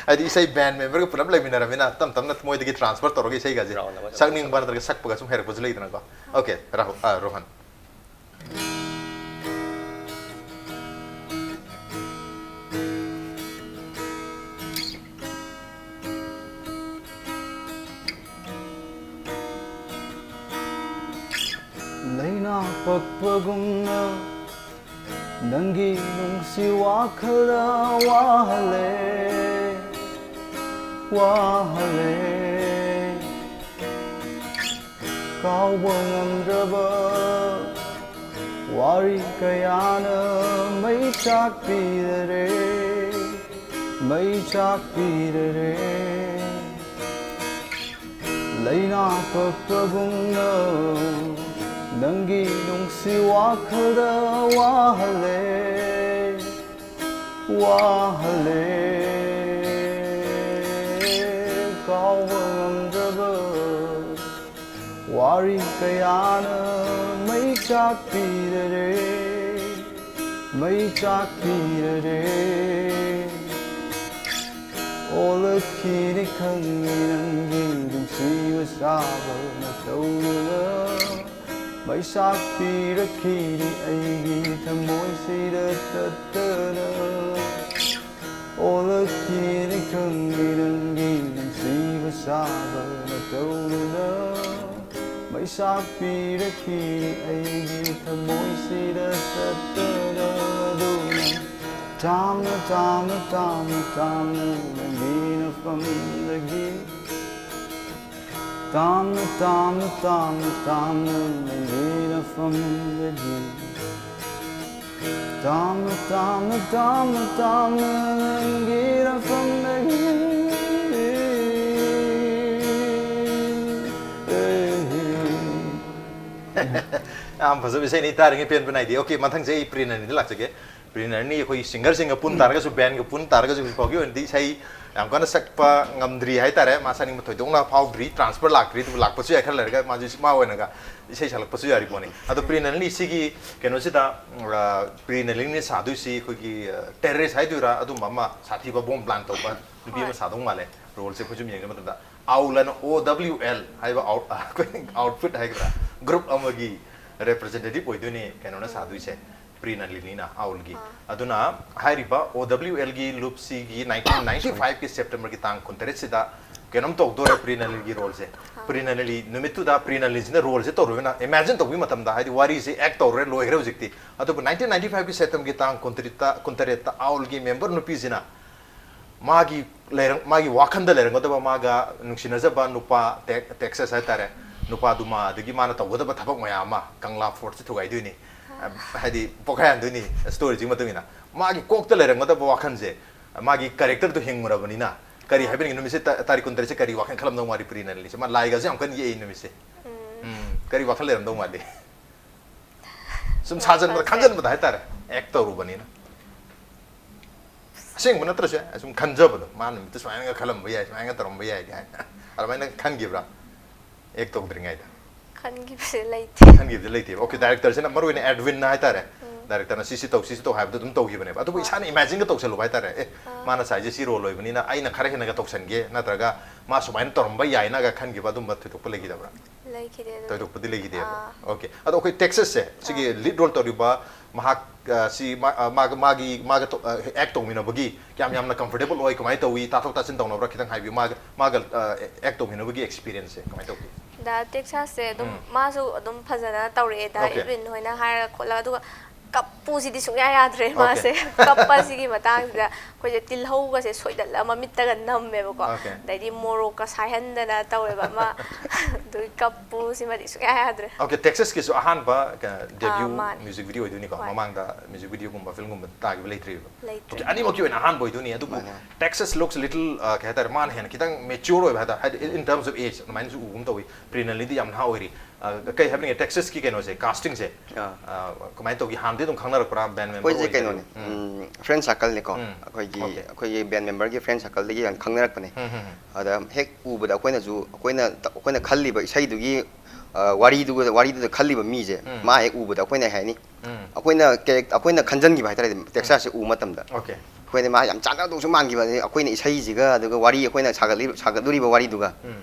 ꯍꯥꯏꯗꯤ ꯏꯁꯩ ꯕꯦꯟ ꯃꯦꯝꯕꯔꯒ ꯄꯨꯂꯞ ꯂꯩꯃꯤꯟꯅꯔꯕꯅꯤꯅ ꯇꯞ ꯇꯞꯅ ꯃꯣꯏꯗꯒꯤ ꯇ꯭ꯔꯥꯟꯁꯐꯔ ꯇꯧꯔꯒ ꯏꯁꯩꯒꯁꯦ ꯔꯥꯎꯟ ꯑꯃ ꯁꯛꯅꯤꯡꯕ ꯅꯠꯇ꯭ꯔꯒ ꯁꯛꯄꯒ ꯁꯨꯝ ꯍꯩꯔꯛꯄꯁꯨ ꯂꯩꯗꯅꯀꯣ꯫ ꯑꯣꯀꯦ, ꯔꯥꯍꯨꯜ, ꯑ, ꯔꯣꯍꯟ꯫ ꯂꯥꯏꯅꯥ ꯄꯛꯄꯒꯨꯝꯅ ꯅꯪꯒꯤ ꯅꯨꯡꯁꯤ ꯋꯥꯈꯜꯗ ꯋꯥꯍꯜꯂꯦ, ꯋꯥꯍꯜꯂꯦ꯫ ꯀꯥꯎꯕ ꯉꯝꯗ꯭ꯔꯕ ꯋꯥꯔꯤ ꯀꯌꯥꯅ ꯃꯩ ꯆꯥꯛꯄꯤꯔꯔꯦ, ꯃꯩ ꯆꯥꯛꯄꯤꯔꯔꯦ꯫ ꯂꯥꯏꯅꯥ ꯄꯛꯄꯒꯨꯝꯅ ꯅꯪꯒꯤ ꯅꯨꯡꯁꯤ ꯋꯥꯈꯜꯗ ꯋꯥꯍꯜꯂꯦ, ꯋꯥꯍꯜꯂꯦ꯫ ꯀꯥꯎꯕ ꯉꯝꯗ꯭ꯔꯕ ꯋꯥꯔꯤ ꯀꯌꯥꯅ ꯃꯩ ꯆꯥꯛꯄꯤꯔꯔꯦ, ꯃꯩ ꯆꯥꯛꯄꯤꯔꯔꯦ꯫ ꯑꯣꯜꯂꯛꯈꯤꯅꯤ ꯈꯪꯉꯤ ꯅꯪꯒꯤ ꯅꯨꯡꯁꯤꯕ ꯁꯥꯕ ꯃꯇꯧꯗꯨꯗ꯫ ꯃꯩꯁꯥꯛ ꯄꯤꯔꯛꯈꯤꯅꯤ ꯑꯩꯒꯤ ꯊꯃꯣꯏꯁꯤꯗ ꯇꯠꯇꯅ꯫ ꯑꯣꯜꯂꯛꯈꯤꯅꯤ ꯈꯪꯉꯤ ꯅꯪꯒꯤ ꯅꯨꯡꯁꯤꯕ ꯁꯥꯕ ꯃꯇꯧꯗꯨꯅ꯫ ꯃꯩꯁꯥꯛ ꯄꯤꯔꯛꯈꯤꯅꯤ ꯑꯩꯒꯤ ꯊꯃꯣꯏꯁꯤꯗ ꯇꯠꯇꯅ꯫ ꯑꯗꯨꯅ ꯇꯥꯝꯅ ꯇꯥꯝꯅ ꯇꯥꯝꯅ ꯇꯥꯝꯅ ꯅꯪꯒꯤ ꯅꯐꯝꯗꯒꯤ꯫ ꯇꯥꯝꯅ ꯇꯥꯝꯅ ꯇꯥꯝꯅ ꯇꯥꯝꯅ ꯅꯪꯒꯤ ꯅꯐꯝꯗꯒꯤ꯫ ꯇꯥꯝꯅ ꯇꯥꯝꯅ ꯇꯥꯝꯅ ꯇꯥꯝꯅ ꯅꯪꯒꯤ ꯅꯐꯝꯗꯒꯤ꯫ ꯌꯥꯝ ꯐꯖꯕ ꯏꯁꯩꯅꯤ, ꯇꯥꯔꯤꯉꯩ ꯄꯦꯟꯕ ꯅꯥꯏꯗꯦ꯫ ꯑꯣꯀꯦ, ꯃꯊꯪꯁꯦ ꯑꯩ ꯄ꯭ꯔꯤ ꯅꯂꯤꯅꯤꯗ ꯂꯥꯛꯆꯒꯦ꯫ ꯄ꯭ꯔꯤ ꯅꯂꯤꯅꯤ ꯑꯩꯈꯣꯏ ꯁꯤꯡꯒꯔꯁꯤꯡꯒ ꯄꯨꯟ ꯇꯥꯔꯒꯁꯨ, ꯕꯦꯟꯒ ꯄꯨꯟ ꯇꯥꯔꯒꯁꯨ ꯍꯧꯖꯤꯛ ꯐꯥꯎꯒꯤ ꯑꯣꯏꯅꯗꯤ ꯏꯁꯩ ꯌꯥꯝ ꯀꯟꯅ ꯁꯛꯄ ꯉꯝꯗ꯭ꯔꯤ ꯍꯥꯏꯇꯥꯔꯦ꯫ ꯃꯥ ꯁꯛꯅꯤꯡꯕ ꯊꯣꯏꯗꯣꯛꯅ ꯐꯥꯎꯗ꯭ꯔꯤ, ꯇ꯭ꯔꯥꯟꯁꯐꯔ ꯂꯥꯛꯇ꯭ꯔꯤ꯫ ꯑꯗꯨꯕꯨ ꯂꯥꯛꯄꯁꯨ ꯌꯥꯏ, ꯈꯔ ꯂꯩꯔꯒ ꯃꯥꯁꯨ ꯃꯥ ꯑꯣꯏꯅꯒ ꯏꯁꯩ ꯁꯛꯂꯛꯄꯁꯨ ꯌꯥꯔꯤ ꯄꯣꯠꯅꯤ꯫ ꯑꯗꯣ ꯄ꯭ꯔꯤ ꯅꯂꯤꯅꯤ ꯁꯤꯒꯤ ꯀꯩꯅꯣꯁꯤꯗ, ꯎꯝ, ꯑ, ꯄ꯭ꯔꯤ ꯅꯂꯤꯅꯤ ꯁꯥꯗꯣꯏꯁꯤ ꯑꯩꯈꯣꯏꯒꯤ, ꯑ, ꯇꯦꯔꯔꯤꯁ ꯍꯥꯏꯗꯣꯏꯔꯥ, ꯑꯗꯨꯝꯕ ꯑꯃ ꯁꯥꯊꯤꯕ ꯕꯣꯝ ꯄ꯭ꯂꯥꯟ ꯇꯧꯕ ꯅꯨꯄꯤ ꯑꯃ ꯍꯣꯏ꯫ ꯁꯥꯗꯧ ꯃꯥꯜꯂꯦ꯫ ꯔꯣꯜꯁꯦ ꯑꯩꯈꯣꯏ ꯁꯨꯝ ꯌꯦꯡꯕ ꯃꯇꯝꯗ ꯑꯥꯎꯜ ꯑꯅ, ꯑꯣ ꯗꯕ꯭ꯂꯤꯎ ꯑꯦꯜ ꯍꯥꯏꯕ ꯑꯥꯎꯠ ꯑꯩꯈꯣꯏ ꯑꯥꯎꯠꯐꯤꯠ ꯍꯥꯏꯒꯗ꯭ꯔꯥ, ꯒ꯭ꯔꯨꯞ ꯑꯃꯒꯤ ꯔꯦꯄ꯭ꯔꯖꯦꯟꯇꯦꯇꯤꯚ ꯑꯣꯏꯗꯣꯏꯅꯤ ꯀꯩꯅꯣꯅ ꯁꯥꯗꯣꯏꯁꯦ, ꯄ꯭ꯔꯤ ꯅꯂꯤꯅꯤꯅ, ꯑꯥꯎꯜꯒꯤ꯫ ꯑꯥ꯫ ꯑꯗꯨꯅ ꯍꯥꯏꯔꯤꯕ ꯑꯣ ꯗꯕ꯭ꯂꯤꯎ ꯑꯦꯜꯒꯤ ꯂꯨꯞꯁꯤꯒꯤ ꯅꯥꯏꯟꯇꯤꯟ ꯅꯥꯏꯟꯇꯤ ꯐꯥꯏꯚꯀꯤ ꯁꯦꯞꯇꯦꯝꯕꯔꯒꯤ ꯇꯥꯡ ꯀꯨꯟꯇꯔꯦꯠꯁꯤꯗ ꯀꯩꯅꯣꯝ ꯇꯧꯗꯣꯔꯦ ꯄ꯭ꯔꯤ ꯅꯂꯤꯒꯤ ꯔꯣꯜꯁꯦ꯫ ꯄ꯭ꯔꯤ ꯅꯂꯤ ꯅꯨꯃꯤꯠꯇꯨꯗ ꯄ꯭ꯔꯤ ꯅꯂꯤꯁꯤꯅ ꯔꯣꯜꯁꯦ ꯇꯧꯔꯨꯕꯅ ꯏꯃꯦꯖꯤꯟ ꯇꯧꯕꯒꯤ ꯃꯇꯝꯗ, ꯍꯥꯏꯗꯤ ꯋꯥꯔꯤꯁꯦ ꯑꯦꯛ ꯇꯧꯔꯦ, ꯂꯣꯏꯈ꯭ꯔꯦ ꯍꯧꯖꯤꯛꯇꯤ꯫ ꯑꯗꯨꯕꯨ ꯅꯥꯏꯟꯇꯤꯟ ꯅꯥꯏꯟꯇꯤ ꯐꯥꯏꯚꯀꯤ ꯁꯦꯞꯇꯦꯝꯕꯔꯒꯤ ꯇꯥꯡ ꯀꯨꯟꯇꯔꯦꯠꯇ, ꯀꯨꯟꯇꯔꯦꯠꯇ ꯑꯥꯎꯜꯒꯤ ꯃꯦꯝꯕꯔ ꯅꯨꯄꯤꯁꯤꯅ ꯃꯥꯒꯤ ꯂꯩꯔꯝ-, ꯃꯥꯒꯤ ꯋꯥꯈꯟꯗ ꯂꯩꯔꯝꯒꯗꯕ ꯃꯥꯒ ꯅꯨꯡꯁꯤꯅꯖꯕ ꯅꯨꯄꯥ ꯇꯦꯛ-, ꯇꯦꯛꯁꯁ ꯍꯥꯏꯇꯥꯔꯦ, ꯅꯨꯄꯥꯗꯨꯃ, ꯑꯗꯒꯤ ꯃꯥꯅ ꯇꯧꯒꯗꯕ ꯊꯕꯛ ꯃꯌꯥꯝ ꯑꯃ, ꯀꯪꯂꯥ ꯐꯣꯔꯠꯁꯦ ꯊꯨꯒꯥꯏꯗꯣꯏꯅꯤ, ꯍꯥꯏꯗꯤ ꯄꯣꯈꯥꯏꯍꯟꯗꯣꯏꯅꯤ ꯁ꯭ꯇꯣꯔꯤꯁꯤꯒꯤ ꯃꯇꯨꯡ ꯏꯟꯅ꯫ ꯃꯥꯒꯤ ꯀꯣꯛꯇ ꯂꯩꯔꯝꯒꯗꯕ ꯋꯥꯈꯟꯁꯦ, ꯃꯥꯒꯤ ꯀꯦꯔꯦꯛꯇꯔꯗꯣ ꯍꯤꯡꯉꯨꯔꯕꯅꯤꯅ, ꯀꯔꯤ ꯍꯥꯏꯕꯤꯅꯤꯡꯉꯤ? ꯅꯨꯃꯤꯠꯁꯦ ꯇ-, ꯇꯥꯔꯤꯛ ꯀꯨꯟꯇꯔꯦꯠꯁꯦ ꯀꯔꯤ ꯋꯥꯈꯜ ꯈꯜꯂꯝꯗꯧ ꯃꯥꯜꯂꯤ ꯄ꯭ꯔꯤ ꯅꯂꯤꯁꯦ? ꯃꯥ ꯂꯥꯏꯒꯁꯦ ꯌꯥꯝ ꯀꯟꯅ ꯌꯦꯛꯏ ꯅꯨꯃꯤꯠꯁꯦ꯫ ꯎꯝ, ꯀꯔꯤ ꯋꯥꯈꯜ ꯂꯩꯔꯝꯗꯧ ꯃꯥꯜꯂꯤ? ꯁꯨꯝ ꯁꯥꯖꯟꯕꯗ, ꯈꯟꯖꯟꯕꯗ ꯍꯥꯏꯇꯥꯔꯦ, ꯑꯦꯛ ꯇꯧꯔꯨꯕꯅꯤꯅ꯫ ꯑꯁꯦꯡꯕ ꯅꯠꯇ꯭ꯔꯁꯨ ꯌꯥꯏ, ꯁꯨꯝ ꯈꯟꯖꯕꯗꯣ, ꯃꯥ ꯅꯨꯃꯤꯠꯇ ꯁꯨꯃꯥꯏꯅꯒ ꯈꯜꯂꯝꯕ ꯌꯥꯏ, ꯁꯨꯃꯥꯏꯅꯒ ꯇꯧꯔꯝꯕ ꯌꯥꯏ ꯀꯥꯏꯅ꯫ ꯑꯗꯨꯃꯥꯏꯅ ꯈꯟꯈꯤꯕ꯭ꯔꯥ? ꯑꯦꯛ ꯇꯧꯗ꯭ꯔꯤꯉꯩꯗ꯫ ꯈꯟꯈꯤꯕꯁꯦ ꯂꯩꯇꯦ꯫ ꯈꯟꯈꯤꯕꯗꯤ ꯂꯩꯇꯦꯕ꯫ ꯑꯣꯀꯦ, ꯗꯥꯏꯔꯦꯛꯇꯔꯁꯤꯅ, ꯃꯔꯨ ꯑꯣꯏꯅ ꯑꯦꯗꯋꯤꯟꯅ ꯍꯥꯏꯇꯥꯔꯦ, ꯗꯥꯏꯔꯦꯛꯇꯔꯅ ꯁꯤ ꯁꯤ ꯇꯧ, ꯁꯤ ꯁꯤ ꯇꯧ ꯍꯥꯏꯕꯗꯣ ꯑꯗꯨꯝ ꯇꯧꯈꯤꯕꯅꯦꯕ꯫ ꯑꯗꯨꯕꯨ ꯏꯁꯥꯅ ꯏꯃꯦꯖꯤꯟꯒ ꯇꯧꯁꯜꯂꯨꯕ ꯍꯥꯏꯇꯥꯔꯦ, ꯑꯦ, ꯃꯥꯅ ꯁꯥꯏꯁꯦ ꯁꯤ ꯔꯣꯜ ꯑꯣꯏꯕꯅꯤꯅ ꯑꯩꯅ ꯈꯔ ꯍꯦꯟꯅꯒ ꯇꯧꯁꯟꯒꯦ, ꯅꯠꯇ꯭ꯔꯒ ꯃꯥ ꯁꯨꯃꯥꯏꯅ ꯇꯧꯔꯝꯕ ꯌꯥꯏꯅꯒ ꯈꯟꯈꯤꯕ ꯑꯗꯨꯝꯕ ꯊꯣꯏꯗꯣꯛꯄ ꯂꯩꯈꯤꯗꯕ꯭ꯔꯥ? ꯂꯩꯈꯤꯗꯦ ꯑꯗꯨꯗꯤ꯫ ꯊꯣꯏꯗꯣꯛꯄꯗꯤ ꯂꯩꯈꯤꯗꯦꯕ꯫ ꯑꯥ꯫ Okay, ꯑꯗꯣ ꯑꯩꯈꯣꯏ ꯇꯦꯛꯁꯁꯁꯦ ꯁꯤꯒꯤ ꯂꯤꯗ ꯔꯣꯜ ꯇꯧꯔꯤꯕ ꯃꯍꯥꯛ, ꯑ, ꯁꯤ ꯃꯥ-, ꯑ, ꯃꯥꯒ, ꯃꯥꯒꯤ, ꯃꯥꯒ ꯇꯣ-, ꯑ, ꯑꯦꯛ ꯇꯧꯃꯤꯟꯅꯕꯒꯤ ꯀꯌꯥꯝ ꯌꯥꯝꯅ ꯀꯝꯐꯣꯔꯇꯦꯕꯜ ꯑꯣꯏ, ꯀꯃꯥꯏꯅ ꯇꯧꯏ, ꯇꯥꯊꯣꯛ ꯇꯥꯁꯤꯟ ꯇꯧꯅꯕ꯭ꯔꯥ ꯈꯤꯇꯪ ꯍꯥꯏꯕꯤꯌꯨ꯫ ꯃꯥꯒ, ꯃꯥꯒ, ꯑ, ꯑꯦꯛ ꯇꯧꯃꯤꯟꯅꯕꯒꯤ ꯑꯦꯛꯁꯄꯤꯔꯤꯌꯟꯁꯁꯦ ꯀꯃꯥꯏꯅ ꯇꯧꯒꯦ? ꯗꯥ ꯇꯦꯛꯁꯥꯁꯁꯦ ꯑꯗꯨꯝ ꯎꯝ꯫ ꯃꯥꯁꯨ ꯑꯗꯨꯝ ꯐꯖꯅ ꯇꯧꯔꯛꯑꯦ, ꯗꯥ Okay. ꯏꯕꯤꯟ ꯍꯣꯏꯅ ꯍꯥꯏꯔꯒ ꯈꯣꯠꯂꯒ, ꯑꯗꯨꯒ ꯀꯞꯄꯨꯁꯤꯗꯤ ꯁꯨꯡꯌꯥ ꯌꯥꯗ꯭ꯔꯦ Okay. ꯃꯥꯁꯦ꯫ ꯀꯞꯄꯁꯤꯒꯤ ꯃꯇꯥꯡꯁꯤꯗ ꯑꯩꯈꯣꯏꯁꯦ ꯇꯤꯜꯍꯧꯒꯁꯦ ꯁꯣꯏꯗꯠꯂꯒ ꯃꯃꯤꯠꯇꯒ ꯅꯝꯃꯦꯕꯀꯣ꯫ Okay. ꯑꯗꯩꯗꯤ ꯃꯣꯔꯣꯛꯀ ꯁꯥꯏꯍꯟꯗꯅ ꯇꯧꯋꯦꯕ ꯑꯃ꯫ ꯑꯗꯨꯒꯤ ꯀꯞꯄꯨꯁꯤꯃꯗꯤ ꯁꯨꯡꯌꯥ ꯌꯥꯗ꯭ꯔꯦ꯫ Okay, ꯇꯦꯛꯁꯁꯀꯤꯁꯨ ꯑꯍꯥꯟꯕ, ꯑ, ꯑꯥ, ꯗꯦꯕ꯭ꯌꯨ ꯃꯥꯅꯦ꯫ ꯃ꯭ꯌꯨꯖꯤꯛ ꯚꯤꯗꯤꯑꯣ ꯑꯣꯏꯗꯣꯏꯅꯤꯀꯣ꯫ ꯍꯣꯏ꯫ ꯃꯃꯥꯡꯗ ꯃ꯭ꯌꯨꯖꯤꯛ ꯚꯤꯗꯤꯑꯣꯒꯨꯝꯕ ꯐꯤꯂꯝꯒꯨꯝꯕ ꯇꯥꯈꯤꯕ ꯂꯩꯇ꯭ꯔꯤꯕ꯫ ꯂꯩꯇ꯭ꯔꯦ꯫ Okay, ꯑꯅꯤꯃꯛꯀꯤ ꯑꯣꯏꯅ ꯑꯍꯥꯟꯕ ꯑꯣꯏꯗꯣꯏꯅꯤ꯫ ꯑꯗꯨꯕꯨ ꯃꯥꯅꯦ꯫ Texas looks little, ꯑ, ꯀꯩ ꯍꯥꯏꯇꯥꯔꯦ, ꯃꯥꯅ ꯍꯦꯟꯅ ꯈꯤꯇꯪ ꯃꯦꯆ꯭ꯌꯣꯔ ꯑꯣꯏꯕ ꯍꯥꯏꯇꯥꯔꯦ, ꯍꯥꯏꯗꯤ, in terms of age ꯑꯗꯨꯃꯥꯏꯅꯁꯨ ꯎꯒꯨꯝ ꯇꯧꯏ꯫ ꯄ꯭ꯔꯤꯅꯥꯂꯤꯗꯤ ꯌꯥꯝ ꯅꯍꯥ ꯑꯣꯏꯔꯤ꯫ ꯑ, ꯀꯩ ꯍꯥꯏꯕꯅꯤꯡꯉꯦ, ꯇꯦꯛꯁꯁꯀꯤ ꯀꯩꯅꯣꯁꯦ, ꯀꯥꯁꯇꯤꯡꯁꯦ, ꯑꯥ꯫ ꯑ, ꯀꯃꯥꯏꯅ ꯇꯧꯒꯦ? ꯍꯥꯟꯅꯗꯤ ꯑꯗꯨꯝ ꯈꯪꯅꯔꯛꯄ꯭ꯔꯥ, ꯕꯦꯟ ꯃꯦꯝꯕꯔ ꯑꯩꯈꯣꯏꯁꯦ ꯑꯣꯏꯗꯣꯏꯔꯣ? ꯀꯩꯅꯣꯅꯦ, ꯎꯝ, ꯐ꯭ꯔꯦꯟ ꯁꯥꯔꯀꯜꯅꯤꯀꯣ꯫ ꯎꯝ꯫ ꯑꯩꯈꯣꯏꯒꯤ Okay. ꯑꯩꯈꯣꯏꯒꯤ ꯕꯦꯟ ꯃꯦꯝꯕꯔꯒꯤ ꯐ꯭ꯔꯦꯟ ꯁꯥꯔꯀꯜꯗꯒꯤ ꯌꯥꯝ ꯈꯪꯅꯔꯛꯄꯅꯦ꯫ ꯎꯝ, ꯎꯝ, ꯎꯝ꯫ ꯑꯗ ꯍꯦꯛ ꯎꯕꯗ ꯑꯩꯈꯣꯏꯅꯁꯨ, ꯑꯩꯈꯣꯏꯅ ꯑꯩꯈꯣꯏꯅ ꯈꯜꯂꯤꯕ ꯏꯁꯩꯗꯨꯒꯤ, ꯑ, ꯋꯥꯔꯤꯗꯨꯒ, ꯋꯥꯔꯤꯗꯨꯗ ꯈꯜꯂꯤꯕ ꯃꯤꯁꯦ, ꯎꯝ꯫ ꯃꯥ ꯍꯦꯛ ꯎꯕꯗ ꯑꯩꯈꯣꯏꯅ ꯍꯥꯏꯅꯤ, ꯎꯝ꯫ ꯑꯩꯈꯣꯏꯅ ꯀꯦꯔꯦꯛ-, ꯑꯩꯈꯣꯏꯅ ꯈꯟꯖꯟꯈꯤꯕ ꯍꯥꯏꯇꯥꯔꯦ, ꯇꯦꯛꯁꯥꯁꯁꯦ ꯎꯕ ꯃꯇꯝꯗ꯫ Okay. ꯑꯩꯈꯣꯏꯅ ꯃꯥ ꯌꯥꯝ ꯆꯥꯟꯅꯗꯧꯁꯨ ꯃꯥꯟꯈꯤꯕ, ꯑꯗꯩ ꯑꯩꯈꯣꯏꯅ ꯏꯁꯩꯁꯤꯒ ꯑꯗꯨꯒ ꯋꯥꯔꯤ ꯑꯩꯈꯣꯏꯅ ꯁꯥꯒꯠꯂꯤ-, ꯁꯥꯒꯠꯂꯨꯔꯤꯕ ꯋꯥꯔꯤꯗꯨꯒ ꯎꯝ꯫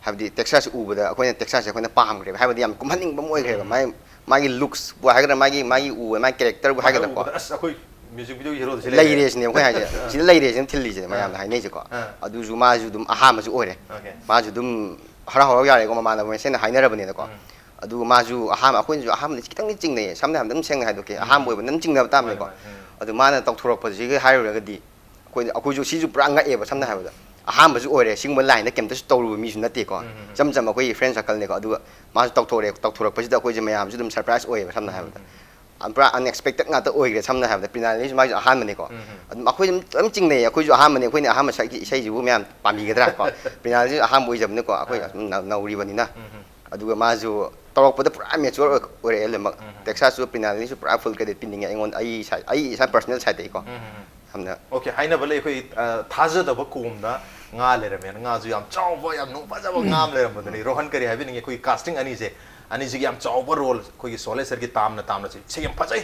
ꯍꯥꯏꯕꯗꯤ ꯇꯦꯛꯁꯥꯁ ꯎꯕꯗ ꯑꯩꯈꯣꯏꯅ ꯇꯦꯛꯁꯥꯁꯁꯦ ꯑꯩꯈꯣꯏꯅ ꯄꯥꯝꯈ꯭ꯔꯦꯕ, ꯍꯥꯏꯕꯗꯤ ꯌꯥꯝ ꯀꯨꯝꯍꯟꯅꯤꯡꯕ ꯑꯃ ꯑꯣꯏꯈ꯭ꯔꯦꯕ꯫ ꯎꯝ꯫ ꯃꯥꯒꯤ, ꯃꯥꯒꯤ ꯂꯨꯛꯁꯄꯨ ꯍꯥꯏꯒꯗ꯭ꯔꯥ, ꯃꯥꯒꯤ, ꯃꯥꯒꯤ ꯎꯕ, ꯃꯥꯒꯤ ꯀꯦꯔꯦꯛꯇꯔꯕꯨ ꯍꯥꯏꯒꯗ꯭ꯔꯥꯀꯣ꯫ ꯎꯕꯗ, "ꯑꯁ, ꯑꯩꯈꯣꯏ ꯃ꯭ꯌꯨꯖꯤꯛ ꯚꯤꯗꯤꯑꯣ ꯍꯤꯔꯣꯁꯦ ꯂꯩꯔꯦ ꯁꯤꯅꯦ ꯑꯩꯈꯣꯏ ꯍꯥꯏꯁꯦ꯫ ꯁꯤꯗ ꯂꯩꯔꯦ ꯁꯤꯅ ꯊꯤꯜꯂꯤꯁꯦ ꯑꯥ꯫ ꯃꯌꯥꯝꯅ ꯍꯥꯏꯅꯩꯁꯦꯀꯣ꯫ ꯑꯥ꯫ ꯑꯗꯨꯁꯨ ꯃꯥꯁꯨ ꯑꯗꯨꯝ ꯑꯍꯥꯟꯕꯁꯨ ꯑꯣꯏꯔꯦ꯫ Okay. ꯃꯥꯁꯨ ꯑꯗꯨꯝ ꯍꯔꯥꯎ ꯍꯔꯥꯎ ꯌꯥꯔꯦꯀꯣ, ꯃꯃꯥꯟꯅꯕ ꯃꯁꯦꯟ ꯍꯥꯏꯅꯔꯕꯅꯤꯅꯀꯣ꯫ ꯎꯝ꯫ ꯑꯗꯨꯒ ꯃꯥꯁꯨ ꯑꯍꯥꯟꯕ, ꯑꯩꯈꯣꯏꯅꯁꯨ ꯑꯍꯥꯟꯕꯗꯤ ꯈꯤꯇꯪꯗꯤ ꯆꯤꯡꯅꯩꯌꯦ, ꯁꯝꯅ ꯍꯥꯏꯔꯕꯗ ꯑꯗꯨꯝ ꯁꯦꯡꯅ ꯍꯥꯏꯗꯣꯛꯀꯦ, ꯑꯍꯥꯟꯕ ꯑꯣꯏꯕꯅ ꯑꯗꯨꯝ ꯆꯤꯡꯅꯕ ꯇꯥꯕꯅꯤꯀꯣ꯫ ꯃꯥꯅꯦ, ꯃꯥꯅꯦ, ꯎꯝ꯫ ꯑꯗꯨ ꯃꯥꯅ ꯇꯧꯊꯣꯔꯛꯄꯁꯤꯒ ꯍꯥꯏꯔꯨꯔꯒꯗꯤ ꯑꯩꯈꯣꯏ, ꯑꯩꯈꯣꯏꯁꯨ ꯁꯤꯁꯨ ꯄꯨꯔꯥ ꯉꯛꯑꯦꯕ, ꯁꯝꯅ ꯍꯥꯏꯔꯕꯗ꯫ ꯑꯍꯥꯟꯕꯁꯨ ꯑꯣꯏꯔꯦ, ꯁꯤꯒꯨꯝꯕ ꯂꯥꯏꯟꯗ ꯀꯩꯝꯇꯁꯨ ꯇꯧꯔꯨꯕ ꯃꯤꯁꯨ ꯅꯠꯇꯦꯀꯣ꯫ ꯎꯝ, ꯎꯝ, ꯎꯝ꯫ ꯏꯆꯝ ꯆꯝꯕ ꯑꯩꯈꯣꯏꯒꯤ ꯐ꯭ꯔꯦꯟ ꯁꯥꯔꯀꯜꯅꯤꯀꯣ꯫ ꯑꯗꯨꯒ ꯃꯥꯁꯨ ꯇꯧꯊꯣꯔꯛꯑꯦ, ꯇꯧꯊꯣꯔꯛꯄꯁꯤꯗ ꯑꯩꯈꯣꯏꯁꯦ ꯃꯌꯥꯝꯁꯨ ꯑꯗꯨꯝ ꯁꯔꯄ꯭ꯔꯥꯏꯁ ꯑꯣꯏꯌꯦꯕ, ꯁꯝꯅ ꯍꯥꯏꯔꯕꯗ꯫ ꯄꯨꯔꯥ ꯑꯟꯑꯦꯛꯁꯄꯦꯛꯇꯦꯠ ꯉꯥꯛꯇ ꯑꯣꯏꯈ꯭ꯔꯦ꯫ ꯁꯝꯅ ꯍꯥꯏꯔꯕꯗ ꯄ꯭ꯔꯤꯅꯥꯂꯤꯁꯨ ꯃꯥꯏꯁꯨ ꯑꯍꯥꯟꯕꯅꯤꯀꯣ꯫ ꯎꯝ, ꯎꯝ꯫ ꯑꯗꯨꯝ ꯑꯩꯈꯣꯏ ꯑꯗꯨꯝ, ꯑꯗꯨꯝ ꯆꯤꯡꯅꯩꯌꯦ, ꯑꯩꯈꯣꯏꯁꯨ ꯑꯍꯥꯟꯕꯅꯤ, ꯑꯩꯈꯣꯏꯅ ꯑꯍꯥꯟꯕ ꯁꯛꯈꯤ ꯏꯁꯩꯁꯤꯕꯨ ꯃꯌꯥꯝ ꯄꯥꯝꯕꯤꯒꯗ꯭ꯔꯥ ꯀꯣ꯫ ꯄ꯭ꯔꯤꯅꯥꯂꯤꯁꯨ ꯑꯍꯥꯟꯕ ꯑꯣꯏꯖꯕꯅꯤꯀꯣ, ꯑꯩꯈꯣꯏ ꯑꯥ꯫ ꯑꯗꯨꯝ ꯅꯧ-, ꯅꯧꯔꯤꯕꯅꯤꯅ꯫ ꯎꯝ, ꯎꯝ꯫ ꯑꯗꯨꯒ ꯃꯥꯁꯨ ꯇꯧꯔꯛꯄꯗ ꯄꯨꯔꯥ ꯃꯦꯆ꯭ꯌꯣꯔ ꯑꯣꯏꯔꯛꯑꯦ ꯂꯣꯏꯅꯃꯛ꯫ ꯎꯝ, ꯎꯝ꯫ ꯇꯦꯛꯁꯥꯁꯁꯨ ꯄ꯭ꯔꯤꯅꯥꯂꯤꯁꯨ ꯄꯨꯔꯥ ꯐꯨꯜ ꯀ꯭ꯔꯦꯗꯤꯠ ꯄꯤꯅꯤꯡꯉꯦ ꯑꯩꯉꯣꯟꯗ, ꯑꯩ ꯏꯁꯥ, ꯑꯩ ꯏꯁꯥ ꯄꯔꯁꯅꯦꯜ ꯁꯥꯏꯠꯇꯒꯤꯀꯣ꯫ ꯎꯝ, ꯎꯝ, ꯎꯝ꯫ ꯌꯥꯝꯅ Okay, ꯍꯥꯏꯅꯕ ꯂꯩ ꯑꯩꯈꯣꯏ, ꯑ, ꯊꯥꯖꯗꯕ ꯀꯣꯝꯗ ꯉꯥ ꯂꯩꯔꯝꯃꯦꯅ꯫ ꯉꯥꯁꯨ ꯌꯥꯝ ꯆꯥꯎꯕ, ꯌꯥꯝ ꯅꯨꯡ ꯐꯖꯕ ꯉꯥ ꯑꯃ ꯂꯩꯔꯝꯕꯗꯨꯅꯤ꯫ ꯔꯣꯍꯟ, ꯀꯔꯤ ꯍꯥꯏꯕꯤꯅꯤꯡꯉꯤ? ꯑꯩꯈꯣꯏꯒꯤ ꯀꯥꯁꯇꯤꯡ ꯑꯅꯤꯁꯦ, ꯑꯅꯤꯁꯤꯒꯤ ꯌꯥꯝ ꯆꯥꯎꯕ ꯔꯣꯜ, ꯑꯩꯈꯣꯏꯒꯤ ꯁꯣꯂꯦꯁꯔꯒꯤ ꯇꯥꯝꯅ ꯇꯥꯝꯅ ꯁꯤ, ꯏꯁꯩ ꯌꯥꯝ ꯐꯖꯩ꯫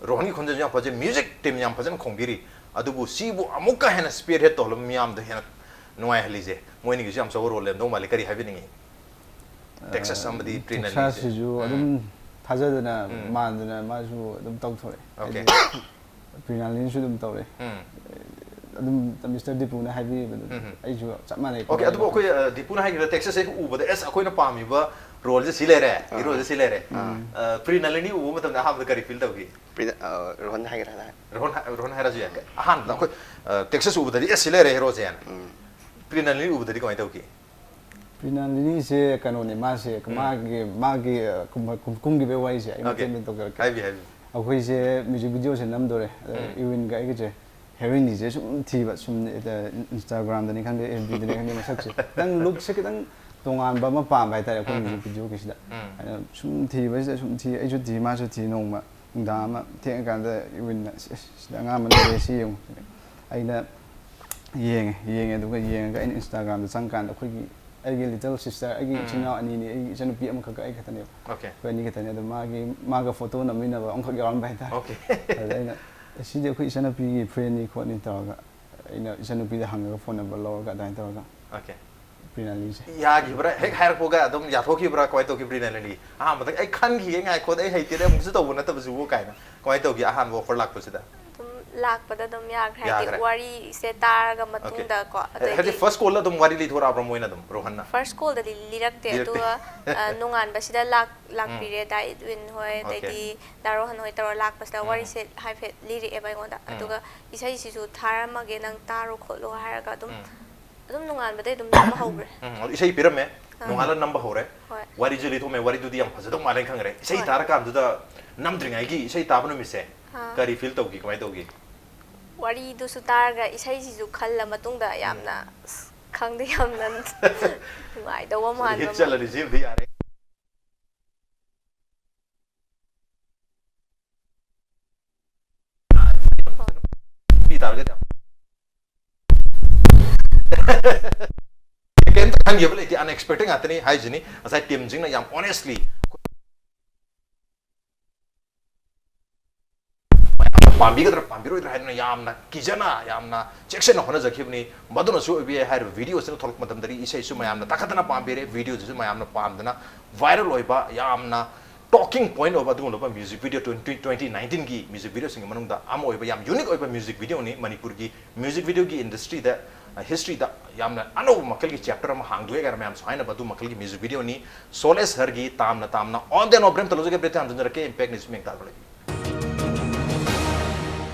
ꯔꯣꯍꯟꯒꯤ ꯈꯣꯟꯖꯦꯜꯁꯨ ꯌꯥꯝ ꯐꯖꯩ, ꯃ꯭ꯌꯨꯖꯤꯛ ꯇꯤꯝ ꯌꯥꯝ ꯐꯖꯅ ꯈꯣꯡꯕꯤꯔꯤ꯫ ꯑꯗꯨꯕꯨ ꯁꯤꯕꯨ ꯑꯃꯨꯛꯀ ꯍꯦꯟꯅ ꯁ꯭ꯄꯤꯌꯔ ꯍꯦꯗ ꯇꯧꯍꯜꯂꯕ ꯃꯤꯌꯥꯝꯗ ꯍꯦꯟꯅ ꯅꯨꯡꯉꯥꯏꯍꯜꯂꯤꯁꯦ, ꯃꯣꯏꯅꯤꯒꯤꯁꯨ ꯌꯥꯝ ꯆꯥꯎꯕ ꯔꯣꯜ ꯂꯩꯔꯝꯗꯧ ꯃꯥꯜꯂꯤ꯫ ꯀꯔꯤ ꯍꯥꯏꯕꯤꯅꯤꯡꯉꯤ? Texas ꯑꯃꯗꯤ ꯄ꯭ꯔꯤꯅꯥꯂꯤꯁꯦ? ꯇꯦꯛꯁꯥꯁꯁꯤꯁꯨ ꯑꯗꯨꯝ ꯎꯝ. ꯊꯥꯖꯗꯅ ꯎꯝ. ꯃꯥꯟꯗꯅ ꯃꯥꯁꯨ ꯑꯗꯨꯝ ꯇꯧꯊꯣꯔꯛꯑꯦ꯫ Okay. ꯍꯥꯏꯗꯤ ꯄ꯭ꯔꯤꯅꯥꯂꯤꯅꯁꯨ ꯑꯗꯨꯝ ꯇꯧꯔꯛꯑꯦ꯫ ꯎꯝ. ꯑꯗꯨꯝ ꯃꯤꯁꯇꯔ ꯗꯤꯄꯨꯅ ꯍꯥꯏꯕꯤꯔꯤꯕꯗꯨ ꯎꯝ. ꯑꯩꯁꯨ ꯆꯞ ꯃꯥꯟꯅꯩ꯫ Okay, ꯑꯗꯨꯕꯨ ꯑꯩꯈꯣꯏ ꯑ, ꯗꯤꯄꯨꯅ ꯍꯥꯏꯈꯤꯕꯗ ꯇꯦꯛꯁꯥꯁꯁꯦ ꯍꯦꯛ ꯎꯕꯗ ꯑꯦꯁ ꯑꯩꯈꯣꯏꯅ ꯄꯥꯝꯃꯤꯕ ꯔꯣꯜꯁꯦ ꯁꯤ ꯂꯩꯔꯦ, ꯍꯤꯔꯣꯁꯦ ꯁꯤ ꯂꯩꯔꯦ꯫ ꯑꯥ. ꯑ, ꯄ꯭ꯔꯤꯅꯥꯂꯤꯅꯤ ꯎꯕ ꯃꯇꯝꯗ ꯑꯍꯥꯟꯕꯗ ꯀꯔꯤ ꯐꯤꯜ ꯇꯧꯈꯤ? ꯄ꯭ꯔꯤꯅ- ꯑ, ꯔꯣꯍꯟ ꯍꯥꯏꯒꯦꯔꯥ ꯅꯪ? ꯔꯣꯍꯟ ꯍꯥꯏ- ꯔꯣꯍꯟ ꯍꯥꯏꯔꯁꯨ ꯌꯥꯏ꯫ ꯑꯍꯥꯟꯕꯗ ꯑꯩꯈꯣꯏ ꯑ, ꯇꯦꯛꯁꯥꯁ ꯎꯕꯗꯗꯤ ꯑꯦꯁ ꯁꯤ ꯂꯩꯔꯦ ꯍꯤꯔꯣꯁꯦꯅ꯫ ꯎꯝ. ꯄ꯭ꯔꯤꯅꯥꯂꯤꯅꯤ ꯎꯕꯗꯗꯤ ꯀꯃꯥꯏꯅ ꯇꯧꯈꯤ? ꯄ꯭ꯔꯤꯅꯥꯂꯤꯅꯤꯁꯦ ꯀꯩꯅꯣꯅꯦ, ꯃꯥꯁꯦ ꯎꯝ. ꯃꯥꯒꯤ ꯃꯥꯒꯤ ꯑ, ꯀꯨꯝ- ꯀꯨꯝ- ꯀꯨꯝꯈꯤꯕꯒꯤ ꯋꯥꯔꯤꯁꯦ ꯑꯩ Okay. ꯃꯇꯦꯛ ꯃꯇꯦꯛ ꯇꯧꯖꯔꯛꯀꯦ꯫ ꯍꯥꯏꯕꯤꯌꯨ, ꯍꯥꯏꯕꯤꯌꯨ꯫ ꯑꯩꯈꯣꯏꯁꯦ ꯃ꯭ꯌꯨꯖꯤꯛ ꯚꯤꯗꯤꯑꯣꯁꯦ ꯅꯝꯗꯣꯔꯦ꯫ ꯑꯗ ꯎꯝ. ꯏꯋꯤꯟꯒ ꯑꯩꯒꯁꯦ ꯍꯦꯔꯣꯏꯟꯁꯦ ꯁꯨꯝ ꯊꯤꯕ, ꯁꯨꯝ ꯏꯟꯁꯇꯥꯒ꯭ꯔꯥꯝꯗꯅꯤ ꯈꯪꯗꯦ, ꯑꯦꯐ ꯕꯤꯗꯅꯤ ꯈꯪꯗꯦ, ꯃꯁꯛꯁꯦ ꯈꯤꯇꯪ, ꯂꯨꯛꯁꯦ ꯈꯤꯇꯪ ꯇꯣꯉꯥꯟꯕ ꯑꯃ ꯄꯥꯝꯕ ꯍꯥꯏꯇꯥꯔꯦ ꯑꯩꯈꯣꯏ ꯎꯝ. ꯃ꯭ꯌꯨꯖꯤꯛ ꯚꯤꯗꯤꯑꯣꯒꯤꯁꯤꯗ꯫ ꯎꯝ. ꯑꯗ ꯁꯨꯝ ꯊꯤꯕꯁꯤꯗ ꯁꯨꯝ ꯊꯤ, ꯑꯩꯁꯨ ꯊꯤ, ꯃꯥꯁꯨ ꯊꯤ꯫ ꯅꯣꯡꯃ ꯅꯨꯡꯗꯥꯡ ꯑꯃ ꯊꯦꯡꯉꯀꯥꯟꯗ ꯏꯋꯤꯟꯅ "ꯑꯁ, ꯑꯁ, ꯁꯤꯗ ꯑꯉꯥꯡ ꯑꯃ ꯂꯩꯔꯦ, ꯁꯤ ꯌꯦꯡꯉꯨ"꯫ ꯑꯩꯅ ꯌꯦꯡꯉꯦ, ꯌꯦꯡꯉꯦ, ꯑꯗꯨꯒ ꯌꯦꯡꯉꯒ ꯑꯩꯅ ꯏꯟꯁꯇꯥꯒ꯭ꯔꯥꯝꯗ ꯆꯪꯀꯥꯟꯗ ꯑꯩꯈꯣꯏꯒꯤ ꯑꯩꯒꯤ ꯂꯤꯇꯜ ꯁꯤꯁꯇꯔ, ꯑꯩꯒꯤ ꯎꯝ. ꯏꯆꯤꯟ ꯏꯅꯥꯎ ꯑꯅꯤꯅꯤ, ꯑꯩꯒꯤ ꯏꯆꯟꯅꯨꯄꯤ ꯑꯃꯈꯛꯀ ꯑꯩ ꯈꯛꯇꯅꯦꯕ꯫ Okay. ꯑꯩꯈꯣꯏ ꯑꯅꯤ ꯈꯛꯇꯅꯦ꯫ ꯑꯗꯣ ꯃꯥꯒꯤ, ꯃꯥꯒ ꯐꯣꯇꯣ ꯅꯝꯃꯤꯟꯅꯕ ꯑꯃꯈꯛ ꯌꯥꯎꯔꯝꯕ ꯍꯥꯏꯇꯥꯔꯦ꯫ Okay. ꯑꯗ ꯑꯩꯅ "ꯁꯤꯗꯤ ꯑꯩꯈꯣꯏ ꯏꯆꯟꯅꯨꯄꯤꯒꯤ ꯐ꯭ꯔꯦꯟꯅꯤ" ꯈꯣꯠꯅꯤ ꯇꯧꯔꯒ ꯑꯩꯅ ꯏꯆꯟꯅꯨꯄꯤꯗ ꯍꯪꯉꯒ ꯐꯣꯟ ꯅꯝꯕꯔ ꯂꯧꯔꯒ ꯑꯗꯨꯃꯥꯏꯅ ꯇꯧꯔꯒ Okay. ꯄ꯭ꯔꯤꯅꯥꯂꯤꯁꯦ꯫ ꯌꯥꯈꯤꯕ꯭ꯔꯥ? ꯍꯦꯛ ꯍꯥꯏꯔꯛꯄꯒ ꯑꯗꯨꯝ ꯌꯥꯊꯣꯛꯈꯤꯕ꯭ꯔꯥ? ꯀꯃꯥꯏꯅ ꯇꯧꯈꯤ ꯄ꯭ꯔꯤꯅꯥꯂꯤꯅꯤ? ꯑꯍꯥꯟꯕꯗ "ꯑꯩ ꯈꯟꯈꯤꯒꯦ, ꯉꯥꯏꯈꯣꯗ, ꯑꯩ ꯍꯩꯇꯦꯗ, ꯑꯃꯨꯛꯁꯨ ꯇꯧꯕ ꯅꯠꯇꯕꯁꯤꯕꯨ" ꯀꯥꯏꯅ꯫ ꯀꯃꯥꯏꯅ ꯇꯧꯈꯤ ꯑꯍꯥꯟꯕ offer ꯂꯥꯛꯄꯁꯤꯗ? ꯑꯗꯨꯝ ꯂꯥꯛꯄꯗ ꯑꯗꯨꯝ ꯌꯥꯈ꯭ꯔꯦ, ꯍꯥꯏꯗꯤ ꯌꯥꯈ꯭ꯔꯦ꯫ ꯋꯥꯔꯤꯁꯦ ꯇꯥꯔꯒ Okay. ꯃꯇꯨꯡꯗꯀꯣ꯫ ꯍꯥꯏꯗꯤ ꯑꯗꯩꯗꯤ first callꯗ ꯑꯗꯨꯝ ꯋꯥꯔꯤ ꯂꯤꯊꯣꯔꯛꯑꯕ꯭ꯔꯥ ꯃꯣꯏꯅ ꯑꯗꯨꯝ, ꯔꯣꯍꯟꯅ? First callꯗꯗꯤ ꯂꯤꯔꯛꯇꯦ, ꯂꯤꯔꯛꯇꯦ꯫ ꯑꯗꯨꯒ ꯑ, ꯅꯣꯡꯉꯥꯟꯕꯁꯤꯗ ꯂꯥꯛ ꯂꯥꯛꯄꯤꯔꯦ ꯗꯥ ꯏꯗꯋꯤꯟ ꯍꯣꯏ, Okay. ꯑꯗꯩꯗꯤ ꯗꯥ ꯔꯣꯍꯟ ꯍꯣꯏ ꯇꯧꯔ ꯂꯥꯛꯄꯁꯤꯗ ꯎꯝ. ꯋꯥꯔꯤꯁꯦ ꯍꯥꯏꯐꯦꯠ ꯂꯤꯔꯛꯑꯦꯕ ꯑꯩꯉꯣꯟꯗ꯫ ꯎꯝ. ꯑꯗꯨꯒ "ꯏꯁꯩꯁꯤꯁꯨ ꯊꯥꯔꯝꯃꯒꯦ, ꯅꯪ ꯇꯥꯔꯣ ꯈꯣꯠꯂꯣ" ꯍꯥꯏꯔꯒ ꯑꯗꯨꯝ ꯎꯝ. ꯑꯗꯨꯝ ꯅꯣꯡꯉꯥꯟꯕꯗꯩ ꯑꯗꯨꯝ ꯅꯝꯕ ꯍꯧꯈ꯭ꯔꯦ꯫ ꯎꯝ, ꯑꯗꯨ ꯏꯁꯩ ꯄꯤꯔꯝꯃꯦ, ꯑꯥ. ꯅꯣꯡꯉꯥꯜꯂ ꯅꯝꯕ ꯍꯧꯔꯦ꯫ ꯍꯣꯏ꯫ ꯋꯥꯔꯤꯁꯨ ꯂꯤꯊꯣꯛꯃꯦ, ꯋꯥꯔꯤꯗꯨꯗꯤ ꯌꯥꯝ ꯐꯖꯗꯧ ꯃꯥꯜꯂꯦꯅ ꯈꯪꯈ꯭ꯔꯦ꯫ ꯏꯁꯩ ꯍꯣꯏ꯫ ꯇꯥꯔꯀꯥꯟꯗꯨꯗ ꯅꯝꯗ꯭ꯔꯤꯉꯩꯒꯤ ꯏꯁꯩ ꯇꯥꯕ ꯅꯨꯃꯤꯠꯁꯦ ꯑꯥ. ꯀꯔꯤ feel ꯇꯧꯈꯤ, ꯀꯃꯥꯏꯅ ꯇꯧꯈꯤ? ꯋꯥꯔꯤꯗꯨꯁꯨ ꯇꯥꯔꯒ ꯏꯁꯩꯁꯤꯁꯨ ꯈꯜꯂ ꯃꯇꯨꯡꯗ ꯌꯥꯝꯅ, ꯑꯁ, ꯈꯪꯗꯦ, ꯌꯥꯝꯅ ꯅꯨꯡꯉꯥꯏꯗꯧꯕ ꯃꯥꯟꯕ Hit ꯑꯃ꯫ ꯆꯠꯂꯅꯤ ꯁꯤꯃꯗꯤ ꯌꯥꯔꯦ꯫ ꯄꯤ ꯇꯥꯔꯒꯗꯤ ꯌꯥꯝ ꯀꯩꯝꯇ ꯈꯟꯈꯤꯕ ꯂꯩꯇꯦ, unexpected ꯉꯥꯛꯇꯅꯤ ꯍꯥꯏꯁꯤꯅꯤ꯫ ꯉꯁꯥꯏ ꯇꯤꯝꯁꯤꯡꯅ ꯌꯥꯝ honestly ꯄꯥꯝꯕꯤꯒꯗ꯭ꯔꯥ ꯄꯥꯝꯕꯤꯔꯣꯏꯗ꯭ꯔꯥ ꯍꯥꯏꯗꯅ ꯌꯥꯝꯅ ꯀꯤꯖꯅ, ꯌꯥꯝꯅ ꯆꯦꯛꯁꯤꯟꯅ ꯍꯣꯠꯅꯖꯈꯤꯕꯅꯤ꯫ ꯃꯗꯨꯅꯁꯨ ꯑꯣꯏꯕ ꯌꯥꯏ, ꯍꯥꯏꯔꯤꯕ video ꯑꯁꯤꯅ ꯊꯣꯛꯂꯛꯄ ꯃꯇꯝꯗꯗꯤ ꯏꯁꯩꯁꯨ ꯃꯌꯥꯝꯅ ꯇꯥꯈꯠꯇꯅ ꯄꯥꯝꯕꯤꯔꯦ, video ꯁꯤꯁꯨ ꯃꯌꯥꯝꯅ ꯄꯥꯝꯗꯅ viral ꯑꯣꯏꯕ, ꯌꯥꯝꯅ talking point ꯑꯣꯏꯕ ꯑꯗꯨꯒꯨꯝꯂꯕ music video, twenty twenty nineteen ꯒꯤ music video ꯁꯤꯡꯒꯤ ꯃꯅꯨꯡꯗ ꯑꯃ ꯑꯣꯏꯕ, ꯌꯥꯝ unique ꯑꯣꯏꯕ music video ꯅꯤ꯫ ꯃꯅꯤꯄꯨꯔꯒꯤ music video ꯒꯤ industry ꯗ, ꯑ, history ꯗ ꯌꯥꯝꯅ ꯑꯅꯧꯕ ꯃꯈꯜꯒꯤ chapter ꯑꯃ ꯍꯥꯡꯗꯣꯛꯑꯦ ꯀꯥꯏꯅ ꯃꯌꯥꯝꯁꯨ ꯍꯥꯏꯅꯕ ꯑꯗꯨ ꯃꯈꯜꯒꯤ music video ꯅꯤ꯫ ꯁꯣꯂꯦꯁ ꯍꯔꯒꯤ ꯇꯥꯝꯅ ꯇꯥꯝꯅ꯫ On the note, break ꯑꯃ ꯇꯧꯖꯒꯦ, break ꯇ ꯍꯟꯖꯤꯟꯖꯔꯛꯀꯦ꯫ Impact News ꯃꯤꯡ ꯇꯥꯕ ꯂꯩꯕꯤꯌꯨ꯫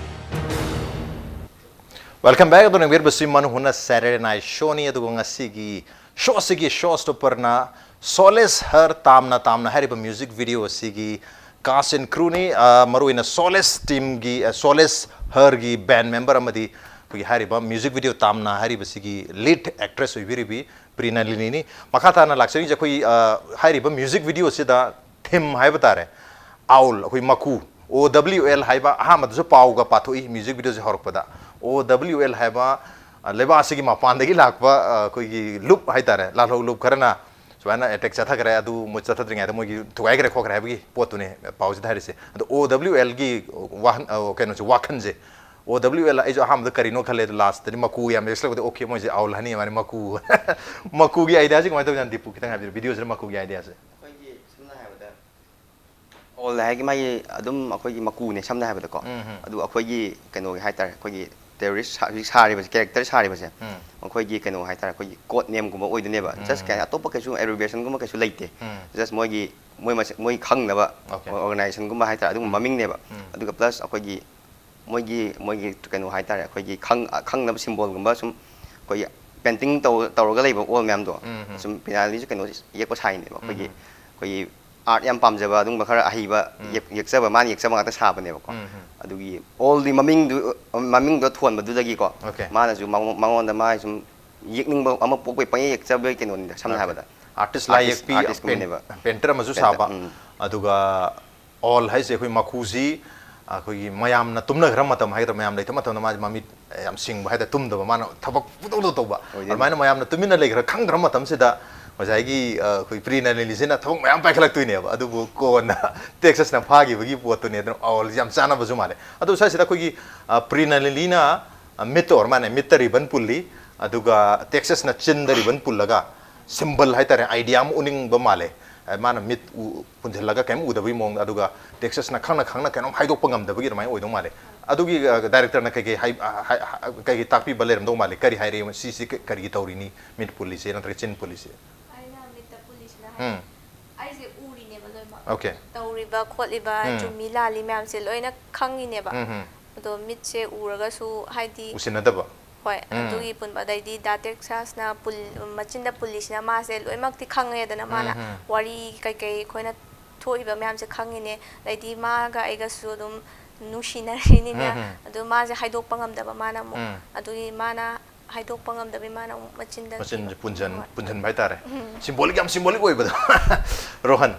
Welcome back꯫ ꯑꯗꯨꯅ ꯌꯦꯡꯕꯤꯔꯤꯕꯁꯤ ꯃꯅꯨ ꯍꯨꯅ Saturday Night Show ꯅꯤ꯫ ꯑꯗꯨꯒ ꯉꯁꯤꯒꯤ show ꯑꯁꯤꯒꯤ show stopper ꯅ ꯁꯣꯂꯦꯁ ꯍꯔ ꯇꯥꯝꯅ ꯇꯥꯝꯅ ꯍꯥꯏꯔꯤꯕ music video ꯑꯁꯤꯒꯤ cast and crew ꯅꯤ꯫ ꯑ, ꯃꯔꯨꯑꯣꯏꯅ ꯁꯣꯂꯦꯁ team ꯒꯤ, ꯑ, ꯁꯣꯂꯦꯁ ꯍꯔꯒꯤ band member ꯑꯃꯗꯤ ꯑꯩꯈꯣꯏꯒꯤ ꯍꯥꯏꯔꯤꯕ music video ꯇꯥꯝꯅ ꯍꯥꯏꯔꯤꯕꯁꯤꯒꯤ lead actress ꯑꯣꯏꯕꯤꯔꯤꯕꯤ ꯄ꯭ꯔꯤꯅꯂꯤꯅꯤꯅꯤ꯫ ꯃꯈꯥ ꯇꯥꯅ ꯂꯥꯛꯆꯔꯤꯁꯦ ꯑꯩꯈꯣꯏ, ꯑ, ꯍꯥꯏꯔꯤꯕ music video ꯑꯁꯤꯗ theme ꯍꯥꯏꯕ ꯇꯥꯔꯦ, owl, ꯑꯩꯈꯣꯏ ꯃꯀꯨ, O W L ꯍꯥꯏꯕ ꯑꯍꯥꯟꯕꯗꯁꯨ ꯄꯥꯎꯒ ꯄꯥꯊꯣꯛꯏ music video ꯁꯦ ꯍꯧꯔꯛꯄꯗ꯫ O W L ꯍꯥꯏꯕ, ꯑ, ꯂꯩꯕꯥꯛ ꯑꯁꯤꯒꯤ ꯃꯄꯥꯟꯗꯒꯤ ꯂꯥꯛꯄ, ꯑ, ꯑꯩꯈꯣꯏꯒꯤ ꯂꯨꯞ ꯍꯥꯏꯇꯥꯔꯦ, ꯂꯥꯜꯍꯧ ꯂꯨꯞ ꯈꯔꯅ ꯁꯨꯃꯥꯏꯅ attack ꯆꯠꯊꯈ꯭ꯔꯦ꯫ ꯑꯗꯨ ꯃꯣꯏ ꯆꯠꯊꯗ꯭ꯔꯤꯉꯩꯗ ꯃꯣꯏꯒꯤ ꯊꯨꯒꯥꯏꯈ꯭ꯔꯦ ꯈꯣꯠꯈ꯭ꯔꯦ ꯍꯥꯏꯕꯒꯤ ꯄꯣꯠꯇꯨꯅꯦ ꯄꯥꯎꯁꯤꯗ ꯍꯥꯏꯔꯤꯁꯦ꯫ ꯑꯗꯣ O W L ꯒꯤ ꯋꯥꯍꯟ-, ꯑ, ꯀꯩꯅꯣꯁꯦ, ꯋꯥꯈꯟꯁꯦ, O W L, ꯑꯩꯁꯨ ꯑꯍꯥꯟꯕꯗ ꯀꯔꯤꯅꯣ ꯈꯜꯂꯦ, ꯑꯗꯣ last ꯇꯗꯤ ꯃꯀꯨ ꯌꯥꯝ ꯌꯦꯛꯁꯤꯜꯂꯛꯄꯗꯤ, okay, ꯃꯣꯏꯁꯦ owl ꯍꯥꯏꯅꯤ, ꯃꯥꯅꯤ, ꯃꯀꯨ꯫ ꯃꯀꯨꯒꯤ idea ꯁꯦ ꯀꯃꯥꯏꯅ ꯇꯧꯖꯥꯠꯅꯣ, ꯗꯤꯄꯨ ꯈꯤꯇꯪ ꯍꯥꯏꯕꯤꯔꯣ, video ꯁꯤꯗ ꯃꯀꯨꯒꯤ idea ꯁꯦ꯫ ꯑꯩꯈꯣꯏꯒꯤ ꯁꯝꯅ ꯍꯥꯏꯔꯕꯗ owl ꯍꯥꯏꯒꯤ ꯃꯥꯒꯤ ꯑꯗꯨꯝ ꯑꯩꯈꯣꯏꯒꯤ ꯃꯀꯨꯅꯦ ꯁꯝꯅ ꯍꯥꯏꯕꯗꯀꯣ꯫ ꯎꯝ, ꯎꯝ꯫ ꯑꯗꯨ ꯑꯩꯈꯣꯏꯒꯤ ꯀꯩꯅꯣꯒꯤ ꯍꯥꯏꯇꯥꯔꯦ, ꯑꯩꯈꯣꯏꯒꯤ terrorist ꯁꯥ-, ꯍꯧꯖꯤꯛ ꯁꯥꯔꯤꯕꯁꯦ, character ꯁꯥꯔꯤꯕꯁꯦ, ꯎꯝ꯫ ꯑꯩꯈꯣꯏꯒꯤ ꯀꯩꯅꯣ ꯍꯥꯏꯇꯥꯔꯦ, ꯑꯩꯈꯣꯏꯒꯤ code name ꯒꯨꯝꯕ ꯑꯣꯏꯗꯣꯏꯅꯦꯕ꯫ ꯎꯝ, just ꯀꯩ ꯍꯥꯏꯅꯤ, ꯎꯝ꯫ ꯑꯇꯣꯞꯄ ꯀꯩꯁꯨ abbreviation ꯒꯨꯝꯕ ꯀꯩꯁꯨ ꯂꯩꯇꯦ꯫ ꯎꯝ꯫ Just ꯃꯣꯏꯒꯤ, ꯃꯣꯏ ꯃꯁꯦ-, ꯃꯣꯏ ꯈꯪꯅꯕ, okay, organization ꯒꯨꯝꯕ ꯍꯥꯏꯇꯥꯔꯦ, ꯑꯗꯨꯒꯨꯝꯕ, ꯎꯝ, ꯃꯃꯤꯡꯅꯦꯕ꯫ ꯎꯝ꯫ ꯑꯗꯨꯒ plus ꯑꯩꯈꯣꯏꯒꯤ ꯃꯣꯏꯒꯤ, ꯃꯣꯏꯒꯤ ꯀꯩꯅꯣ ꯍꯥꯏꯇꯥꯔꯦ, ꯑꯩꯈꯣꯏꯒꯤ ꯈꯪ-, ꯑ, ꯈꯪꯅꯕ symbol ꯒꯨꯝꯕ ꯁꯨꯝ ꯑꯩꯈꯣꯏꯒꯤ painting ꯇꯧ-, ꯇꯧꯔꯒ ꯂꯩꯕ owl ꯃꯌꯥꯝꯗꯣ, ꯎꯝ, ꯎꯝ꯫ ꯁꯨꯝ ꯄ꯭ꯔꯤꯅꯥꯂꯤꯁꯨ ꯀꯩꯅꯣ ꯌꯦꯛꯄ ꯁꯥꯏꯅꯦꯕ꯫ ꯎꯝ, ꯑꯩꯈꯣꯏꯒꯤ, ꯎꯝ꯫ ꯑꯩꯈꯣꯏꯒꯤ art ꯌꯥꯝ ꯄꯥꯝꯖꯕ ꯑꯗꯨꯒꯨꯝꯕ ꯈꯔ ꯑꯍꯩꯕ ꯎꯝ꯫ ꯌꯦꯛ-, ꯌꯦꯛꯆꯕ, ꯃꯥꯅ ꯌꯦꯛꯆꯕ ꯉꯥꯛꯇ ꯁꯥꯕꯅꯦꯕꯀꯣ꯫ ꯎꯝ, ꯎꯝ꯫ ꯑꯗꯨꯒꯤ owl ꯗꯤ ꯃꯃꯤꯡꯗꯨ, ꯃꯃꯤꯡꯗꯣ ꯊꯣꯟꯕꯗꯨꯗꯒꯤꯀꯣ, okay, ꯃꯥꯅꯁꯨ ꯃꯉꯣ-, ꯃꯉꯣꯟꯗ ꯃꯥ ꯁꯨꯝ ꯌꯦꯛꯅꯤꯡꯕ ꯑꯃ ꯄꯣꯛꯄꯩ ꯄꯪꯌꯦꯛ ꯌꯦꯛꯆꯕꯒꯤ ꯀꯩꯅꯣꯅꯤꯗ, ꯁꯝꯅ, okay, ꯍꯥꯏꯕꯗ꯫ Artist, ꯂꯥꯏ artist, ꯌꯦꯛꯄꯤ, artist ꯀꯨꯝꯕꯅꯦꯕ꯫ Paint-, painter ꯑꯃꯁꯨ painter, ꯁꯥꯕ꯫ ꯎꯝ꯫ ꯑꯗꯨꯒ owl ꯍꯥꯏꯁꯦ ꯑꯩꯈꯣꯏ ꯃꯀꯨꯁꯤ ꯑꯩꯈꯣꯏꯒꯤ ꯃꯌꯥꯝꯅ ꯇꯨꯝꯅꯈ꯭ꯔ ꯃꯇꯝ ꯍꯥꯏꯒꯗ꯭ꯔꯥ, ꯃꯌꯥꯝ ꯂꯩꯇꯕ ꯃꯇꯝꯗ ꯃꯥꯁꯦ ꯃꯃꯤꯠ ꯌꯥꯝ ꯁꯤꯡꯕ ꯍꯥꯏꯇꯥꯔꯦ, ꯇꯨꯝꯗꯕ, ꯃꯥꯅ ꯊꯕꯛ ꯄꯨꯡꯇꯧꯗ ꯇꯧꯕ꯫ ꯑꯣꯏꯗꯣꯏꯅꯤ꯫ ꯑꯗꯨꯃꯥꯏꯅ ꯃꯌꯥꯝꯅ ꯇꯨꯃꯤꯟꯅ ꯂꯩꯈ꯭ꯔ, ꯈꯪꯗ꯭ꯔ ꯃꯇꯝꯁꯤꯗ ꯉꯁꯥꯏꯒꯤ ꯑ, ꯑꯩꯈꯣꯏ ꯄ꯭ꯔꯤꯅꯂꯤꯂꯤꯁꯤꯅ ꯊꯕꯛ ꯃꯌꯥꯝ ꯄꯥꯏꯈꯠꯂꯛꯇꯣꯏꯅꯦꯕ, ꯑꯗꯨꯕꯨ ꯀꯣꯟꯅ ꯇꯦꯛꯁꯁꯅ ꯐꯥꯈꯤꯕꯒꯤ ꯄꯣꯠꯇꯨꯅꯦ꯫ ꯑꯗꯨꯅ ꯑꯣꯜꯁꯤ ꯌꯥꯝ ꯆꯥꯟꯅꯕꯁꯨ ꯃꯥꯜꯂꯦ꯫ ꯑꯗꯣ ꯁ꯭ꯋꯥꯏꯁꯤꯗ ꯑꯩꯈꯣꯏꯒꯤ ꯑ, ꯄ꯭ꯔꯤꯅꯂꯤꯂꯤꯅ ꯑ, ꯃꯤꯠꯇ ꯑꯣꯏꯔ ꯃꯥꯜꯂꯦ, ꯃꯤꯠꯇ ꯔꯤꯕꯟ ꯄꯨꯜꯂꯤ, ꯑꯗꯨꯒ ꯇꯦꯛꯁꯁꯅ ꯆꯤꯟꯗ ꯔꯤꯕꯟ ꯄꯨꯜꯂꯒ ꯁꯤꯝꯕꯜ ꯍꯥꯏꯇꯥꯔꯦ, ꯑꯥꯏꯗꯤꯌꯥ ꯑꯃ ꯎꯅꯤꯡꯕ ꯃꯥꯜꯂꯦ꯫ ꯑ, ꯃꯥꯅ ꯃꯤꯠ ꯎ- ꯄꯨꯟꯁꯤꯜꯂꯒ ꯀꯩꯝ ꯎꯗꯕꯒꯤ ꯃꯑꯣꯡꯗ, ꯑꯗꯨꯒ ꯇꯦꯛꯁꯁꯅ ꯈꯪꯅ ꯈꯪꯅ ꯀꯩꯅꯣꯝ ꯍꯥꯏꯗꯣꯛꯄ ꯉꯝꯗꯕꯒꯤ ꯑꯗꯨꯃꯥꯏꯅ ꯑꯣꯏꯗꯧ ꯃꯥꯜꯂꯦ꯫ ꯑꯗꯨꯒꯤ ꯑ, ꯗꯥꯏꯔꯦꯛꯇꯔꯅ ꯀꯩꯀꯩ ꯍꯥꯏ- ꯑ, ꯍꯥꯏ- ꯍꯥꯏ- ꯀꯩꯀꯩ ꯇꯥꯛꯄꯤꯕ ꯂꯩꯔꯝꯗꯧ ꯃꯥꯜꯂꯦ? ꯀꯔꯤ ꯍꯥꯏꯔꯤ ꯁꯤꯁꯤ ꯀ- ꯀꯔꯤꯒꯤ ꯇꯧꯔꯤꯅꯤ, ꯃꯤꯠ ꯄꯨꯜꯂꯤꯁꯦ ꯅꯠꯇ꯭ꯔꯒ ꯆꯤꯟ ꯄꯨꯜꯂꯤꯁꯦ? ꯑꯩꯅ ꯃꯤꯠꯇ ꯄꯨꯜꯂꯤꯁꯤꯅ ꯎꯝ, ꯑꯩꯁꯦ ꯎꯔꯤꯅꯦꯕ ꯂꯣꯏꯅꯃꯛ꯫ ꯑꯣꯀꯦ꯫ ꯇꯧꯔꯤꯕ ꯈꯣꯠꯂꯤꯕ ꯎꯝ꯫ ꯆꯨꯝꯃꯤ ꯂꯥꯜꯂꯤ ꯃꯌꯥꯝꯁꯦ ꯂꯣꯏꯅ ꯈꯪꯉꯤꯅꯦꯕ꯫ ꯎꯝ, ꯎꯝ꯫ ꯑꯗꯣ ꯃꯤꯠꯁꯦ ꯎꯔꯒꯁꯨ ꯍꯥꯏꯗꯤ ꯎꯁꯤꯟꯅꯗꯕ꯫ ꯍꯣꯏ, ꯎꯝ꯫ ꯑꯗꯨꯒꯤ ꯄꯨꯟꯕ꯫ ꯑꯗꯩꯗꯤ ꯗꯥ ꯇꯦꯛꯁꯥꯁꯅ ꯄꯨꯜ- ꯃꯆꯤꯟꯗ ꯄꯨꯜꯂꯤꯁꯤꯅ ꯃꯥꯁꯦ ꯂꯣꯏꯅꯃꯛꯇꯤ ꯈꯪꯉꯦꯗꯅ, ꯃꯥꯅ ꯎꯝ, ꯎꯝ꯫ ꯋꯥꯔꯤ ꯀꯩꯀꯩ ꯑꯩꯈꯣꯏꯅ ꯊꯣꯛꯏꯕ ꯃꯌꯥꯝꯁꯦ ꯈꯪꯉꯤꯅꯦ꯫ ꯑꯗꯩꯗꯤ ꯃꯥꯒ ꯑꯩꯒꯁꯨ ꯑꯗꯨꯝ ꯅꯨꯡꯁꯤꯅꯔꯤꯅꯤꯅꯦ꯫ ꯎꯝ, ꯎꯝ꯫ ꯑꯗꯨ ꯃꯥꯁꯦ ꯍꯥꯏꯗꯣꯛꯄ ꯉꯝꯗꯕ ꯃꯥꯅ ꯑꯃꯨꯛ꯫ ꯎꯝ꯫ ꯑꯗꯨꯒꯤ ꯃꯥꯅ ꯍꯥꯏꯗꯣꯛꯄ ꯉꯝꯗꯕꯤ ꯃꯥꯅ ꯑꯃꯨꯛ ꯃꯆꯤꯟꯗ ꯃꯆꯤꯟꯁꯦ ꯊꯤꯕ꯫ ꯄꯨꯟꯁꯤꯟ- ꯍꯣꯏ꯫ ꯄꯨꯟꯁꯤꯟꯕ ꯍꯥꯏꯇꯥꯔꯦ꯫ ꯎꯝ꯫ ꯁꯤꯝꯕꯣꯂꯤꯛ, ꯌꯥꯝ ꯁꯤꯝꯕꯣꯂꯤꯛ ꯑꯣꯏꯕꯗꯣ꯫ ꯔꯣꯍꯟ,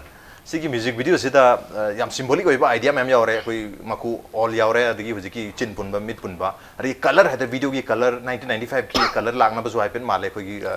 ꯁꯤꯒꯤ ꯃ꯭ꯌꯨꯖꯤꯛ ꯚꯤꯗꯤꯑꯣꯁꯤꯗ ꯑ, ꯌꯥꯝ ꯁꯤꯝꯕꯣꯂꯤꯛ ꯑꯣꯏꯕ ꯑꯥꯏꯗꯤꯌꯥ ꯃꯌꯥꯝ ꯌꯥꯎꯔꯦ꯫ ꯑꯩꯈꯣꯏ ꯃꯀꯨ ꯑꯣꯜ ꯌꯥꯎꯔꯦ, ꯑꯗꯒꯤ ꯍꯧꯖꯤꯛꯀꯤ ꯆꯤꯟ ꯄꯨꯟꯕ, ꯃꯤꯠ ꯄꯨꯟꯕ, ꯑꯗꯒꯤ ꯀꯂꯔ ꯍꯥꯏꯇꯥꯔꯦ, ꯚꯤꯗꯤꯑꯣꯒꯤ ꯀꯂꯔ, ꯅꯥꯏꯟꯇꯤꯟ ꯅꯥꯏꯟꯇꯤ ꯐꯥꯏꯚꯀꯤ ꯀꯂꯔ ꯂꯥꯛꯅꯕꯁꯨ ꯍꯥꯏꯐꯦꯠ ꯃꯥꯜꯂꯦ꯫ ꯑꯩꯈꯣꯏꯒꯤ ꯑ,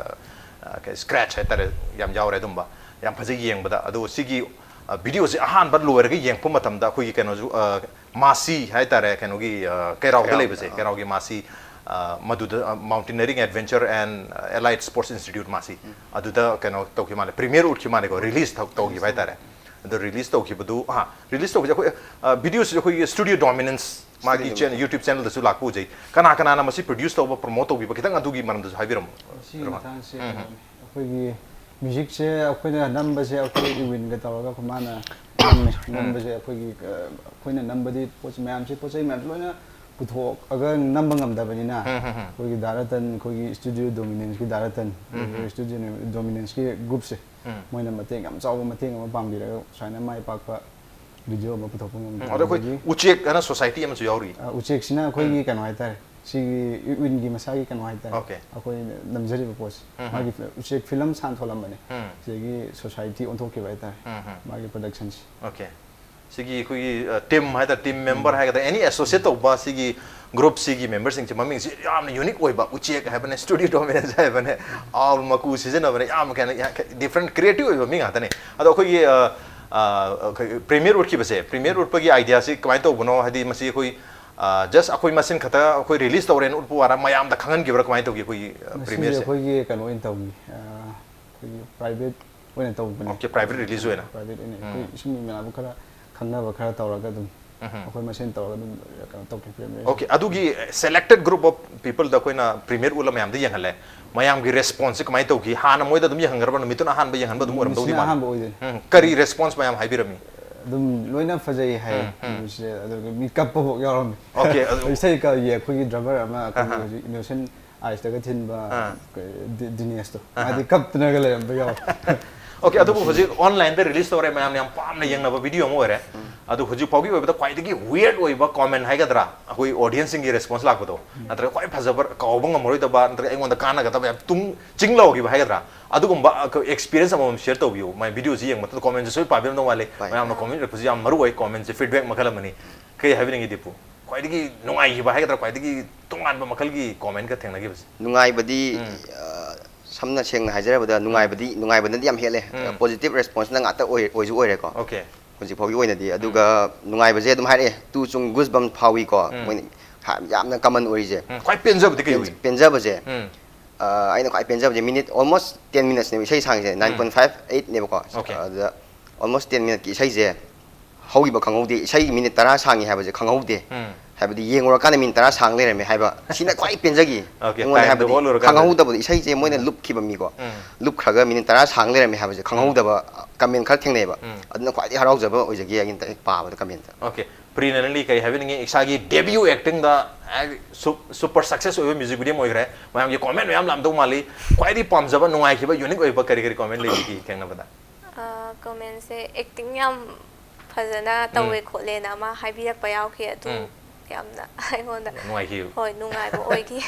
ꯑ, ꯀꯩ- ꯁ꯭ꯀ꯭ꯔꯦꯠꯆ ꯍꯥꯏꯇꯥꯔꯦ, ꯌꯥꯝ ꯌꯥꯎꯔꯦ ꯑꯗꯨꯝꯕ꯫ ꯌꯥꯝ ꯐꯖꯩ ꯌꯦꯡꯕꯗ꯫ ꯑꯗꯣ ꯁꯤꯒꯤ ꯑ, ꯚꯤꯗꯤꯑꯣꯁꯦ ꯑꯍꯥꯟꯕ ꯂꯣꯏꯔꯒ ꯌꯦꯡꯉꯛꯄ ꯃꯇꯝꯗ ꯑꯩꯈꯣꯏꯒꯤ ꯀꯩꯅꯣꯁꯨ ꯑ, ꯃꯥꯁꯤ ꯍꯥꯏꯇꯥꯔꯦ, ꯀꯩꯅꯣꯒꯤ ꯑ, ꯀꯩꯔꯥꯎꯗ ꯀꯩꯔꯥꯎꯗ, ꯂꯩꯕꯁꯦ, ꯑ꯫ ꯀꯩꯔꯥꯎꯒꯤ ꯃꯥꯁꯤ, ꯑ, ꯃꯗꯨꯗ ꯑ, Mountaineering Adventure and Allied Sports Institute ꯃꯥꯁꯤ, ꯎꯝ꯫ ꯑꯗꯨꯗ ꯀꯩꯅꯣ ꯇꯧꯈꯤ ꯃꯥꯜꯂꯦ, ꯄ꯭ꯔꯤꯃꯤꯌꯔ ꯎꯠꯈꯤ ꯃꯥꯜꯂꯦꯀꯣ, ꯔꯤꯂꯤꯁ ꯇꯧꯈꯤꯕ ꯍꯥꯏꯇꯥꯔꯦ꯫ ꯑꯗꯣ ꯔꯤꯂꯤꯁ ꯇꯧꯈꯤꯕꯗꯨ, ꯑ, ꯔꯤꯂꯤꯁ ꯇꯧꯕꯁꯦ ꯑꯩꯈꯣꯏ ꯑ, ꯚꯤꯗꯤꯑꯣꯁꯤ ꯑꯩꯈꯣꯏꯒꯤ ꯁ꯭ꯇꯨꯗꯤꯑꯣ ꯗꯣꯃꯤꯅꯦꯟꯁ ꯃꯥꯒꯤ Studio ꯆꯦꯅꯦꯜ, Dominance꯫ ꯌꯨꯇ꯭ꯌꯨꯕ ꯆꯦꯅꯦꯜꯗꯁꯨ ꯂꯥꯛꯄ ꯎꯖꯩ꯫ ꯀꯅꯥ ꯀꯅꯥꯅ ꯃꯁꯤ ꯄ꯭ꯔꯣꯗ꯭ꯌꯨꯁ ꯇꯧꯕ, ꯄ꯭ꯔꯣꯃꯣꯠ ꯇꯧꯕꯤꯕ, ꯈꯤꯇꯪ ꯑꯗꯨꯒꯤ ꯃꯔꯝꯗꯁꯨ ꯍꯥꯏꯕꯤꯔꯝꯃꯣ꯫ ꯁꯤꯒꯤ ꯔꯣꯍꯟ꯫ ꯃꯇꯥꯡꯁꯦ ꯎꯝ꯫ ꯀꯩꯅꯣꯅꯦ, ꯑꯩꯈꯣꯏꯒꯤ ꯃ꯭ꯌꯨꯖꯤꯛꯁꯦ ꯑꯩꯈꯣꯏꯅ ꯅꯝꯕꯁꯦ ꯑꯩꯈꯣꯏ ꯏꯋꯤꯟꯒ ꯇꯧꯔꯒ ꯑꯩꯈꯣꯏ ꯃꯥꯅ ꯅꯝꯃꯦ꯫ ꯎꯝ꯫ ꯅꯝꯕꯁꯦ ꯑꯩꯈꯣꯏꯒꯤ ꯑ, ꯑꯩꯈꯣꯏꯅ ꯅꯝꯕꯗꯤ ꯄꯣꯠ ꯃꯌꯥꯝꯁꯦ, ꯄꯣꯠ ꯆꯩ ꯃꯌꯥꯝꯁꯦ ꯂꯣꯏꯅ ꯄꯨꯊꯣꯛꯑꯒ ꯅꯝꯕ ꯉꯝꯗꯕꯅꯤꯅ ꯎꯝ, ꯎꯝ, ꯎꯝ꯫ ꯑꯩꯈꯣꯏꯒꯤ ꯗꯥ ꯔꯇꯟ, ꯑꯩꯈꯣꯏꯒꯤ ꯁ꯭ꯇꯨꯗꯤꯑꯣ ꯗꯣꯃꯤꯅꯦꯟꯁꯀꯤ ꯗꯥ ꯔꯇꯟ, ꯎꯝ, ꯎꯝ꯫ ꯁ꯭ꯇꯨꯗꯤꯑꯣ ꯗꯣꯃꯤꯅꯦꯟꯁꯀꯤ ꯒ꯭ꯔꯨꯞꯁꯦ, ꯎꯝ꯫ ꯃꯣꯏꯅ ꯃꯇꯦꯡ ꯌꯥꯝ ꯆꯥꯎꯕ ꯃꯇꯦꯡ ꯑꯃ ꯄꯥꯡꯕꯤꯔꯒ ꯁꯨꯃꯥꯏꯅ ꯃꯥꯏ ꯄꯥꯛꯄ ꯚꯤꯗꯤꯑꯣ ꯑꯃ ꯄꯨꯊꯣꯛꯄ ꯎꯝ, ꯉꯝꯈꯤ꯫ ꯑꯗꯣ ꯑꯩꯈꯣꯏ ꯑꯗꯒꯤ, ꯎꯆꯦꯛ ꯍꯥꯏꯅ ꯁꯣꯁꯥꯏꯇꯤ ꯑꯃꯁꯨ ꯌꯥꯎꯔꯤ꯫ ꯑ, ꯎꯆꯦꯛꯁꯤꯅ ꯑꯩꯈꯣꯏꯒꯤ ꯀꯩꯅꯣ ꯍꯥꯏꯇꯥꯔꯦ, ꯁꯤꯒꯤ ꯏꯋꯤꯟꯒꯤ ꯃꯁꯥꯒꯤ ꯀꯩꯅꯣ ꯍꯥꯏꯇꯥꯔꯦ, ꯑꯣꯀꯦ꯫ ꯑꯩꯈꯣꯏꯅ ꯅꯝꯖꯔꯤꯕ ꯄꯣꯠꯁꯦ꯫ ꯎꯝ, ꯎꯝ꯫ ꯃꯥꯒꯤ ꯐꯤ- ꯎꯆꯦꯛ ꯐꯤꯂꯝ ꯁꯥꯟ ꯊꯣꯛꯂꯝꯕꯅꯦ꯫ ꯎꯝ꯫ ꯁꯤꯗꯒꯤ ꯁꯣꯁꯥꯏꯇꯤ ꯑꯣꯟꯊꯣꯛꯈꯤꯕ ꯍꯥꯏꯇꯥꯔꯦ, ꯎꯝ, ꯎꯝ꯫ ꯃꯥꯒꯤ ꯄ꯭ꯔꯗꯛꯁꯟꯁꯦ꯫ ꯑꯣꯀꯦ꯫ ꯁꯤꯒꯤ ꯑꯩꯈꯣꯏꯒꯤ, ꯑ, ꯇꯤꯝ ꯍꯥꯏꯇꯥꯔꯦ, ꯇꯤꯝ ꯃꯦꯝꯕꯔ ꯍꯥꯏꯒꯗ꯭ꯔꯥ, ꯑꯦꯅꯤ ꯑꯦꯁꯣꯁꯤꯌꯦꯠ ꯇꯧꯕ ꯁꯤꯒꯤ ꯒ꯭ꯔꯨꯞꯁꯤꯒꯤ ꯃꯦꯝꯕꯔꯁꯤꯡꯁꯦ ꯃꯃꯤꯡꯁꯤ ꯌꯥꯝꯅ ꯌꯨꯅꯤꯛ ꯑꯣꯏꯕ, ꯎꯆꯦꯛ ꯍꯥꯏꯕꯅꯦ, ꯁ꯭ꯇꯨꯗꯤꯑꯣ ꯗꯣꯃꯤꯅꯦꯟꯁ ꯍꯥꯏꯕꯅꯦ, ꯑꯥꯎꯜ ꯃꯀꯨ ꯁꯤꯖꯤꯟꯅꯕꯅꯦ, ꯌꯥꯝ ꯀꯩꯅꯣ ꯗꯤꯐ꯭ꯔꯦꯟ, ꯀ꯭ꯔꯤꯌꯦꯇꯤꯚ ꯑꯣꯏꯕ ꯃꯤ ꯉꯥꯛꯇꯅꯦ꯫ ꯑꯗꯣ ꯑꯩꯈꯣꯏꯒꯤ ꯑ, ꯑ, ꯑꯩꯈꯣꯏ ꯄ꯭ꯔꯤꯃꯤꯌꯔ ꯎꯠꯈꯤꯕꯁꯦ, ꯄ꯭ꯔꯤꯃꯤꯌꯔ ꯎꯠꯄꯒꯤ ꯑꯥꯏꯗꯤꯌꯥꯁꯤ ꯀꯃꯥꯏꯅ ꯇꯧꯕꯅꯣ? ꯍꯥꯏꯗꯤ ꯃꯁꯤ ꯑꯩꯈꯣꯏ ꯖꯁ ꯑꯩꯈꯣꯏ ꯃꯁꯦꯟ ꯈꯛꯇ ꯑꯩꯈꯣꯏ ꯔꯤꯂꯤꯁ ꯇꯧꯔꯦꯅ ꯎꯠꯄ ꯋꯥꯔ, ꯃꯌꯥꯝꯗ ꯈꯪꯍꯟꯈꯤꯕ꯭ꯔꯥ, ꯀꯃꯥꯏꯅ ꯇꯧꯒꯦ ꯑꯩꯈꯣꯏꯒꯤ ꯑ, ꯃꯁꯤꯁꯦ ꯄ꯭ꯔꯤꯃꯤꯌꯔꯁꯦ? ꯑꯩꯈꯣꯏꯒꯤ ꯀꯩꯅꯣ ꯑꯣꯏꯅ ꯇꯧꯏ, ꯑ, ꯑꯩꯈꯣꯏꯒꯤ ꯄ꯭ꯔꯥꯏꯚꯦꯠ ꯑꯣꯏꯅ ꯇꯧꯕꯅꯦ꯫ Okay, private release ꯑꯣꯏꯅ꯫ ꯄ꯭ꯔꯥꯏꯚꯦꯠ ꯑꯣꯏꯅ ꯎꯝ꯫ ꯑꯩꯈꯣꯏ ꯏꯁꯨꯡ ꯏꯃꯥꯟꯅꯕ ꯈꯔ ꯈꯪꯅꯕ ꯈꯔ ꯇꯧꯔꯒ ꯑꯗꯨꯝ ꯎꯝ꯫ ꯑꯩꯈꯣꯏ ꯃꯁꯦꯟ ꯇꯧꯔꯒ ꯑꯗꯨꯝ ꯀꯩꯅꯣ ꯇꯧꯈꯤ, ꯄ꯭ꯔꯤꯃꯤꯌꯔꯁꯦ꯫ Okay, ꯑꯗꯨꯒꯤ selected group of people ꯗ ꯑꯩꯈꯣꯏꯅ ꯄ꯭ꯔꯤꯃꯤꯌꯔ ꯎꯠꯂ ꯃꯌꯥꯝꯗ ꯌꯦꯡꯍꯜꯂꯦ꯫ ꯃꯌꯥꯝꯒꯤ ꯔꯦꯁꯄꯣꯟꯁꯁꯦ ꯀꯃꯥꯏꯅ ꯇꯧꯈꯤ? ꯍꯥꯟꯅ ꯃꯣꯏꯗ ꯑꯗꯨꯝ ꯌꯦꯡꯍꯟꯈ꯭ꯔꯕ, ꯅꯨꯃꯤꯠꯇꯨꯅ ꯑꯍꯥꯟꯕ ꯌꯦꯡꯍꯟꯕ ꯑꯗꯨꯝ ꯑꯣꯏꯔꯝꯗꯧꯗꯤ ꯅꯨꯃꯤꯠꯁꯤꯅ ꯃꯥꯜꯂꯦ꯫ ꯑꯍꯥꯟꯕ ꯑꯣꯏꯗꯣꯏꯅꯤ꯫ ꯎꯝ, ꯀꯔꯤ ꯔꯦꯁꯄꯣꯟꯁ ꯃꯌꯥꯝ ꯍꯥꯏꯕꯤꯔꯝꯃꯤ? ꯑꯗꯨꯝ ꯂꯣꯏꯅ ꯐꯖꯩ ꯍꯥꯏ꯫ ꯎꯝ, ꯎꯝ꯫ ꯅꯨꯃꯤꯠꯁꯦ, ꯑꯗꯨꯒ ꯃꯤ ꯀꯞꯄꯐꯥꯎ ꯌꯥꯎꯔꯝꯃꯤ꯫ Okay, ꯑꯗꯨ ꯏꯁꯩ ꯀ-, ꯑꯩꯈꯣꯏꯒꯤ ꯗ꯭ꯔꯃꯔ ꯑꯃ ꯑꯩꯈꯣꯏꯒꯤ ꯑꯍꯥ꯫ ꯍꯧꯖꯤꯛ ꯏꯅꯣꯁꯦꯟ ꯑꯥꯏꯁꯇꯒ ꯊꯤꯟꯕ ꯑꯥ꯫ ꯀ-, ꯗꯤ-, ꯗꯤꯅꯦꯁꯇꯣ꯫ ꯑꯍꯥ꯫ ꯃꯥꯗꯤ ꯀꯞꯇꯅꯒ ꯂꯩꯔꯝꯕ ꯌꯥꯎꯋꯦ꯫ Okay, ꯑꯗꯨꯕꯨ ꯍꯧꯖꯤꯛ ꯑꯣꯟꯂꯥꯏꯟꯗ ꯔꯤꯂꯤꯁ ꯇꯧꯔꯦ, ꯃꯌꯥꯝꯅ ꯌꯥꯝ ꯄꯥꯝꯅ ꯌꯦꯡꯅꯕ ꯚꯤꯗꯤꯑꯣ ꯑꯃ ꯑꯣꯏꯔꯦ꯫ ꯑꯗꯨ ꯍꯧꯖꯤꯛ ꯐꯥꯎꯒꯤ ꯑꯣꯏꯕꯗ ꯈ꯭ꯋꯥꯏꯗꯒꯤ ꯋꯤꯌꯔꯗ ꯑꯣꯏꯕ ꯀꯣꯃꯦꯟ ꯍꯥꯏꯒꯗ꯭ꯔꯥ, ꯑꯩꯈꯣꯏ ꯑꯣꯗꯤꯌꯟꯁꯁꯤꯡꯒꯤ ꯔꯦꯁꯄꯣꯟꯁ ꯂꯥꯛꯄꯗꯣ, ꯅꯠꯇ꯭ꯔꯒ ꯈ꯭ꯋꯥꯏ ꯐꯖꯕ, ꯀꯥꯎꯕ ꯉꯝꯃꯔꯣꯏꯗꯕ, ꯅꯠꯇ꯭ꯔꯒ ꯑꯩꯉꯣꯟꯗ ꯀꯥꯟꯅꯒꯗꯕ, ꯌꯥꯝ ꯇꯨꯡ ꯆꯤꯡ ꯂꯥꯎꯈꯤꯕ ꯍꯥꯏꯒꯗ꯭ꯔꯥ, ꯑꯗꯨꯒꯨꯝꯕ ꯑꯦꯛꯁꯄꯤꯔꯤꯌꯟꯁ ꯑꯃꯃꯝ ꯁꯤꯌꯔ ꯇꯧꯕꯤꯌꯨ꯫ ꯃꯥꯏ ꯚꯤꯗꯤꯑꯣꯁꯤ ꯌꯦꯡꯕ ꯃꯇꯝꯗ ꯀꯣꯃꯦꯟꯁꯦ ꯁꯣꯏ ꯄꯥꯕꯤꯔꯝꯗꯧ ꯃꯥꯜꯂꯤ꯫ ꯍꯣꯏ꯫ ꯃꯌꯥꯝꯅ ꯀꯣꯃꯦꯟ ꯏꯔꯛꯄꯁꯤ ꯌꯥꯝ ꯃꯔꯨ ꯑꯣꯏ, ꯀꯣꯃꯦꯟꯁꯦ ꯐꯤꯗꯕꯦꯛ ꯃꯈꯜ ꯑꯃꯅꯤ꯫ ꯀꯩ ꯍꯥꯏꯕꯤꯅꯤꯡꯉꯤ ꯗꯤꯄꯨ? ꯈ꯭ꯋꯥꯏꯗꯒꯤ ꯅꯨꯡꯉꯥꯏꯈꯤꯕ ꯍꯥꯏꯒꯗ꯭ꯔꯥ, ꯈ꯭ꯋꯥꯏꯗꯒꯤ ꯇꯣꯉꯥꯟꯕ ꯃꯈꯜꯒꯤ ꯀꯣꯃꯦꯟꯒ ꯊꯦꯡꯅꯈꯤꯕꯁꯦ? ꯅꯨꯡꯉꯥꯏꯕꯗꯤ ꯎꯝ꯫ ꯑ, ꯁꯝꯅ ꯁꯦꯡꯅ ꯍꯥꯏꯖꯔꯕꯗ ꯅꯨꯡꯉꯥꯏꯕꯗꯤ, ꯅꯨꯡꯉꯥꯏꯕꯅꯗꯤ ꯌꯥꯝ ꯍꯦꯜꯂꯦ꯫ ꯎꯝ꯫ ꯄꯣꯖꯤꯇꯤꯚ ꯔꯦꯁꯄꯣꯟꯁꯅ ꯉꯥꯛꯇ ꯑꯣꯏ-, ꯑꯣꯏꯁꯨ ꯑꯣꯏꯔꯦꯀꯣ꯫ Okay. ꯍꯧꯖꯤꯛ ꯐꯥꯎꯒꯤ ꯑꯣꯏꯅꯗꯤ꯫ ꯑꯗꯨꯒ ꯅꯨꯡꯉꯥꯏꯕꯁꯦ ꯑꯗꯨꯝ ꯍꯥꯏꯔꯛꯑꯦ, ꯇꯨ ꯆꯨꯡ ꯒꯨꯁ ꯕꯝ ꯐꯥꯎꯏꯀꯣ꯫ ꯎꯝ꯫ ꯃꯣꯏꯅ ꯍꯥ-, ꯌꯥꯝꯅ ꯀꯃꯟ ꯑꯣꯏꯔꯤꯁꯦ꯫ ꯎꯝ, ꯈ꯭ꯋꯥꯏ ꯄꯦꯟꯖꯕꯗꯤ ꯀꯩ ꯄꯦꯟ-, ꯑꯣꯏ? ꯄꯦꯟꯖꯕꯁꯦ꯫ ꯎꯝ꯫ ꯑ, ꯑꯩꯅ ꯈ꯭ꯋꯥꯏ ꯄꯦꯟꯖꯕꯁꯦ ꯃꯤꯅꯤꯠ almost ten minutes ꯅꯦꯕ ꯏꯁꯩ ꯁꯥꯡꯉꯤꯁꯦ, nine point five eight ꯅꯦꯕꯀꯣ꯫ Okay. ꯑꯗꯨꯗ almost ten minute ꯀꯤ ꯏꯁꯩꯁꯦ ꯍꯧꯈꯤꯕ ꯈꯪꯍꯧꯗꯦ, ꯏꯁꯩ ꯃꯤꯅꯤꯠ ꯇꯔꯥ ꯁꯥꯡꯉꯤ ꯍꯥꯏꯕꯁꯦ ꯈꯪꯍꯧꯗꯦ꯫ ꯎꯝ꯫ ꯍꯥꯏꯕꯗꯤ ꯌꯦꯡꯉꯨꯔꯀꯥꯟꯗ ꯃꯤꯅꯤꯠ ꯇꯔꯥ ꯁꯥꯡ ꯂꯩꯔꯝꯃꯦ ꯍꯥꯏꯕ, ꯁꯤꯅ ꯈ꯭ꯋꯥꯏ ꯄꯦꯟꯖꯈꯤ꯫ Okay, ꯑꯩꯉꯣꯟꯗ time ꯗꯣ ꯍꯥꯏꯕꯗꯤ ꯑꯣꯜꯂꯨꯔꯀꯥꯟꯗ꯫ ꯈꯪꯍꯧꯗꯕꯗꯣ, ꯏꯁꯩꯁꯦ ꯃꯣꯏꯅ ꯂꯨꯞꯈꯤꯕ ꯃꯤꯀꯣ, ꯎꯝ꯫ ꯂꯨꯞꯈ꯭ꯔꯒ ꯃꯤꯅꯤꯠ ꯇꯔꯥ ꯁꯥꯡ ꯂꯩꯔꯝꯃꯦ ꯍꯥꯏꯕꯁꯦ ꯈꯪꯍꯧꯗꯕ ꯀꯃꯦꯟ ꯈꯔ ꯊꯦꯡꯅꯩꯑꯕ꯫ ꯎꯝ꯫ ꯑꯗꯨꯅ ꯈ꯭ꯋꯥꯏꯗꯒꯤ ꯍꯔꯥꯎꯖꯕ ꯑꯣꯏꯖꯈꯤ ꯑꯩꯅ ꯍꯦꯛ ꯄꯥꯕꯗ ꯀꯃꯦꯟꯇ꯫ Okay, ꯄ꯭ꯔꯤ ꯅꯅꯂꯤ ꯀꯩ ꯍꯥꯏꯕꯤꯅꯤꯡꯉꯤ? ꯏꯁꯥꯒꯤ ꯗꯦꯕ꯭ꯌꯨ ꯑꯦꯛꯇꯤꯡꯗ ꯁꯨꯄꯔ ꯁꯛꯁꯦꯁ ꯑꯣꯏꯕ ꯃ꯭ꯌꯨꯖꯤꯛ ꯚꯤꯗꯤꯑꯣ ꯑꯃ ꯑꯣꯏꯈ꯭ꯔꯦ꯫ ꯃꯌꯥꯝꯒꯤ ꯀꯣꯃꯦꯟ ꯃꯌꯥꯝ ꯂꯥꯛꯑꯝꯗꯧ ꯃꯥꯜꯂꯤ꯫ ꯈ꯭ꯋꯥꯏꯗꯒꯤ ꯄꯥꯝꯖꯕ, ꯅꯨꯡꯉꯥꯏꯈꯤꯕ, ꯌꯨꯅꯤꯛ ꯑꯣꯏꯕ ꯀꯔꯤ ꯀꯔꯤ ꯀꯣꯃꯦꯟ ꯂꯩꯕꯤꯒꯦ ꯊꯦꯡꯅꯕꯗ? ꯀꯣꯃꯦꯟꯁꯦ ꯑꯦꯛꯇꯤꯡ ꯌꯥꯝ ꯐꯖꯅ ꯇꯧꯋꯦ ꯈꯣꯠꯂꯦꯅ ꯑꯃ ꯍꯥꯏꯕꯤꯔꯛꯄ ꯌꯥꯎꯈꯤ꯫ ꯑꯗꯨ ꯎꯝ꯫ ꯌꯥꯝꯅ ꯑꯩꯉꯣꯟꯗ ꯅꯨꯡꯉꯥꯏꯈꯤꯕ꯫ ꯍꯣꯏ, ꯅꯨꯡꯉꯥꯏꯕ ꯑꯣꯏꯈꯤ꯫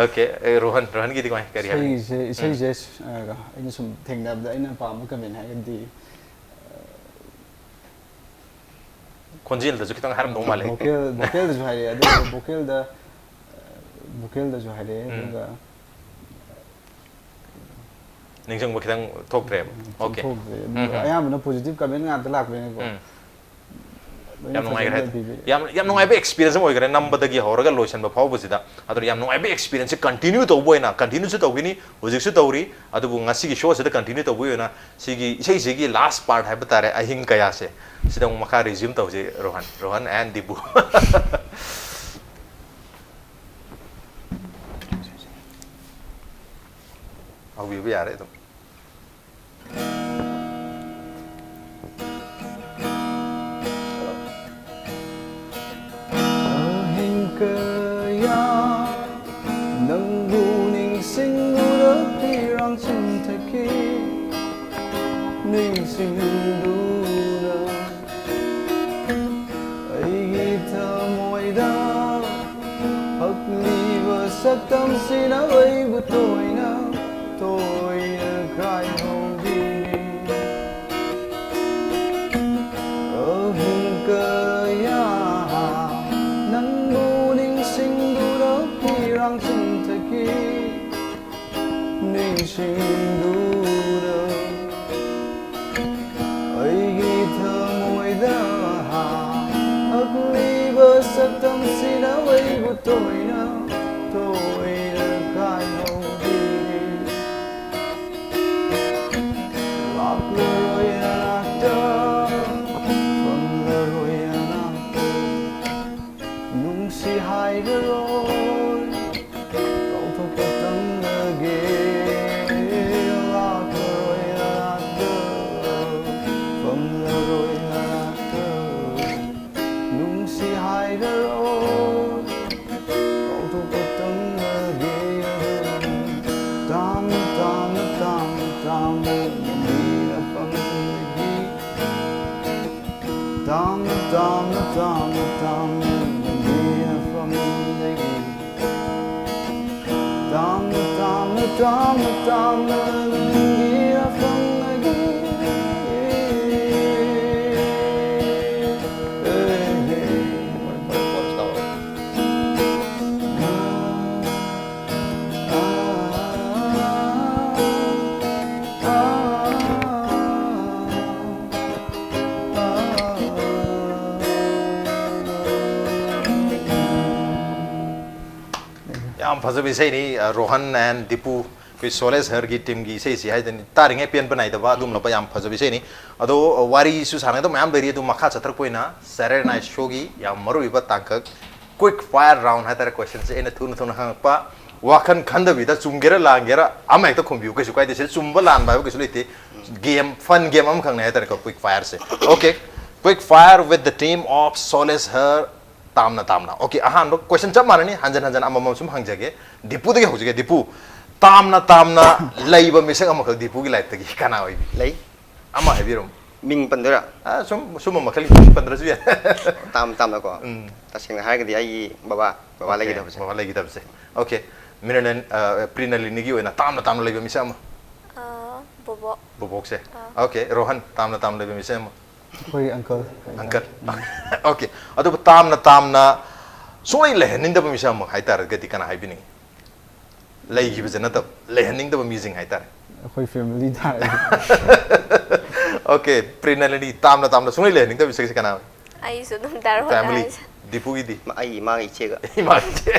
Okay, ꯑꯦ, ꯔꯣꯍꯟ, ꯔꯣꯍꯟꯒꯤꯗꯤ ꯀꯃꯥꯏ, ꯀꯔꯤ ꯍꯥꯏꯕꯤꯅꯤꯡꯉꯤ? ꯏꯁꯩꯁꯦ, ꯏꯁꯩꯁꯦ ꯑ, ꯑꯩꯅ ꯁꯨꯝ ꯊꯦꯡꯅꯕꯗ ꯑꯩꯅ ꯄꯥꯝꯕ ꯀꯃꯦꯟ ꯍꯥꯏꯔꯒꯗꯤ, ꯑ, ꯈꯣꯟꯖꯦꯜꯗꯁꯨ ꯈꯤꯇꯪ ꯍꯥꯏꯔꯝꯗꯧ ꯃꯥꯜꯂꯦ꯫ ꯚꯣꯀꯦꯜ ꯚꯣꯀꯦꯜꯗꯁꯨ ꯍꯥꯏꯔꯛꯑꯦ, ꯑꯗꯨꯒ ꯚꯣꯀꯦꯜꯗ ꯚꯣꯀꯦꯜꯗꯁꯨ ꯍꯥꯏꯔꯛꯑꯦ꯫ ꯎꯝ꯫ ꯑꯗꯨꯒ ꯅꯤꯡꯁꯤꯡꯕ ꯈꯤꯇꯪ ꯊꯣꯛꯇ꯭ꯔꯦꯕ꯫ Okay. ꯊꯣꯛꯇ꯭ꯔꯦ꯫ Okay. ꯑꯌꯥꯝꯕꯅ ꯄꯣꯖꯤꯇꯤꯚ ꯀꯃꯦꯟ ꯉꯥꯛꯇ ꯂꯥꯛꯄꯅꯤꯅꯀꯣ꯫ ꯎꯝ꯫ ꯂꯣꯏꯅ ꯌꯥꯝ ꯅꯨꯡꯉꯥꯏꯈ꯭ꯔꯦ꯫ ꯐꯖꯅ ꯄꯤꯕꯤꯔꯦ꯫ ꯌꯥꯝ ꯌꯥꯝ ꯅꯨꯡꯉꯥꯏꯕ ꯑꯦꯛꯁꯄꯤꯔꯤꯌꯦꯟꯁ ꯑꯃ ꯑꯣꯏꯈ꯭ꯔꯦ, ꯅꯝꯕꯗꯒꯤ ꯍꯧꯔꯒ ꯂꯣꯏꯁꯤꯟꯕ ꯐꯥꯎꯕꯁꯤꯗ꯫ ꯑꯗꯨꯅ ꯌꯥꯝ ꯅꯨꯡꯉꯥꯏꯕ ꯑꯦꯛꯁꯄꯤꯔꯤꯌꯦꯟꯁꯁꯦ ꯀꯟꯇꯤꯅ꯭ꯌꯨ ꯇꯧꯕ ꯑꯣꯏꯅ, ꯀꯟꯇꯤꯅ꯭ꯌꯨꯁꯨ ꯇꯧꯈꯤꯅꯤ, ꯍꯧꯖꯤꯛꯁꯨ ꯇꯧꯔꯤ꯫ ꯑꯗꯨꯕꯨ ꯉꯁꯤꯒꯤ ꯁꯣꯁꯤꯗ ꯀꯟꯇꯤꯅ꯭ꯌꯨ ꯇꯧꯕꯒꯤ ꯑꯣꯏꯅ ꯁꯤꯒꯤ ꯏꯁꯩꯁꯤꯒꯤ ꯂꯥꯁ ꯄꯥꯔꯠ ꯍꯥꯏꯕ ꯇꯥꯔꯦ, ꯑꯍꯤꯡ ꯀꯌꯥꯁꯦ, ꯁꯤꯗ ꯑꯃꯨꯛ ꯃꯈꯥ ꯔꯤꯖ꯭ꯌꯨꯝ ꯇꯧꯁꯦ꯫ ꯔꯣꯍꯟ, ꯔꯣꯍꯟ and ꯗꯤꯕꯨ꯫ ꯍꯧꯕꯤꯕ ꯌꯥꯔꯦ ꯑꯗꯨꯝ꯫ ꯑꯍꯤꯡ ꯀꯌꯥ ꯅꯪꯕꯨ ꯅꯤꯡꯁꯤꯡꯗꯨꯅ ꯄꯤꯔꯥꯡ ꯆꯤꯟꯊꯈꯤ꯫ ꯅꯤꯡꯁꯤꯡꯗꯨꯅ ꯑꯩꯒꯤ ꯊꯃꯣꯏꯗ ꯍꯛꯂꯤꯕ ꯁꯛꯇꯝꯁꯤꯅ ꯑꯩꯕꯨ ꯇꯣꯏꯅ ꯇꯣꯏꯅ ꯀꯥꯏꯍꯧꯔꯤ꯫ ꯑꯍꯤꯡ ꯀꯌꯥ ꯅꯪꯕꯨ ꯅꯤꯡꯁꯤꯡꯗꯨꯅ ꯄꯤꯔꯥꯡ ꯆꯤꯟꯊꯈꯤ꯫ ꯅꯤꯡꯁꯤꯡꯗꯨꯅ ꯑꯩꯒꯤ ꯊꯃꯣꯏꯗ ꯍꯛꯂꯤꯕ ꯁꯛꯇꯝꯁꯤꯅ ꯑꯩꯕꯨ ꯇꯣꯏꯅ ꯇꯣꯏꯅ ꯀꯥꯏꯍꯧꯔꯤ꯫ ꯂꯥꯛꯂꯔꯣꯏ ꯅꯅꯥꯛꯇ, ꯐꯝꯂꯔꯣꯏ ꯅꯅꯥꯛꯇ, ꯅꯨꯡꯁꯤ ꯍꯥꯏꯔꯔꯣꯏ꯫ ꯀꯥꯎꯊꯣꯛꯄ ꯇꯝꯂꯒꯦ꯫ ꯂꯥꯛꯂꯔꯣꯏ ꯅꯅꯥꯛꯇ, ꯐꯝꯂꯔꯣꯏ ꯅꯅꯥꯛꯇ, ꯅꯨꯡꯁꯤ ꯍꯥꯏꯔꯔꯣꯏ꯫ ꯀꯥꯎꯊꯣꯛꯄ ꯇꯝꯂꯒꯦ꯫ ꯇꯥꯝꯅ, ꯇꯥꯝꯅ, ꯇꯥꯝꯅ, ꯇꯥꯝꯅ ꯂꯝꯕꯤ ꯂꯥꯛꯐꯝꯗꯒꯤ꯫ ꯇꯥꯝꯅ, ꯇꯥꯝꯅ, ꯇꯥꯝꯅ, ꯇꯥꯝꯅ ꯂꯝꯕꯤ ꯂꯥꯛꯐꯝꯗꯒꯤ꯫ ꯇꯥꯝꯅ, ꯇꯥꯝꯅ, ꯇꯥꯝꯅ, ꯇꯥꯝꯅ ꯂꯝꯕꯤ ꯂꯥꯛꯐꯝꯗꯒꯤ꯫ ꯌꯥꯝ ꯐꯖꯕ ꯏꯁꯩꯅꯤ꯫ ꯑ, ꯔꯣꯍꯟ and ꯗꯤꯄꯨ, ꯑꯩꯈꯣꯏ ꯁꯣꯂꯦꯁ ꯍꯔꯒꯤ ꯇꯤꯝꯒꯤ ꯏꯁꯩꯁꯤ ꯍꯥꯏꯗꯅꯤ, ꯇꯥꯔꯤꯉꯩ ꯄꯦꯟꯕ ꯅꯥꯏꯗꯕ ꯑꯗꯨꯒꯨꯝꯂꯕ ꯌꯥꯝ ꯐꯖꯕ ꯏꯁꯩꯅꯤ꯫ ꯑꯗꯣ, ꯑ, ꯋꯥꯔꯤꯁꯨ ꯁꯥꯟꯅꯒꯗꯕ ꯃꯌꯥꯝ ꯂꯩꯔꯤ, ꯑꯗꯨ ꯃꯈꯥ ꯆꯠꯊꯔꯛꯄ ꯑꯣꯏꯅ Saturday Night Showꯒꯤ ꯌꯥꯝ ꯃꯔꯨꯑꯣꯏꯕ ꯇꯥꯡꯀꯛ, quick fire round ꯍꯥꯏꯇꯥꯔꯦ꯫ Questionꯁꯦ ꯑꯩꯅ ꯊꯨꯅ ꯊꯨꯅ ꯍꯪꯉꯛꯄ, ꯋꯥꯈꯜ ꯈꯟꯗꯕꯤꯗ ꯆꯨꯝꯒꯦꯔꯥ ꯂꯥꯟꯒꯦꯔꯥ ꯑꯃ ꯍꯦꯛꯇ ꯈꯨꯝꯕꯤꯌꯨ, ꯀꯩꯁꯨ ꯀꯥꯏꯗꯦ꯫ ꯁꯤꯗ ꯆꯨꯝꯕ ꯂꯥꯟꯕ ꯍꯥꯏꯕ ꯀꯩꯁꯨ ꯂꯩꯇꯦ꯫ Game, fun game ꯑꯃꯈꯛꯅꯦ ꯍꯥꯏꯇꯥꯔꯦꯀꯣ, quick fireꯁꯦ꯫ Okay, quick fire with the team of Soles Her, ꯇꯥꯝꯅ ꯇꯥꯝꯅ꯫ Okay, ꯑꯍꯥꯟꯕ question ꯆꯞ ꯃꯥꯟꯅꯅꯤ, ꯍꯟꯖꯟ ꯍꯟꯖꯟ ꯑꯃꯃꯝ ꯁꯨꯝ ꯍꯪꯖꯒꯦ꯫ ꯗꯤꯄꯨꯗꯒꯤ ꯍꯧꯖꯒꯦ꯫ ꯗꯤꯄꯨ, ꯇꯥꯝꯅ ꯇꯥꯝꯅ ꯂꯩꯕ ꯃꯤꯁꯛ ꯑꯃꯈꯛ ꯗꯤꯄꯨꯒꯤ lifeꯇꯒꯤ ꯀꯅꯥ ꯑꯣꯏꯕꯤ? ꯂꯩ꯫ ꯑꯃ ꯍꯥꯏꯕꯤꯔꯝꯃꯨ꯫ ꯃꯤꯡ ꯄꯟꯗꯣꯏꯔꯥ? ꯑ, ꯁꯨꯝ, ꯁꯨꯝꯕ ꯃꯈꯜꯒꯤ ꯃꯤꯡ ꯄꯟꯗ꯭ꯔꯁꯨ ꯌꯥꯏ꯫ ꯇꯥꯝ ꯇꯥꯝꯅꯀꯣ꯫ ꯎꯝ꯫ ꯇꯁꯦꯡꯅ ꯍꯥꯏꯔꯒꯗꯤ ꯑꯩꯒꯤ ꯕꯕꯥ, ꯕꯕꯥ Okay, ꯂꯩꯈꯤꯗꯕꯁꯦ꯫ ꯕꯕꯥ ꯂꯩꯈꯤꯗꯕꯁꯦ꯫ Okay, ꯃ꯭ꯔꯤꯅꯥꯂꯤꯅꯤ, ꯑ, ꯄ꯭ꯔꯤꯅꯥꯂꯤꯅꯤꯒꯤ ꯑꯣꯏꯅ ꯇꯥꯝꯅ ꯇꯥꯝꯅ ꯂꯩꯕ ꯃꯤꯁꯛ ꯑꯃ꯫ ꯑꯥ, ꯕꯣꯕꯣꯛ꯫ ꯕꯣꯕꯣꯛꯁꯦ꯫ ꯑꯥ꯫ Okay, ꯔꯣꯍꯟ, ꯇꯥꯝꯅ ꯇꯥꯝꯅ ꯂꯩꯕ ꯃꯤꯁꯛ ꯑꯃ꯫ ꯑꯩꯈꯣꯏ uncle꯫ Uncle꯫ Okay, ꯑꯗꯨꯕꯨ ꯇꯥꯝꯅ ꯇꯥꯝꯅ ꯁꯨꯡꯂꯩ ꯂꯩꯍꯟꯅꯤꯡꯗꯕ ꯃꯤꯁꯛ ꯑꯃ ꯍꯥꯏꯇꯥꯔꯒꯗꯤ ꯀꯅꯥ ꯍꯥꯏꯕꯤꯅꯤꯡꯉꯤ? ꯂꯩꯈꯤꯕꯁꯦ ꯅꯠꯇꯕ, ꯂꯩꯍꯟꯅꯤꯡꯗꯕ ꯃꯤꯁꯤꯡ ꯍꯥꯏꯇꯥꯔꯦ꯫ ꯑꯩꯈꯣꯏ family ꯇꯥꯔꯦ꯫ Okay, ꯄ꯭ꯔꯤꯅꯥꯂꯤꯅꯤ, ꯇꯥꯝꯅ ꯇꯥꯝꯅ ꯁꯨꯡꯂꯩ ꯂꯩꯍꯟꯅꯤꯡꯗꯕ ꯃꯤꯁꯛꯁꯦ ꯀꯅꯥ? ꯑꯩꯁꯨ ꯑꯗꯨꯝ ꯗꯥ ꯔꯣꯍꯟ Family꯫ ꯍꯥꯏꯁꯦ꯫ ꯗꯤꯄꯨꯒꯤꯗꯤ? ꯑꯩ ꯏꯃꯥꯒ ꯏꯆꯦꯒ꯫ ꯏꯃꯥꯒꯤ ꯏꯆꯦ꯫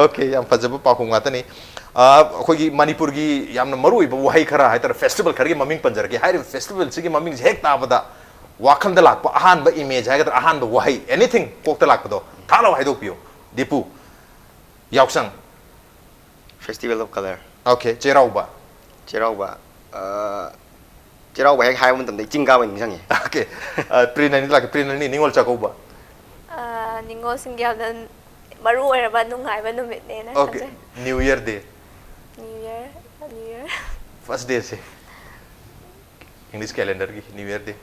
Okay, ꯌꯥꯝ ꯐꯖꯕ ꯄꯥꯎꯈꯨꯝ ꯉꯥꯛꯇꯅꯤ꯫ ꯑ, ꯑꯩꯈꯣꯏꯒꯤ ꯃꯅꯤꯄꯨꯔꯒꯤ ꯌꯥꯝꯅ ꯃꯔꯨꯑꯣꯏꯕ ꯋꯥꯍꯩ ꯈꯔ ꯍꯥꯏꯇꯥꯔꯦ, festival ꯈꯔꯒꯤ ꯃꯃꯤꯡ ꯄꯟꯖꯔꯛꯀꯦ꯫ ꯍꯥꯏꯔꯤꯕ festivalꯁꯤꯒꯤ ꯃꯃꯤꯡꯁꯦ ꯍꯦꯛ ꯇꯥꯕꯗ ꯋꯥꯈꯜꯗ ꯂꯥꯛꯄ ꯑꯍꯥꯟꯕ image ꯍꯥꯏꯒꯗ꯭ꯔꯥ, ꯑꯍꯥꯟꯕ ꯋꯥꯍꯩ, anything ꯀꯣꯛꯇ ꯂꯥꯛꯄꯗꯣ ꯊꯥ ꯂꯥꯎ ꯍꯥꯏꯗꯣꯛꯄꯤꯌꯨ꯫ ꯗꯤꯄꯨ꯫ ꯌꯥꯎꯁꯪ꯫ Festival of Color꯫ Okay, ꯆꯩꯔꯥꯎꯕ꯫ ꯆꯩꯔꯥꯎꯕ꯫ ꯑ, ꯆꯩꯔꯥꯎꯕ ꯍꯦꯛ ꯍꯥꯏꯕ ꯃꯇꯝꯗ ꯑꯩ ꯆꯤꯡ ꯀꯥꯕ ꯅꯤꯡꯁꯤꯡꯉꯦ꯫ Okay, ꯑ, ꯄ꯭ꯔꯤꯅꯥꯂꯤꯅꯤ ꯂꯥꯛꯀꯦ꯫ ꯄ꯭ꯔꯤꯅꯥꯂꯤꯅꯤ, ꯅꯤꯉꯣꯜ ꯆꯥꯛꯀꯧꯕ꯫ ꯑꯥ, ꯅꯤꯉꯣꯜꯁꯤꯡꯒꯤ ꯌꯥꯝꯅ ꯃꯔꯨ ꯑꯣꯏꯔꯕ ꯅꯨꯡꯉꯥꯏꯕ ꯅꯨꯃꯤꯠꯅꯦꯅ Okay, ꯈꯟꯖꯩ꯫ New Year Day꯫ New Year, New Year꯫ First Dayꯁꯦ꯫ English calendarꯒꯤ New Year Day꯫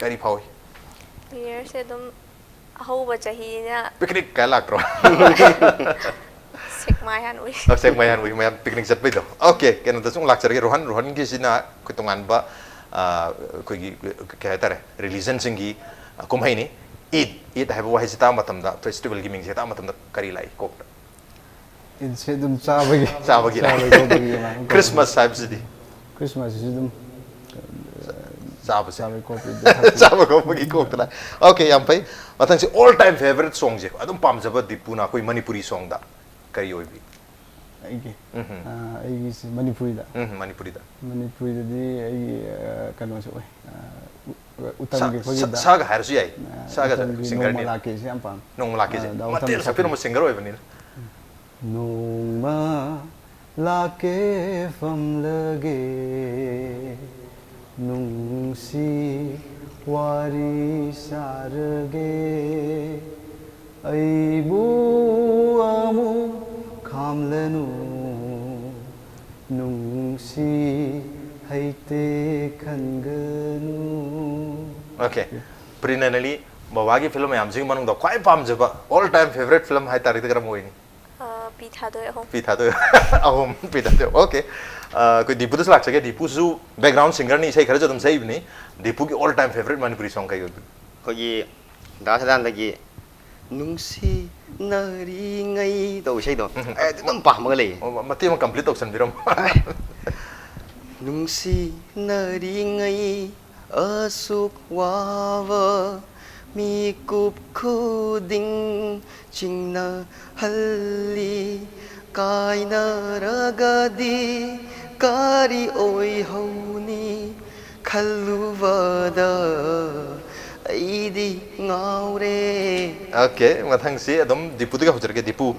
ꯀꯔꯤ ꯐꯥꯎꯏ? New Yearꯁꯦ ꯑꯗꯨꯝ ꯑꯍꯧꯕ ꯆꯍꯤꯅ Picnic ꯀꯥꯏ ꯂꯥꯛꯇ꯭ꯔꯣ? ꯁꯦꯛꯃꯥꯏ ꯍꯥꯟ ꯎꯏ꯫ ꯁꯦꯛꯃꯥꯏ ꯍꯥꯟ ꯎꯏ, ꯃꯌꯥꯝ picnic ꯆꯠꯄꯩꯗꯣ꯫ Okay, ꯀꯩꯅꯣꯗꯁꯨ ꯑꯃꯨꯛ ꯂꯥꯛꯆꯔꯒꯦ꯫ ꯔꯣꯍꯟ, ꯔꯣꯍꯟꯒꯤꯁꯤꯅ ꯑꯩꯈꯣꯏ ꯇꯣꯉꯥꯟꯕ, ꯑ, ꯑꯩꯈꯣꯏꯒꯤ, ꯀꯩ ꯍꯥꯏꯇꯥꯔꯦ, religionsꯁꯤꯡꯒꯤ, ꯑ, ꯀꯨꯝꯍꯩꯅꯤ꯫ ꯏꯗ, ꯏꯗ ꯍꯥꯏꯕ ꯋꯥꯍꯩꯁꯤ ꯇꯥꯕ ꯃꯇꯝꯗ, festivalꯒꯤ ꯃꯤꯡꯁꯦ ꯇꯥꯕ ꯃꯇꯝꯗ ꯀꯔꯤ ꯂꯥꯛꯏ ꯀꯣꯛꯇ? ꯏꯗꯁꯦ ꯑꯗꯨꯝ ꯆꯥꯕꯒꯤ꯫ ꯆꯥꯕꯒꯤ ꯂꯥꯛꯏ꯫ ꯆꯥꯕꯒꯤ ꯈꯣꯠꯄꯒꯤ ꯑꯗꯨꯃꯥꯏꯅ ꯇꯧꯕ꯫ Christmas ꯍꯥꯏꯕꯁꯤꯗꯤ? Christmasꯁꯤꯁꯨ ꯑꯗꯨꯝ ꯆꯥꯕꯁꯦ꯫ ꯆꯥꯕꯒꯤ ꯈꯣꯠꯄꯒꯤ ꯑꯗꯨꯝ ꯊꯛꯄꯤ꯫ ꯆꯥꯕ ꯈꯣꯠꯄꯒꯤ ꯀꯣꯛꯇ ꯂꯥꯛꯏ꯫ Okay, ꯌꯥꯝ ꯐꯩ꯫ ꯃꯊꯪꯁꯦ, all time favourite songꯁꯦ ꯑꯗꯨꯝ ꯄꯥꯝꯖꯕ ꯗꯤꯄꯨꯅ ꯑꯩꯈꯣꯏ ꯃꯅꯤꯄꯨꯔꯤ songꯗ꯫ ꯀꯔꯤ ꯑꯣꯏꯕꯤ? ꯑꯩꯒꯤ ꯎꯝ ꯍꯝ꯫ ꯑ, ꯑꯩꯒꯤꯁꯤ ꯃꯅꯤꯄꯨꯔꯤꯗ ꯎꯝ ꯍꯝ, ꯃꯅꯤꯄꯨꯔꯤꯗ꯫ ꯃꯅꯤꯄꯨꯔꯤꯗꯗꯤ ꯑꯩꯒꯤ ꯑ, ꯀꯩꯅꯣꯁꯨ ꯑꯣꯏ ꯑ, ꯎ- ꯁꯥ- ꯎꯇꯝꯒꯤ ꯑꯩꯈꯣꯏꯒꯤ ꯁꯥ- ꯗ- ꯁꯥꯒ ꯍꯥꯏꯔꯁꯨ ꯌꯥꯏ꯫ ꯑ, ꯁꯥꯒ ꯎꯇꯝꯒꯤ ꯁꯤꯡꯒꯔꯅꯤ꯫ ꯅꯣꯡꯃ ꯂꯥꯛꯀꯦꯁꯦ ꯌꯥꯝ ꯄꯥꯝꯃꯦ꯫ ꯅꯣꯡꯃ ꯂꯥꯛꯀꯦꯁꯦ꯫ ꯑ, ꯗꯥ ꯎꯇꯝꯒꯤ ꯃꯇꯦꯛ ꯁꯛꯄꯤꯔꯝꯕ ꯁꯛꯄ꯫ ꯁꯤꯡꯒꯔ ꯑꯣꯏꯕꯅꯤꯅ꯫ ꯅꯣꯡꯃ ꯂꯥꯛꯀꯦ ꯐꯝꯂꯒꯦ ꯅꯨꯡꯁꯤ ꯋꯥꯔꯤ ꯁꯥꯔꯒꯦ ꯑꯩꯕꯨ ꯑꯃꯨꯛ ꯈꯥꯝꯂꯅꯨ ꯅꯨꯡꯁꯤ ꯍꯩꯇꯦ ꯈꯟꯒꯅꯨ꯫ ꯑꯣꯀꯦ꯫ ꯄ꯭ꯔꯤꯅ ꯅꯂꯤ, ꯕꯕꯥꯒꯤ ꯐꯤꯂꯝ ꯃꯌꯥꯝꯁꯤꯒꯤ ꯃꯅꯨꯡꯗ ꯈ꯭ꯋꯥꯏ ꯄꯥꯝꯖꯕ, all time favorite film ꯍꯥꯏꯇꯥꯔꯒꯗꯤ ꯀꯔꯝꯕ ꯑꯣꯏꯅꯤ? ꯑ, ꯄꯤ ꯊꯥꯗꯣꯏ ꯑꯍꯨꯝ꯫ ꯄꯤ ꯊꯥꯗꯣꯏ ꯑꯍꯨꯝ꯫ ꯄꯤ ꯊꯥꯗꯣꯏ꯫ ꯑꯣꯀꯦ꯫ ꯑ, ꯑꯩꯈꯣꯏ ꯗꯤꯄꯨꯗꯁꯨ ꯂꯥꯛꯆꯒꯦ꯫ ꯗꯤꯄꯨꯁꯨ background singerꯅꯤ, ꯏꯁꯩ ꯈꯔꯁꯨ ꯑꯗꯨꯝ ꯁꯛꯏꯕꯅꯤ꯫ ꯗꯤꯄꯨꯒꯤ all time favorite Manipuri song ꯀꯩ ꯑꯣꯏꯕꯤꯒꯦ? ꯑꯩꯈꯣꯏꯒꯤ ꯗꯥ ꯁꯗꯥꯅꯟꯗꯒꯤ ꯅꯨꯡꯁꯤꯅꯔꯤꯉꯩ ꯇꯧꯕ ꯏꯁꯩꯗꯣ꯫ ꯎꯝ꯫ ꯑꯩ ꯑꯗꯨ ꯑꯗꯨꯝ ꯄꯥꯝꯃꯒ ꯂꯩꯌꯦ꯫ ꯑꯣ, ꯃꯇꯦꯛ ꯑꯃ complete ꯇꯧꯁꯟꯕꯤꯔꯝꯃꯣ꯫ ꯅꯨꯡꯁꯤꯅꯔꯤꯉꯩ ꯑꯁꯨꯛ ꯋꯥꯕ ꯃꯤꯀꯨꯞ ꯈꯨꯗꯤꯡ ꯆꯤꯡꯅꯍꯜꯂꯤ꯫ ꯀꯥꯏꯅꯔꯒꯗꯤ ꯀꯔꯤ ꯑꯣꯏꯍꯧꯅꯤ ꯈꯜꯂꯨꯕꯗ ꯑꯩꯗꯤ ꯉꯥꯎꯔꯦ꯫ ꯑꯣꯀꯦ, ꯃꯊꯪꯁꯤ ꯑꯗꯨꯝ ꯗꯤꯄꯨꯗꯒꯤ ꯍꯧꯖꯔꯛꯀꯦ꯫ ꯗꯤꯄꯨ,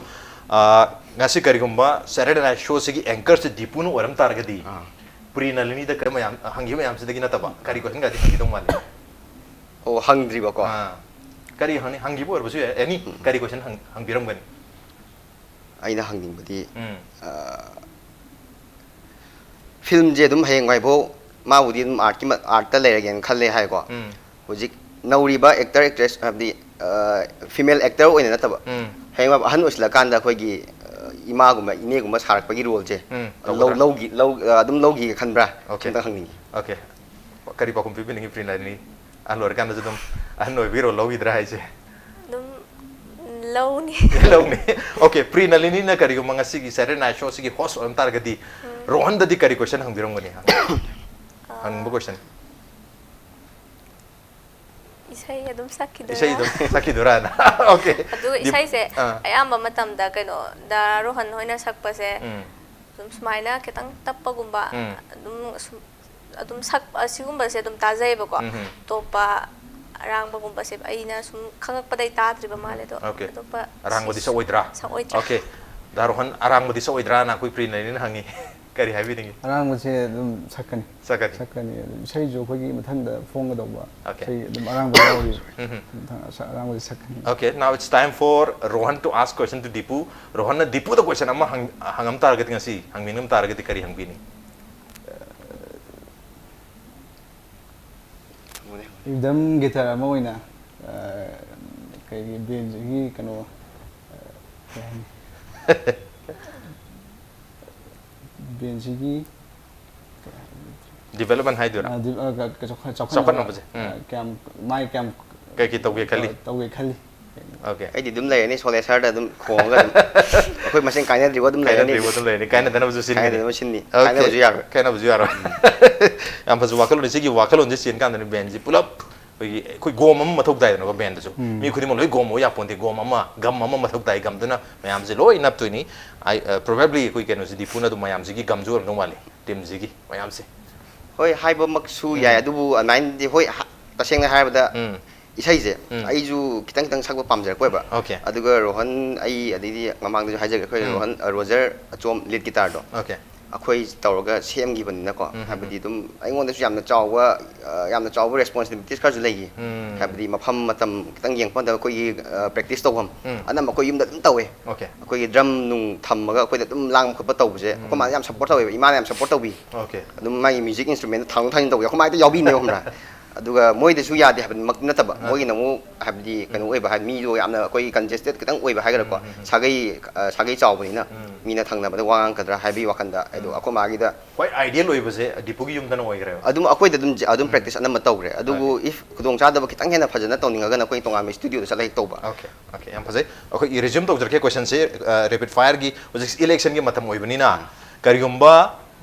ꯑ, ꯉꯁꯤ ꯀꯔꯤꯒꯨꯝꯕ Saturday Night Showꯁꯤꯒꯤ anchorꯁꯤ ꯗꯤꯄꯨꯅ ꯑꯣꯏꯔꯝ ꯇꯥꯔꯒꯗꯤ, ꯑꯥ꯫ ꯄ꯭ꯔꯤ ꯅꯂꯤꯅꯤꯗ ꯀꯔꯝꯕ ꯌꯥꯝ ꯍꯪꯈꯤꯕ ꯃꯌꯥꯝꯁꯤꯗꯒꯤ ꯅꯠꯇꯕ ꯀꯔꯤ questionꯒꯗꯤ ꯍꯪꯈꯤꯗꯧ ꯃꯥꯜꯂꯤ? ꯑꯣ, ꯍꯪꯗ꯭ꯔꯤꯕꯀꯣ꯫ ꯑꯥ, ꯀꯔꯤ ꯍꯪꯅꯤ? ꯍꯪꯈꯤꯕ ꯑꯣꯏꯔꯕꯁꯨ ꯌꯥꯏ, any ꯀꯔꯤ question ꯍꯪ- ꯍꯪꯕꯤꯔꯝꯒꯅꯤ? ꯑꯩꯅ ꯍꯪꯅꯤꯡꯕꯗꯤ ꯎꯝ꯫ ꯐꯤꯂꯝꯁꯦ ꯑꯗꯨꯝ ꯍꯌꯦꯡꯋꯥꯏꯐꯥꯎ ꯃꯥꯕꯨꯗꯤ ꯑꯗꯨꯝ ꯑꯥꯔꯠꯀꯤ ꯑꯥꯔꯠꯇ ꯂꯩꯔꯒꯦꯅ ꯈꯜꯂꯦ ꯍꯥꯏꯀꯣ꯫ ꯎꯝ꯫ ꯍꯧꯖꯤꯛ ꯅꯧꯔꯤꯕ ꯑꯦꯛꯇꯔ ꯑꯦꯛꯇ꯭ꯔꯦꯁ ꯍꯥꯏꯕꯗꯤ ꯐꯤꯃꯦꯜ ꯑꯦꯛꯇꯔ ꯑꯣꯏꯅ ꯅꯠꯇꯕ, ꯎꯝ꯫ ꯍꯌꯦꯡꯋꯥꯏ ꯑꯍꯟ ꯑꯣꯏꯁꯤꯜꯂꯀꯥꯟꯗ ꯑꯩꯈꯣꯏꯒꯤ ꯑ, ꯏꯃꯥꯒꯨꯝꯕ ꯏꯅꯦꯒꯨꯝꯕ ꯁꯥꯔꯛꯄꯒꯤ ꯔꯣꯜꯁꯦ ꯎꯝ, ꯂꯧ ꯇꯧꯒꯗ꯭ꯔꯥ? ꯂꯧꯒꯤ ꯂꯧ ꯑ, ꯑꯗꯨꯝ ꯂꯧꯒꯦ ꯈꯟꯕ꯭ꯔꯥ? Okay. ꯑꯝꯇ ꯈꯪꯅꯤꯡꯉꯤ꯫ Okay꯫ ꯀꯔꯤ ꯄꯥꯎꯈꯨꯝ ꯄꯤꯕꯤꯅꯤꯡꯉꯤ ꯄ꯭ꯔꯤ ꯅꯂꯤꯅꯤ? ꯑꯍꯜ ꯑꯣꯏꯔꯀꯥꯟꯗꯁꯨ ꯑꯗꯨꯝ ꯑꯍꯟ ꯑꯣꯏꯕꯒꯤ ꯔꯣꯜ ꯂꯧꯈꯤꯗ꯭ꯔꯥ ꯍꯥꯏꯁꯦ? ꯑꯗꯨꯝ ꯂꯧꯅꯤ꯫ ꯂꯧꯅꯤ꯫ Okay, ꯄ꯭ꯔꯤ ꯅꯂꯤꯅꯤꯅ ꯀꯔꯤꯒꯨꯝꯕ ꯉꯁꯤꯒꯤ Saturday Night Showꯁꯤꯒꯤ host ꯑꯣꯏꯔꯝ ꯇꯥꯔꯒꯗꯤ, ꯔꯣꯍꯟꯗꯗꯤ ꯀꯔꯤ question ꯍꯪꯕꯤꯔꯝꯒꯅꯤ? ꯍꯪꯅꯤꯡꯕ question꯫ ꯏꯁꯩ ꯑꯗꯨꯝ ꯏꯁꯩ ꯑꯗꯨꯝ ꯁꯛꯈꯤꯗꯣꯏꯔꯥ? ꯁꯛꯈꯤꯗꯣꯏꯔꯥꯅ? Okay. ꯑꯗꯨꯒ ꯗꯤꯞ- ꯏꯁꯩꯁꯦ ꯑꯥ. ꯑꯌꯥꯝꯕ ꯃꯇꯝꯗ ꯀꯩꯅꯣ, ꯗꯥ ꯔꯣꯍꯟ ꯍꯣꯏꯅ ꯁꯛꯄꯁꯦ ꯎꯝ. ꯑꯗꯨꯝ ꯁꯨꯃꯥꯏꯅ ꯈꯤꯇꯪ ꯇꯞꯄꯒꯨꯝꯕ, ꯎꯝ. ꯑꯗꯨꯝ ꯁꯨꯝ ꯑꯗꯨꯝ ꯁꯛ ꯑꯁꯤꯒꯨꯝꯕꯁꯦ ꯑꯗꯨꯝ ꯇꯥꯖꯩꯌꯦꯕꯀꯣ꯫ ꯎꯝ. ꯑꯇꯣꯞꯄ ꯑꯔꯥꯡꯕꯒꯨꯝꯕꯁꯦ ꯑꯩꯅ ꯁꯨꯝ ꯈꯪꯉꯛꯄꯗꯩ ꯇꯥꯗ꯭ꯔꯤꯕ ꯃꯥꯜꯂꯦ꯫ ꯑꯗꯣ Okay. ꯑꯇꯣꯞꯄ ꯑꯔꯥꯡꯕꯗꯤ ꯁꯤ- ꯁꯛꯑꯣꯏꯗ꯭ꯔꯥ? ꯁꯛꯑꯣꯏꯗ꯭ꯔꯥ? Okay. ꯗꯥ ꯔꯣꯍꯟ, ꯑꯔꯥꯡꯕꯗꯤ ꯁꯛꯑꯣꯏꯗ꯭ꯔꯥꯅ ꯑꯩꯈꯣꯏ ꯄ꯭ꯔꯤꯅꯔꯤꯅ ꯍꯪꯉꯤ꯫ ꯀꯔꯤ ꯍꯥꯏꯕꯤꯅꯤꯡꯉꯤ? ꯑꯔꯥꯡꯕꯁꯦ ꯑꯗꯨꯝ ꯁꯛꯀꯅꯤ꯫ ꯁꯛꯀꯅꯤ꯫ ꯁꯛꯀꯅꯤ꯫ ꯑꯗꯨꯝ ꯏꯁꯩꯁꯨ ꯑꯩꯈꯣꯏꯒꯤ ꯃꯊꯪꯗ ꯐꯣꯡꯒꯗꯧꯕ Okay. ꯏꯁꯩ ꯑꯗꯨꯝ ꯑꯔꯥꯡꯕ ꯌꯥꯎꯔꯤ꯫ ꯎꯝ. ꯃꯊꯪ ꯑꯁ-, ꯑꯔꯥꯡꯕꯁꯦ ꯁꯛꯀꯅꯤ꯫ Okay, now it's time for Rohan to ask question to Dipu. ꯔꯣꯍꯟꯅ ꯗꯤꯄꯨꯗ question ꯑꯃ ꯍꯪ-, ꯍꯪꯉꯝ ꯇꯥꯔꯒꯗꯤ, ꯉꯁꯤ ꯍꯪꯕꯤꯔꯝ ꯇꯥꯔꯒꯗꯤ ꯀꯔꯤ ꯍꯪꯕꯤꯅꯤ? Rhythm guitar ꯑꯃ ꯑꯣꯏꯅ, ꯑ, ꯀꯩꯒꯤ ꯕꯦꯟꯁꯤꯒꯤ ꯀꯩꯅꯣ, ꯑ, ꯀꯩ ꯍꯥꯏꯅꯤ? ꯕꯦꯟꯁꯤꯒꯤ Development ꯍꯥꯏꯗꯣꯏꯔꯥ? ꯑ, ꯗꯤ-, ꯑ, ꯀ-, ꯀ-, ꯆꯥꯎꯈꯠ-, ꯆꯥꯎꯈꯠꯅꯕ, ꯆꯥꯎꯈꯠꯅꯕꯁꯦ, ꯎꯝ. ꯑ, ꯀꯌꯥꯝ, ꯃꯥꯏ ꯀꯌꯥꯝ ꯀꯩ ꯀꯩ ꯇꯧꯒꯦ ꯈꯜꯂꯤ? ꯇꯧꯒꯦ ꯈꯜꯂꯤ꯫ Okay. ꯑꯩꯗꯤ ꯑꯗꯨꯝ ꯂꯩꯔꯅꯤ, ꯁꯣꯂꯦꯁꯔꯗ ꯑꯗꯨꯝ ꯈꯣꯡꯉꯒ ꯑꯗꯨꯝ꯫ ꯑꯩꯈꯣꯏ ꯃꯁꯦꯟ ꯀꯥꯏꯅꯗ꯭ꯔꯤꯕ ꯑꯗꯨꯝ ꯂꯩꯔꯅꯤ꯫ ꯀꯥꯏꯅꯗ꯭ꯔꯤꯕ ꯑꯗꯨꯝ ꯂꯩꯔꯅꯤ, ꯀꯥꯏꯅꯗꯅꯕꯁꯨ ꯁꯤꯟꯒꯅꯤ꯫ ꯀꯥꯏꯅꯗꯅꯕ ꯁꯤꯟꯅꯤ꯫ Okay. ꯀꯥꯏꯅꯕꯁꯨ ꯌꯥꯔꯣꯏ꯫ ꯀꯥꯏꯅꯕꯁꯨ ꯌꯥꯔꯣꯏ꯫ ꯌꯥꯝ ꯐꯖꯕ ꯋꯥꯈꯜꯂꯣꯟꯅꯤ꯫ ꯁꯤꯒꯤ ꯋꯥꯈꯜꯂꯣꯟꯁꯦ ꯆꯦꯟ ꯀꯥꯟꯗꯅꯤ ꯕꯦꯟꯁꯤ ꯄꯨꯂꯞ ꯑꯩꯈꯣꯏꯒꯤ, ꯑꯩꯈꯣꯏ ꯒꯣꯝ ꯑꯃ ꯃꯊꯧ ꯇꯥꯏꯗꯅꯀꯣ ꯕꯦꯟꯗꯁꯨ꯫ ꯎꯝ. ꯃꯤ ꯈꯨꯗꯤꯡꯃꯛ ꯂꯣꯏ ꯒꯣꯝ ꯑꯣꯏ ꯌꯥꯄꯣꯟꯇꯦ꯫ ꯒꯣꯝ ꯑꯃ, ꯒꯝ ꯑꯃ ꯃꯊꯧ ꯇꯥꯏ꯫ ꯒꯝꯗꯨꯅ ꯃꯌꯥꯝꯁꯦ ꯂꯣꯏ ꯅꯞꯇꯣꯏꯅꯤ꯫ ꯑꯩ, ꯑ, probably ꯑꯩꯈꯣꯏ ꯀꯩꯅꯣꯁꯤ ꯗꯤꯄꯨꯅ ꯑꯗꯨꯝ ꯃꯌꯥꯝꯁꯤꯒꯤ ꯒꯝꯁꯨ ꯑꯣꯏꯔꯝꯗꯧ ꯃꯥꯜꯂꯤ, ꯇꯤꯝꯁꯤꯒꯤ ꯃꯌꯥꯝꯁꯦ꯫ ꯍꯣꯏ, ꯍꯥꯏꯕꯃꯛꯁꯨ ꯌꯥꯏ, ꯑꯗꯨꯕꯨ ꯑꯗꯨꯃꯥꯏꯅꯗꯤ, ꯍꯣꯏ, ꯍ-, ꯇꯁꯦꯡꯅ ꯍꯥꯏꯔꯕꯗ ꯎꯝ. ꯏꯁꯩꯁꯦ ꯎꯝ. ꯑꯩꯁꯨ ꯈꯤꯇꯪ ꯈꯤꯇꯪ ꯁꯛꯄ ꯄꯥꯝꯖꯔꯛꯄ ꯑꯣꯏꯕ꯫ Okay. ꯑꯗꯨꯒ ꯔꯣꯍꯟ, ꯑꯩ, ꯑꯗꯩꯗꯤ ꯃꯃꯥꯡꯗꯁꯨ ꯍꯥꯏꯖꯈ꯭ꯔꯦ, ꯑꯩꯈꯣꯏ ꯎꯝ. ꯔꯣꯍꯟ, ꯑ, ꯔꯣꯖꯔ ꯑꯆꯣꯝ, ꯂꯤꯠ ꯒꯤꯇꯥꯔꯗꯣ, Okay. ꯑꯩꯈꯣꯏ ꯇꯧꯔꯒ ꯁꯦꯝꯈꯤꯕꯅꯤꯅꯀꯣ꯫ ꯎꯝ. ꯍꯥꯏꯕꯗꯤ ꯑꯗꯨꯝ ꯑꯩꯉꯣꯟꯗꯁꯨ ꯌꯥꯝꯅ ꯆꯥꯎꯕ, ꯑ, ꯌꯥꯝꯅ ꯆꯥꯎꯕ responsibilities ꯈꯔꯁꯨ ꯂꯩꯈꯤ꯫ ꯎꯝ. ꯍꯥꯏꯕꯗꯤ ꯃꯐꯝ ꯃꯇꯝ ꯈꯤꯇꯪ ꯌꯦꯡꯉꯛꯄ ꯃꯇꯝꯗ ꯑꯩꯈꯣꯏꯒꯤ, ꯑ, practice ꯇꯧꯐꯝ ꯎꯝ. ꯑꯅꯝꯕ ꯑꯩꯈꯣꯏ ꯌꯨꯝꯗ ꯑꯗꯨꯝ ꯇꯧꯋꯦ꯫ Okay. ꯑꯩꯈꯣꯏꯒꯤ drum ꯅꯨꯡ ꯊꯝꯃꯒ ꯑꯩꯈꯣꯏꯗ ꯑꯗꯨꯝ ꯂꯥꯡꯕ ꯈꯣꯠꯄ ꯇꯧꯕꯁꯦ ꯑꯩꯈꯣꯏ ꯃꯥꯅ ꯌꯥꯝ support ꯇꯧꯋꯦꯕ, ꯏꯃꯥꯅ ꯌꯥꯝ support ꯇꯧꯕꯤ꯫ Okay. ꯑꯗꯨꯝ ꯃꯥꯒꯤ music instrument ꯊꯥꯡꯗꯣꯛ ꯊꯥꯡꯖꯤꯟ ꯇꯧꯕꯁꯦ ꯑꯩꯈꯣꯏ ꯃꯥ ꯍꯦꯛꯇ ꯌꯥꯎꯕꯤꯅꯦꯕ, ꯈꯪꯕ꯭ꯔꯥ? ꯑꯗꯨꯒ ꯃꯣꯏꯗꯁꯨ ꯌꯥꯗꯦ ꯍꯥꯏꯕꯗꯤ ꯅꯠꯇꯕ, ꯃꯣꯏꯒꯤꯅ ꯑꯃꯨꯛ ꯍꯥꯏꯕꯗꯤ ꯀꯩꯅꯣ ꯑꯣꯏꯕ, ꯍꯥꯏ, ꯃꯤꯗꯣ ꯌꯥꯝꯅ ꯑꯩꯈꯣꯏ congested ꯈꯤꯇꯪ ꯑꯣꯏꯕ ꯍꯥꯏꯒꯗ꯭ꯔꯥꯀꯣ, ꯁꯥꯒꯩ, ꯑ, ꯁꯥꯒꯩ ꯆꯥꯎꯕꯅꯤꯅ ꯃꯤꯅ ꯊꯪꯅꯕꯗ ꯋꯥ ꯉꯥꯡꯒꯗ꯭ꯔꯥ ꯍꯥꯏꯕꯒꯤ ꯋꯥꯈꯜꯗ꯫ ꯑꯗꯣ ꯑꯩꯈꯣꯏ ꯃꯥꯒꯤꯗ ꯈ꯭ꯋꯥꯏ ideal ꯑꯣꯏꯕꯁꯦ ꯗꯤꯄꯨꯒꯤ ꯌꯨꯝꯗꯅ ꯑꯣꯏꯈ꯭ꯔꯦꯕ꯫ ꯑꯗꯨꯝ ꯑꯩꯈꯣꯏꯗ ꯑꯗꯨꯝ, ꯑꯗꯨꯝ practice ꯑꯅꯝꯕ ꯇꯧꯈ꯭ꯔꯦ꯫ ꯑꯗꯨꯕꯨ if ꯈꯨꯗꯣꯡꯆꯥꯗꯕ ꯈꯤꯇꯪ ꯍꯦꯟꯅ ꯐꯖꯅ ꯇꯧꯅꯤꯡꯉꯒꯅ ꯑꯩꯈꯣꯏ ꯇꯣꯉꯥꯟꯕ studioꯗ ꯆꯠꯂꯒ ꯍꯦꯛ ꯇꯧꯕ꯫ Okay, okay, ꯌꯥꯝ ꯐꯖꯩ꯫ ꯑꯩꯈꯣꯏ resume ꯇꯧꯖꯔꯛꯀꯦ questionꯁꯦ, ꯑ, rapid fireꯒꯤ꯫ ꯍꯧꯖꯤꯛ electionꯒꯤ ꯃꯇꯝ ꯑꯣꯏꯕꯅꯤꯅ, ꯀꯔꯤꯒꯨꯝꯕ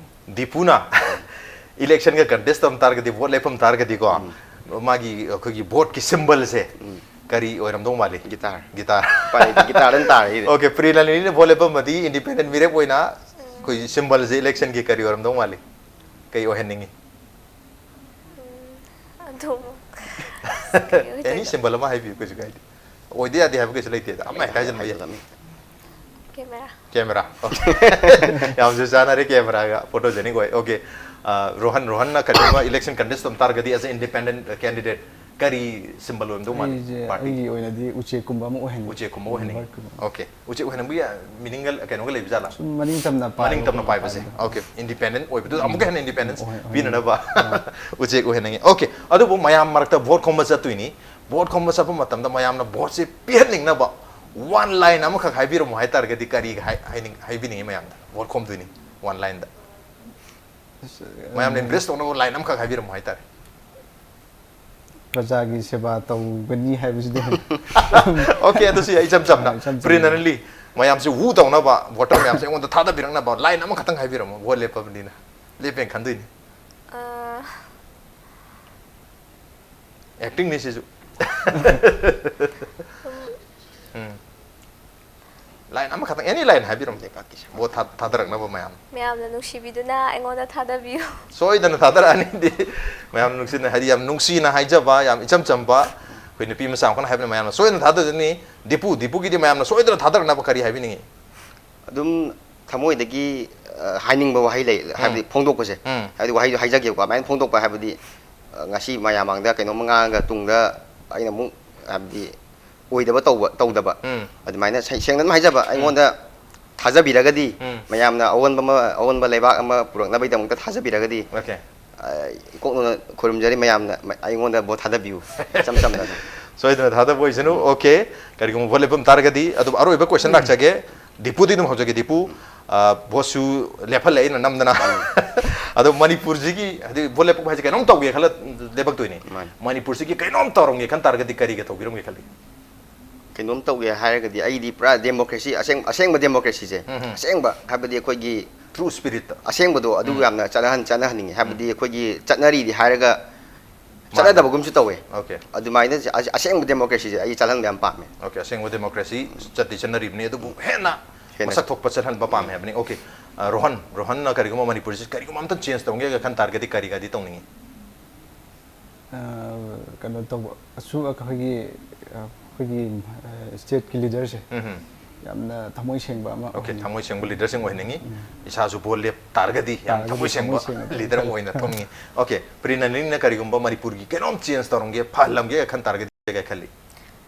ꯗꯤꯄꯨꯅ electionꯒ contest ꯇꯧꯔꯝ ꯇꯥꯔꯒꯗꯤ, vote ꯂꯦꯞꯐꯝ ꯇꯥꯔꯒꯗꯤꯀꯣ, ꯃꯥꯒꯤ ꯑꯩꯈꯣꯏꯒꯤ ꯚꯣꯠꯀꯤ ꯁꯤꯝꯕꯜꯁꯦ ꯀꯔꯤ ꯑꯣꯏꯔꯝꯗꯧ ꯃꯥꯜꯂꯤ? ꯒꯤꯇꯥꯔ꯫ ꯒꯤꯇꯥꯔ꯫ ꯎꯄꯥꯏ ꯂꯩꯇꯦ, ꯒꯤꯇꯥꯔꯗ ꯑꯗꯨꯝ ꯇꯥꯔꯦ ꯑꯩꯗꯤ꯫ ꯑꯣꯀꯦ, ꯄ꯭ꯔꯤꯂꯥꯂꯤꯅꯤꯅ ꯚꯣꯠ ꯂꯦꯞꯄꯝꯃꯗꯤ ꯏꯟꯗꯤꯄꯦꯟꯗꯦꯟ ꯃꯤꯔꯦꯞ ꯑꯣꯏꯅ ꯑꯩꯈꯣꯏ ꯁꯤꯝꯕꯜꯁꯦ ꯏꯂꯦꯛꯁꯟꯒꯤ ꯀꯔꯤ ꯑꯣꯏꯔꯝꯗꯧ ꯃꯥꯜꯂꯤ? ꯀꯩ ꯑꯣꯏꯍꯟꯅꯤꯡꯉꯤ? ꯑꯗꯨꯝ ꯑꯦꯅꯤ ꯁꯤꯝꯕꯜ ꯑꯃ ꯍꯥꯏꯕꯤꯌꯨ, ꯀꯩꯁꯨ ꯀꯥꯏꯗꯦ꯫ ꯑꯣꯏꯗ ꯌꯥꯗꯦ ꯍꯥꯏꯕ ꯀꯩꯁꯨ ꯂꯩꯇꯦꯗ, ꯑꯃ ꯍꯦꯛꯇ ꯍꯥꯏꯖꯟꯕ ꯌꯥꯏ꯫ ꯀꯦꯃꯦꯔꯥ꯫ ꯀꯦꯃꯦꯔꯥ꯫ ꯌꯥꯝꯁꯨ ꯆꯥꯟꯅꯔꯦ ꯀꯦꯃꯦꯔꯥꯒ, ꯐꯣꯇꯣꯖꯦꯅꯤꯛ ꯑꯣꯏ꯫ ꯑꯣꯀꯦ, ꯔꯣꯍꯟ, ꯔꯣꯍꯟꯅ ꯀꯔꯤꯒꯨꯝꯕ ꯏꯂꯦꯛꯁꯟ ꯀꯟꯇꯦꯁ ꯇꯧ ꯇꯥꯔꯒꯗꯤ, ꯑꯦꯁ ꯑꯦ ꯏꯟꯗꯤꯄꯦꯟꯗꯦꯟ ꯀꯦꯟꯗꯤꯗꯦꯠ, ꯀꯔꯤ ꯁꯤꯝꯕꯜ ꯑꯣꯏꯔꯝꯗꯧ ꯃꯥꯜꯂꯤ? ꯑꯩꯁꯦ ꯄꯥꯔꯇꯤ ꯑꯩꯒꯤ ꯑꯣꯏꯅꯗꯤ ꯎꯆꯦꯛꯀꯨꯝꯕ ꯑꯃ ꯑꯣꯏꯍꯟꯅꯤꯡꯉꯤ꯫ ꯎꯆꯦꯛꯀꯨꯝꯕ ꯑꯣꯏꯍꯟꯅꯤꯡꯉꯤ꯫ Birdꯀꯨꯝꯕ꯫ ꯑꯣꯀꯦ, ꯎꯆꯦꯛ ꯑꯣꯏꯍꯟꯅꯤꯡꯕꯒꯤ ꯃꯤꯅꯤꯡꯒ ꯀꯩꯅꯣꯒ ꯂꯩꯕ ꯖꯥꯠꯂꯥ? ꯁꯨꯝ ꯃꯅꯤꯡ ꯇꯝꯅ ꯄꯥꯏꯕ ꯃꯅꯤꯡ ꯇꯝꯅ ꯈꯣꯠꯄ ꯄꯥꯏꯕꯁꯦ꯫ ꯍꯥꯏꯕꯗꯣ꯫ ꯑꯣꯀꯦ, ꯏꯟꯗꯤꯄꯦꯟꯗꯦꯟ ꯑꯣꯏꯕꯗꯨꯗ ꯑꯃꯨꯛꯀ ꯍꯦꯟꯅ ꯏꯟꯗꯤꯄꯦꯟꯗꯦꯟꯁ ꯑꯣꯏ-, ꯑꯣꯏꯍꯟꯅꯤꯡꯉꯤ꯫ ꯄꯤꯅꯅꯕ ꯎꯆꯦꯛ ꯑꯣꯏꯍꯟꯅꯤꯡꯉꯤ꯫ ꯑꯣꯀꯦ, ꯑꯗꯨꯕꯨ ꯃꯌꯥꯝ ꯃꯔꯛꯇ ꯚꯣꯠ ꯈꯣꯝꯕ ꯆꯠꯇꯣꯏꯅꯤ꯫ ꯚꯣꯠ ꯈꯣꯝꯕ ꯆꯠꯄ ꯃꯇꯝꯗ ꯃꯌꯥꯝꯅ ꯚꯣꯠꯁꯦ ꯄꯤꯍꯟꯅꯤꯡꯅꯕ ꯋꯥꯟ ꯂꯥꯏꯟ ꯑꯃꯈꯛ ꯍꯥꯏꯕꯤꯔꯝꯃꯣ ꯍꯥꯏꯇꯥꯔꯒꯗꯤ ꯀꯔꯤ ꯍꯥꯏ-, ꯍꯥꯏꯅꯤꯡ-, ꯍꯥꯏꯕꯤꯅꯤꯡꯉꯤ ꯃꯌꯥꯝꯗ? ꯚꯣꯠ ꯈꯣꯝꯗꯣꯏꯅꯤ ꯋꯥꯟ ꯂꯥꯏꯟꯗ꯫ ꯑꯁ, ꯃꯌꯥꯝꯅ ꯑ, ꯏꯝꯄ꯭ꯔꯦꯁ ꯇꯧꯅꯕ ꯂꯥꯏꯟ ꯑꯃꯈꯛ ꯍꯥꯏꯕꯤꯔꯝꯃꯣ ꯍꯥꯏꯇꯥꯔꯦ꯫ ꯄ꯭ꯔꯖꯥꯒꯤ ꯁꯦꯕꯥ ꯇꯧꯒꯅꯤ ꯍꯥꯏꯕꯁꯤꯗꯤ ꯍꯦꯟꯅ ꯑꯣꯀꯦ, ꯑꯗꯨꯁꯨ ꯌꯥꯏ, ꯏꯆꯝ ꯆꯝꯅ꯫ ꯑꯥ, ꯏꯆꯝ ꯆꯝꯅ꯫ ꯄ꯭ꯔꯤꯅꯔꯦꯟꯂꯤ ꯃꯌꯥꯝꯁꯦ ꯋꯨ ꯇꯧꯅꯕ, ꯚꯣꯇꯔ ꯃꯌꯥꯝꯁꯦ ꯑꯩꯉꯣꯟꯗ ꯊꯥꯗꯕꯤꯔꯛꯅꯕ ꯂꯥꯏꯟ ꯑꯃꯈꯛꯇꯪ ꯍꯥꯏꯕꯤꯔꯝꯃꯣ꯫ ꯚꯣꯠ ꯂꯦꯞꯄꯕꯅꯤꯅ, ꯂꯦꯞꯄꯦꯅ ꯈꯟꯗꯣꯏꯅꯤ꯫ ꯑ, ꯑꯦꯛꯇꯤꯡꯅꯤ ꯁꯤꯁꯨ꯫ ꯎꯝ꯫ ꯂꯥꯏꯟ ꯑꯃꯈꯛꯇꯪ, ꯑꯦꯅꯤ ꯂꯥꯏꯟ ꯍꯥꯏꯕꯤꯔꯝꯃꯣ꯫ ꯚꯣꯠ ꯊꯥ-, ꯊꯥꯗꯔꯛꯅꯕ ꯃꯌꯥꯝ꯫ ꯃꯌꯥꯝꯅ ꯅꯨꯡꯁꯤꯕꯤꯗꯨꯅ ꯑꯩꯉꯣꯟꯗ ꯊꯥꯗꯕꯤꯌꯨ꯫ ꯁꯣꯏꯗꯅ ꯊꯥꯗꯔꯛꯑꯅꯤꯗꯤ꯫ ꯃꯌꯥꯝ ꯅꯨꯡꯁꯤꯅ, ꯍꯥꯏꯗꯤ ꯌꯥꯝ ꯅꯨꯡꯁꯤꯅ ꯍꯥꯏꯖꯕ, ꯌꯥꯝ ꯏꯆꯝ ꯆꯝꯕ, ꯑꯩꯈꯣꯏ ꯅꯨꯄꯤ ꯃꯆꯥ ꯑꯃꯈꯛꯅ ꯍꯥꯏꯕꯅ ꯃꯌꯥꯝꯅ ꯁꯣꯏꯗꯅ ꯊꯥꯗꯔꯛꯑꯅꯤ꯫ ꯗꯤꯄꯨ, ꯗꯤꯄꯨꯒꯤꯗꯤ ꯃꯌꯥꯝꯅ ꯁꯣꯏꯗꯅ ꯊꯥꯗꯔꯛꯅꯕ ꯀꯔꯤ ꯍꯥꯏꯕꯤꯅꯤꯡꯉꯤ? ꯑꯗꯨꯝ ꯊꯃꯣꯏꯗꯒꯤ, ꯑ, ꯍꯥꯏꯅꯤꯡꯕ ꯋꯥꯍꯩ ꯂꯩ, ꯍꯥꯏꯕꯗꯤ ꯐꯣꯡꯗꯣꯛꯄꯁꯦ꯫ ꯎꯝ꯫ ꯍꯥꯏꯕꯗꯤ ꯋꯥꯍꯩꯗꯣ ꯍꯥꯏꯖꯒꯦꯕꯀꯣ, ꯑꯗꯨꯃꯥꯏꯅ ꯐꯣꯡꯗꯣꯛꯄ ꯍꯥꯏꯕꯗꯤ, ꯑ, ꯉꯁꯤ ꯃꯌꯥꯝ ꯃꯥꯡꯗ ꯀꯩꯅꯣꯝꯃ ꯉꯥꯡꯉꯒ ꯇꯨꯡꯗ ꯑꯩꯅ ꯑꯃꯨꯛ ꯍꯥꯏꯕꯗꯤ ꯑꯣꯏꯗꯕ ꯇꯧꯕ, ꯇꯧꯗꯕ꯫ ꯎꯝ꯫ ꯑꯗꯨꯃꯥꯏꯅ ꯁꯦꯡ-, ꯁꯦꯡꯅ ꯑꯗꯨꯝ ꯍꯥꯏꯖꯕ, ꯑꯩꯉꯣꯟꯗ ꯊꯥꯖꯕꯤꯔꯒꯗꯤ, ꯎꯝ꯫ ꯃꯌꯥꯝꯅ ꯑꯑꯣꯟꯕ ꯑꯃ, ꯑꯑꯣꯟꯕ ꯂꯩꯕꯥꯛ ꯑꯃ ꯄꯨꯔꯛꯅꯕꯒꯤꯗꯃꯛꯇ ꯊꯥꯖꯕꯤꯔꯒꯗꯤ, ꯑꯣꯀꯦ꯫ ꯑ, ꯏꯀꯣꯛꯅꯅ ꯈꯨꯔꯨꯝꯖꯔꯤ ꯃꯌꯥꯝꯅ, ꯃ-, ꯑꯩꯉꯣꯟꯗ ꯚꯣꯠ ꯊꯥꯗꯕꯤꯌꯨ, ꯏꯆꯝ ꯆꯝꯅ ꯑꯗꯨꯝ꯫ ꯁꯣꯏꯗꯅ ꯊꯥꯗꯕ ꯑꯣꯏꯁꯅꯨ꯫ ꯑꯣꯀꯦ, ꯀꯔꯤꯒꯨꯝꯕ ꯚꯣꯠ ꯂꯦꯞꯐꯝ ꯇꯥꯔꯒꯗꯤ꯫ ꯑꯗꯨꯝ ꯑꯔꯣꯏꯕ ꯀꯣꯏꯁꯟ ꯂꯥꯛꯆꯒꯦ, ꯗꯤꯄꯨꯗꯤ ꯑꯗꯨꯝ ꯍꯧꯖꯒꯦ꯫ ꯗꯤꯄꯨ, ꯑ, ꯚꯣꯠꯁꯨ ꯂꯦꯞꯍꯜꯂꯦ ꯑꯩꯅ ꯅꯝꯗꯅ꯫ ꯑꯗꯣ ꯃꯅꯤꯄꯨꯔꯁꯤꯒꯤ, ꯍꯥꯏꯗꯤ, ꯚꯣꯠ ꯂꯦꯞꯄ ꯍꯥꯏꯁꯦ ꯀꯩꯅꯣꯝ ꯇꯧꯒꯦ ꯈꯜꯂ ꯂꯦꯞꯄꯛꯇꯣꯏꯅꯤ꯫ ꯃꯥꯅꯤ꯫ ꯃꯅꯤꯄꯨꯔꯁꯤꯒꯤ ꯀꯩꯅꯣꯝ ꯇꯧꯔꯝꯒꯦ ꯈꯟ ꯇꯥꯔꯒꯗꯤ ꯀꯔꯤꯒ ꯇꯧꯕꯤꯔꯝꯒꯦ ꯈꯜꯂꯤ? ꯀꯩꯅꯣꯝ ꯇꯧꯒꯦ ꯍꯥꯏꯔꯒꯗꯤ ꯑꯩꯗꯤ ꯄꯨꯔꯥ ꯗꯦꯃꯣꯀ꯭ꯔꯦꯁꯤ, ꯑꯁꯦꯡ-, ꯑꯁꯦꯡꯕ ꯗꯦꯃꯣꯀ꯭ꯔꯦꯁꯤꯁꯦ, ꯎꯝ ꯍꯝ꯫ ꯑꯁꯦꯡꯕ ꯍꯥꯏꯕꯗꯤ ꯑꯩꯈꯣꯏꯒꯤ ꯇ꯭ꯔꯨ ꯁ꯭ꯄꯤꯔꯤꯠꯇ꯫ ꯑꯁꯦꯡꯕꯗꯣ ꯑꯗꯨ ꯎꯝ꯫ ꯌꯥꯝꯅ ꯆꯠꯅꯍꯟ-, ꯆꯠꯅꯍꯟꯅꯤꯡꯉꯤ꯫ ꯍꯥꯏꯕꯗꯤ ꯑꯩꯈꯣꯏꯒꯤ ꯆꯠꯅꯔꯤꯗꯤ ꯍꯥꯏꯔꯒ ꯆꯠꯅꯗꯕꯒꯨꯝꯁꯨ ꯇꯧꯋꯦ꯫ Okay. ꯑꯗꯨꯃꯥꯏꯅ ꯑꯁ- ꯑꯁꯦꯡꯕ ꯗꯦꯃꯣꯀ꯭ꯔꯦꯁꯤꯁꯦ ꯑꯩ ꯆꯠꯍꯟꯕ ꯌꯥꯝ ꯄꯥꯝꯃꯦ꯫ Okay, ꯑꯁꯦꯡꯕ ꯗꯦꯃꯣꯀ꯭ꯔꯦꯁꯤ ꯆꯠꯇꯤ ꯆꯠꯅꯔꯤꯕꯅꯤ, ꯑꯗꯨꯕꯨ ꯍꯦꯟꯅ ꯍꯦꯟꯅ꯫ ꯃꯁꯛ ꯊꯣꯛꯄ ꯆꯠꯍꯟꯕ ꯄꯥꯝꯃꯦ ꯍꯥꯏꯕꯅꯤ꯫ Okay, ꯑ, ꯔꯣꯍꯟ, ꯔꯣꯍꯟꯅ ꯀꯔꯤꯒꯨꯝꯕ ꯃꯅꯤꯄꯨꯔꯁꯤ ꯀꯔꯤꯒꯨꯝꯕ ꯑꯝꯇ change ꯇꯧꯒꯦꯒ ꯈꯟ ꯇꯥꯔꯒꯗꯤ ꯀꯔꯤ ꯀꯔꯤ ꯇꯧꯅꯤꯡꯉꯤ? ꯑ, ꯀꯩꯅꯣ ꯇꯧꯕ ꯑꯁꯨ ꯑꯩꯈꯣꯏꯒꯤ ꯑꯩꯈꯣꯏꯒꯤ stateꯀꯤ leaderꯁꯦ ꯎꯝ. ꯌꯥꯝꯅ ꯊꯃꯣꯏ ꯁꯦꯡꯕ ꯑꯃ Okay, ꯑꯣꯏꯍꯟꯅꯤꯡꯉꯤ꯫ ꯊꯃꯣꯏ ꯁꯦꯡꯕ leaderꯁꯤꯡ ꯑꯣꯏꯍꯟꯅꯤꯡꯉꯤ꯫ ꯏꯁꯥꯁꯨ vote ꯂꯦꯞ ꯇꯥꯔꯒꯗꯤ ꯌꯥꯝ ꯇꯥꯔꯒꯗꯤ ꯊꯃꯣꯏ ꯁꯦꯡꯕ ꯊꯃꯣꯏ ꯁꯦꯡꯕ leader ꯑꯃ ꯑꯣꯏꯅ ꯊꯣꯛꯅꯤꯡꯉꯤ꯫ Okay, ꯄ꯭ꯔꯤꯅꯂꯤꯅ ꯀꯔꯤꯒꯨꯝꯕ ꯃꯅꯤꯄꯨꯔꯒꯤ ꯀꯩꯅꯣꯝ change ꯇꯧꯔꯝꯒꯦ, ꯐꯍꯜꯂꯝꯒꯦ ꯈꯟ ꯇꯥꯔꯒꯗꯤ ꯀꯩ ꯈꯜꯂꯤ?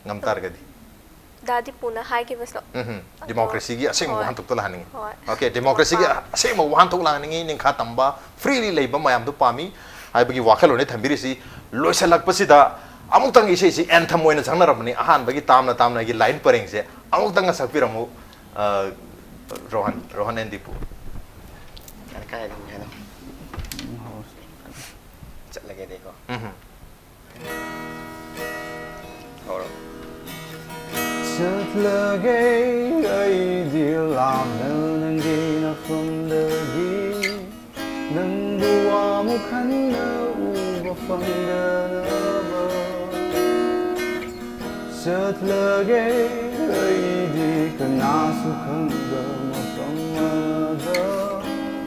ꯉꯝ ꯇꯥꯔꯒꯗꯤ? ꯗꯥꯗꯤ ꯄꯨꯅ ꯍꯥꯏꯈꯤꯕꯁꯨ꯫ ꯎꯝ, democracyꯒꯤ ꯑꯁꯦꯡꯕ ꯍꯣꯏ꯫ ꯋꯥꯍꯟꯊꯣꯛꯇꯣ ꯂꯥꯛꯍꯟꯅꯤꯡꯉꯤ꯫ ꯍꯣꯏ꯫ Okay, democracyꯒꯤ ꯍꯣꯏ꯫ ꯑꯁꯦꯡꯕ ꯋꯥꯍꯟꯊꯣꯛ ꯂꯥꯛꯍꯟꯅꯤꯡꯉꯤ꯫ ꯅꯤꯡꯈꯥ ꯇꯝꯕ, freely ꯂꯩꯕ ꯃꯌꯥꯝꯗꯣ ꯄꯥꯝꯃꯤ ꯍꯥꯏꯕꯒꯤ ꯋꯥꯈꯜꯂꯣꯟꯅꯦ ꯊꯝꯕꯤꯔꯤꯁꯤ꯫ ꯂꯣꯏꯁꯤꯜꯂꯛꯄꯁꯤꯗ ꯑꯃꯨꯛꯇꯪ ꯏꯁꯩꯁꯤ anthem ꯑꯣꯏꯅ ꯆꯪꯅꯔꯕꯅꯤ꯫ ꯑꯍꯥꯟꯕꯒꯤ ꯇꯥꯝꯅ ꯇꯥꯝꯅꯒꯤ line ꯄꯔꯦꯡꯁꯦ ꯑꯃꯨꯛꯇꯪꯒ ꯁꯛꯄꯤꯔꯝꯃꯨ꯫ ꯑ, ꯔꯣꯍꯟ, ꯔꯣꯍꯟ and ꯗꯤꯄꯨ꯫ ꯀꯥꯏ ꯑꯗꯨꯝ ꯍꯥꯏꯅꯣ꯫ ꯆꯠꯂꯒꯦꯗꯤꯀꯣ꯫ ꯎꯝ꯫ ꯍꯧꯔꯣ꯫ ꯆꯠꯂꯒꯦ ꯑꯩꯗꯤ ꯂꯥꯞꯅ ꯅꯪꯒꯤ ꯅꯐꯝꯗꯒꯤ, ꯅꯪꯕꯨ ꯑꯃꯨꯛ ꯍꯟꯅ ꯎꯕ ꯐꯪꯗꯅꯕ꯫ ꯆꯠꯂꯒꯦ ꯑꯩꯗꯤ ꯀꯅꯥꯁꯨ ꯈꯪꯗ ꯃꯐꯝ ꯑꯃꯗ,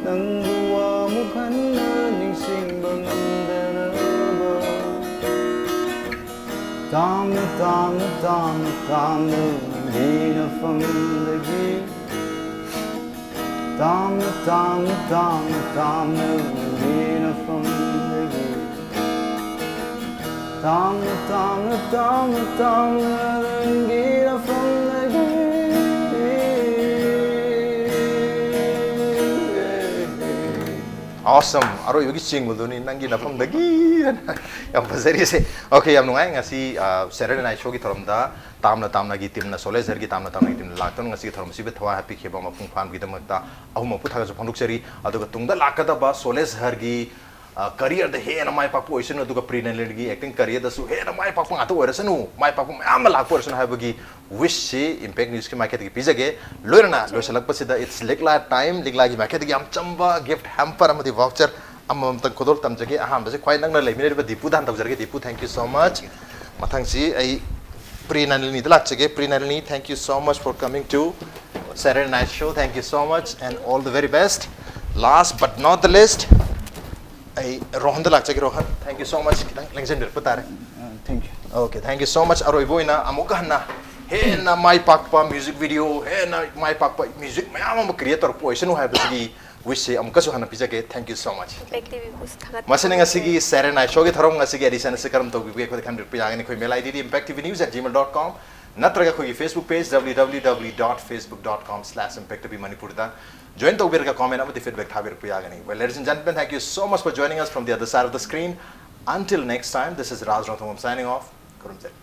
ꯅꯪꯕꯨ ꯑꯃꯨꯛ ꯍꯟꯅ ꯅꯤꯡꯁꯤꯡꯕ ꯉꯝꯗꯅꯕ꯫ ꯇꯥꯝꯅ ꯇꯥꯝꯅ ꯇꯥꯝꯅ ꯇꯥꯝꯅ ꯅꯪꯒꯤ ꯅꯐꯝꯗꯒꯤ, ꯇꯥꯝꯅ ꯇꯥꯝꯅ ꯇꯥꯝꯅ ꯇꯥꯝꯅ ꯅꯪꯒꯤ ꯅꯐꯝꯗꯒꯤ, ꯇꯥꯝꯅ ꯇꯥꯝꯅ ꯇꯥꯝꯅ ꯇꯥꯝꯅ ꯅꯪꯒꯤ ꯅꯐꯝꯗꯒꯤ꯫ Awesome! ꯑꯔꯣꯏꯕꯒꯤ ꯆꯤꯡꯕꯗꯨꯅꯤ, "ꯅꯪꯒꯤ ꯅꯐꯝꯗꯒꯤ" ꯍꯥꯏꯅ꯫ ꯌꯥꯝ ꯐꯖꯔꯤꯁꯦ꯫ Okay, ꯌꯥꯝ ꯅꯨꯡꯉꯥꯏ꯫ ꯉꯁꯤ, ꯑ, Saturday Night Showꯒꯤ ꯊꯧꯔꯝꯗ ꯇꯥꯝꯅ ꯇꯥꯝꯅꯒꯤ teamꯅ, ꯁꯣꯂꯦ ꯁꯍꯔꯒꯤ ꯇꯥꯝꯅ ꯇꯥꯝꯅꯒꯤ teamꯅ ꯂꯥꯛꯇꯨꯅ ꯉꯁꯤꯒꯤ ꯊꯧꯔꯝ ꯑꯁꯤꯕꯨ ꯊꯋꯥꯏ ꯍꯥꯞꯄꯤꯈꯤꯕ ꯃꯄꯨꯡ ꯐꯥꯍꯟꯕꯒꯤꯗꯃꯛꯇ ꯑꯍꯨꯝꯃꯛꯄꯨ ꯊꯥꯒꯠꯆꯕ ꯐꯣꯡꯗꯣꯛꯆꯔꯤ꯫ ꯑꯗꯨꯒ ꯇꯨꯡꯗ ꯂꯥꯛꯀꯗꯕ ꯁꯣꯂꯦ ꯁꯍꯔꯒꯤ, ꯑ, careerꯗ ꯍꯦꯟꯅ ꯃꯥꯏ ꯄꯥꯛꯄ ꯑꯣꯏꯁꯅꯨ, ꯑꯗꯨꯒ ꯄ꯭ꯔꯤꯅꯂꯤꯒꯤ acting careerꯗꯁꯨ ꯍꯦꯟꯅ ꯃꯥꯏ ꯄꯥꯛꯄ ꯉꯥꯛꯇ ꯑꯣꯏꯔꯁꯅꯨ, ꯃꯥꯏ ꯄꯥꯛꯄ ꯃꯌꯥꯝ ꯑꯃ ꯂꯥꯛꯄ ꯑꯣꯏꯔꯁꯅꯨ ꯍꯥꯏꯕꯒꯤ wishꯁꯤ Impact Newsꯀꯤ ꯃꯥꯏꯀꯩꯗꯒꯤ ꯄꯤꯖꯒꯦ꯫ ꯂꯣꯏꯅꯅ ꯂꯣꯏꯁꯤꯜꯂꯛꯄꯁꯤꯗ it's ꯂꯤꯛꯂꯥ time, ꯂꯤꯛꯂꯥꯒꯤ ꯃꯥꯏꯀꯩꯗꯒꯤ ꯌꯥꯝ ꯆꯝꯕ gift hamper ꯑꯃꯗꯤ voucher ꯑꯃꯃꯝꯇꯪ ꯈꯨꯗꯣꯜ ꯇꯝꯖꯒꯦ꯫ ꯑꯍꯥꯟꯕꯁꯦ ꯈ꯭ꯋꯥꯏ ꯅꯛꯅ ꯂꯩꯃꯤꯟꯅꯔꯤꯕ ꯗꯤꯄꯨꯗ ꯍꯥꯟꯅ ꯇꯧꯖꯔꯒꯦ꯫ Dipu, thank you so much. ꯃꯊꯪꯁꯤ ꯑꯩ ꯄ꯭ꯔꯤ ꯅꯂꯤꯅꯤꯗ ꯂꯥꯛꯆꯒꯦ꯫ Pri Nalini, thank you so much for coming to Saturday Night Show. Thank you so much and all the very best. Last but not the least, ꯑꯩ ꯔꯣꯍꯟꯗ ꯂꯥꯛꯆꯒꯦ꯫ Rohan, thank you so much. ꯈꯤꯇꯪ ꯂꯦꯡꯁꯤꯟꯕꯤꯔꯛꯄ ꯇꯥꯔꯦ꯫ Thank you. Okay, thank you so much. ꯑꯔꯣꯏꯕ ꯑꯣꯏꯅ ꯑꯃꯨꯛ ꯍꯟꯅ ꯍꯦꯟꯅ ꯃꯥꯏ ꯄꯥꯛꯄ ꯃ꯭ꯌꯨꯖꯤꯛ ꯚꯤꯗꯤꯑꯣ, ꯍꯦꯟꯅ ꯃꯥꯏ ꯄꯥꯛꯄ ꯃ꯭ꯌꯨꯖꯤꯛ ꯃꯌꯥꯝ ꯑꯃ ꯀ꯭ꯔꯤꯌꯦꯠ ꯇꯧꯔꯛꯄ ꯑꯣꯏꯁꯅꯨ ꯍꯥꯏꯕꯁꯤꯒꯤ ꯋꯤꯁꯁꯦ ꯑꯃꯨꯛꯀꯁꯨ ꯍꯟꯅ ꯄꯤꯖꯒꯦ꯫ Thank you so much. Impact TVꯕꯨꯁꯨ ꯊꯥꯒꯠ ꯃꯁꯤꯅ ꯉꯁꯤꯒꯤ Saturday Night Showꯒꯤ ꯊꯧꯔꯝ꯫ ꯉꯁꯤꯒꯤ ꯑꯦꯗꯤꯁꯟ ꯑꯁꯤ ꯀꯔꯝ ꯇꯧꯕꯤꯕꯒꯦ? ꯑꯩꯈꯣꯏꯗ ꯈꯟꯕꯤꯔꯛꯄ ꯌꯥꯒꯅꯤ꯫ ꯑꯩꯈꯣꯏ mail IDꯗꯤ impact T V news at gmail dot com ꯅꯠꯇ꯭ꯔꯒ ꯑꯩꯈꯣꯏꯒꯤ Facebook page W W W dot facebook dot com slash impact T V Manipurꯗ join ꯇꯧꯕꯤꯔꯒ comment ꯑꯃꯗꯤ feedback ꯊꯥꯕꯤꯔꯛꯄ ꯌꯥꯒꯅꯤ꯫ Well, ladies and gentlemen, thank you so much for joining us from the other side of the screen. Until next time, this is Raj Rongthangam signing off. ꯈꯨꯔꯨꯝꯖꯔꯤ꯫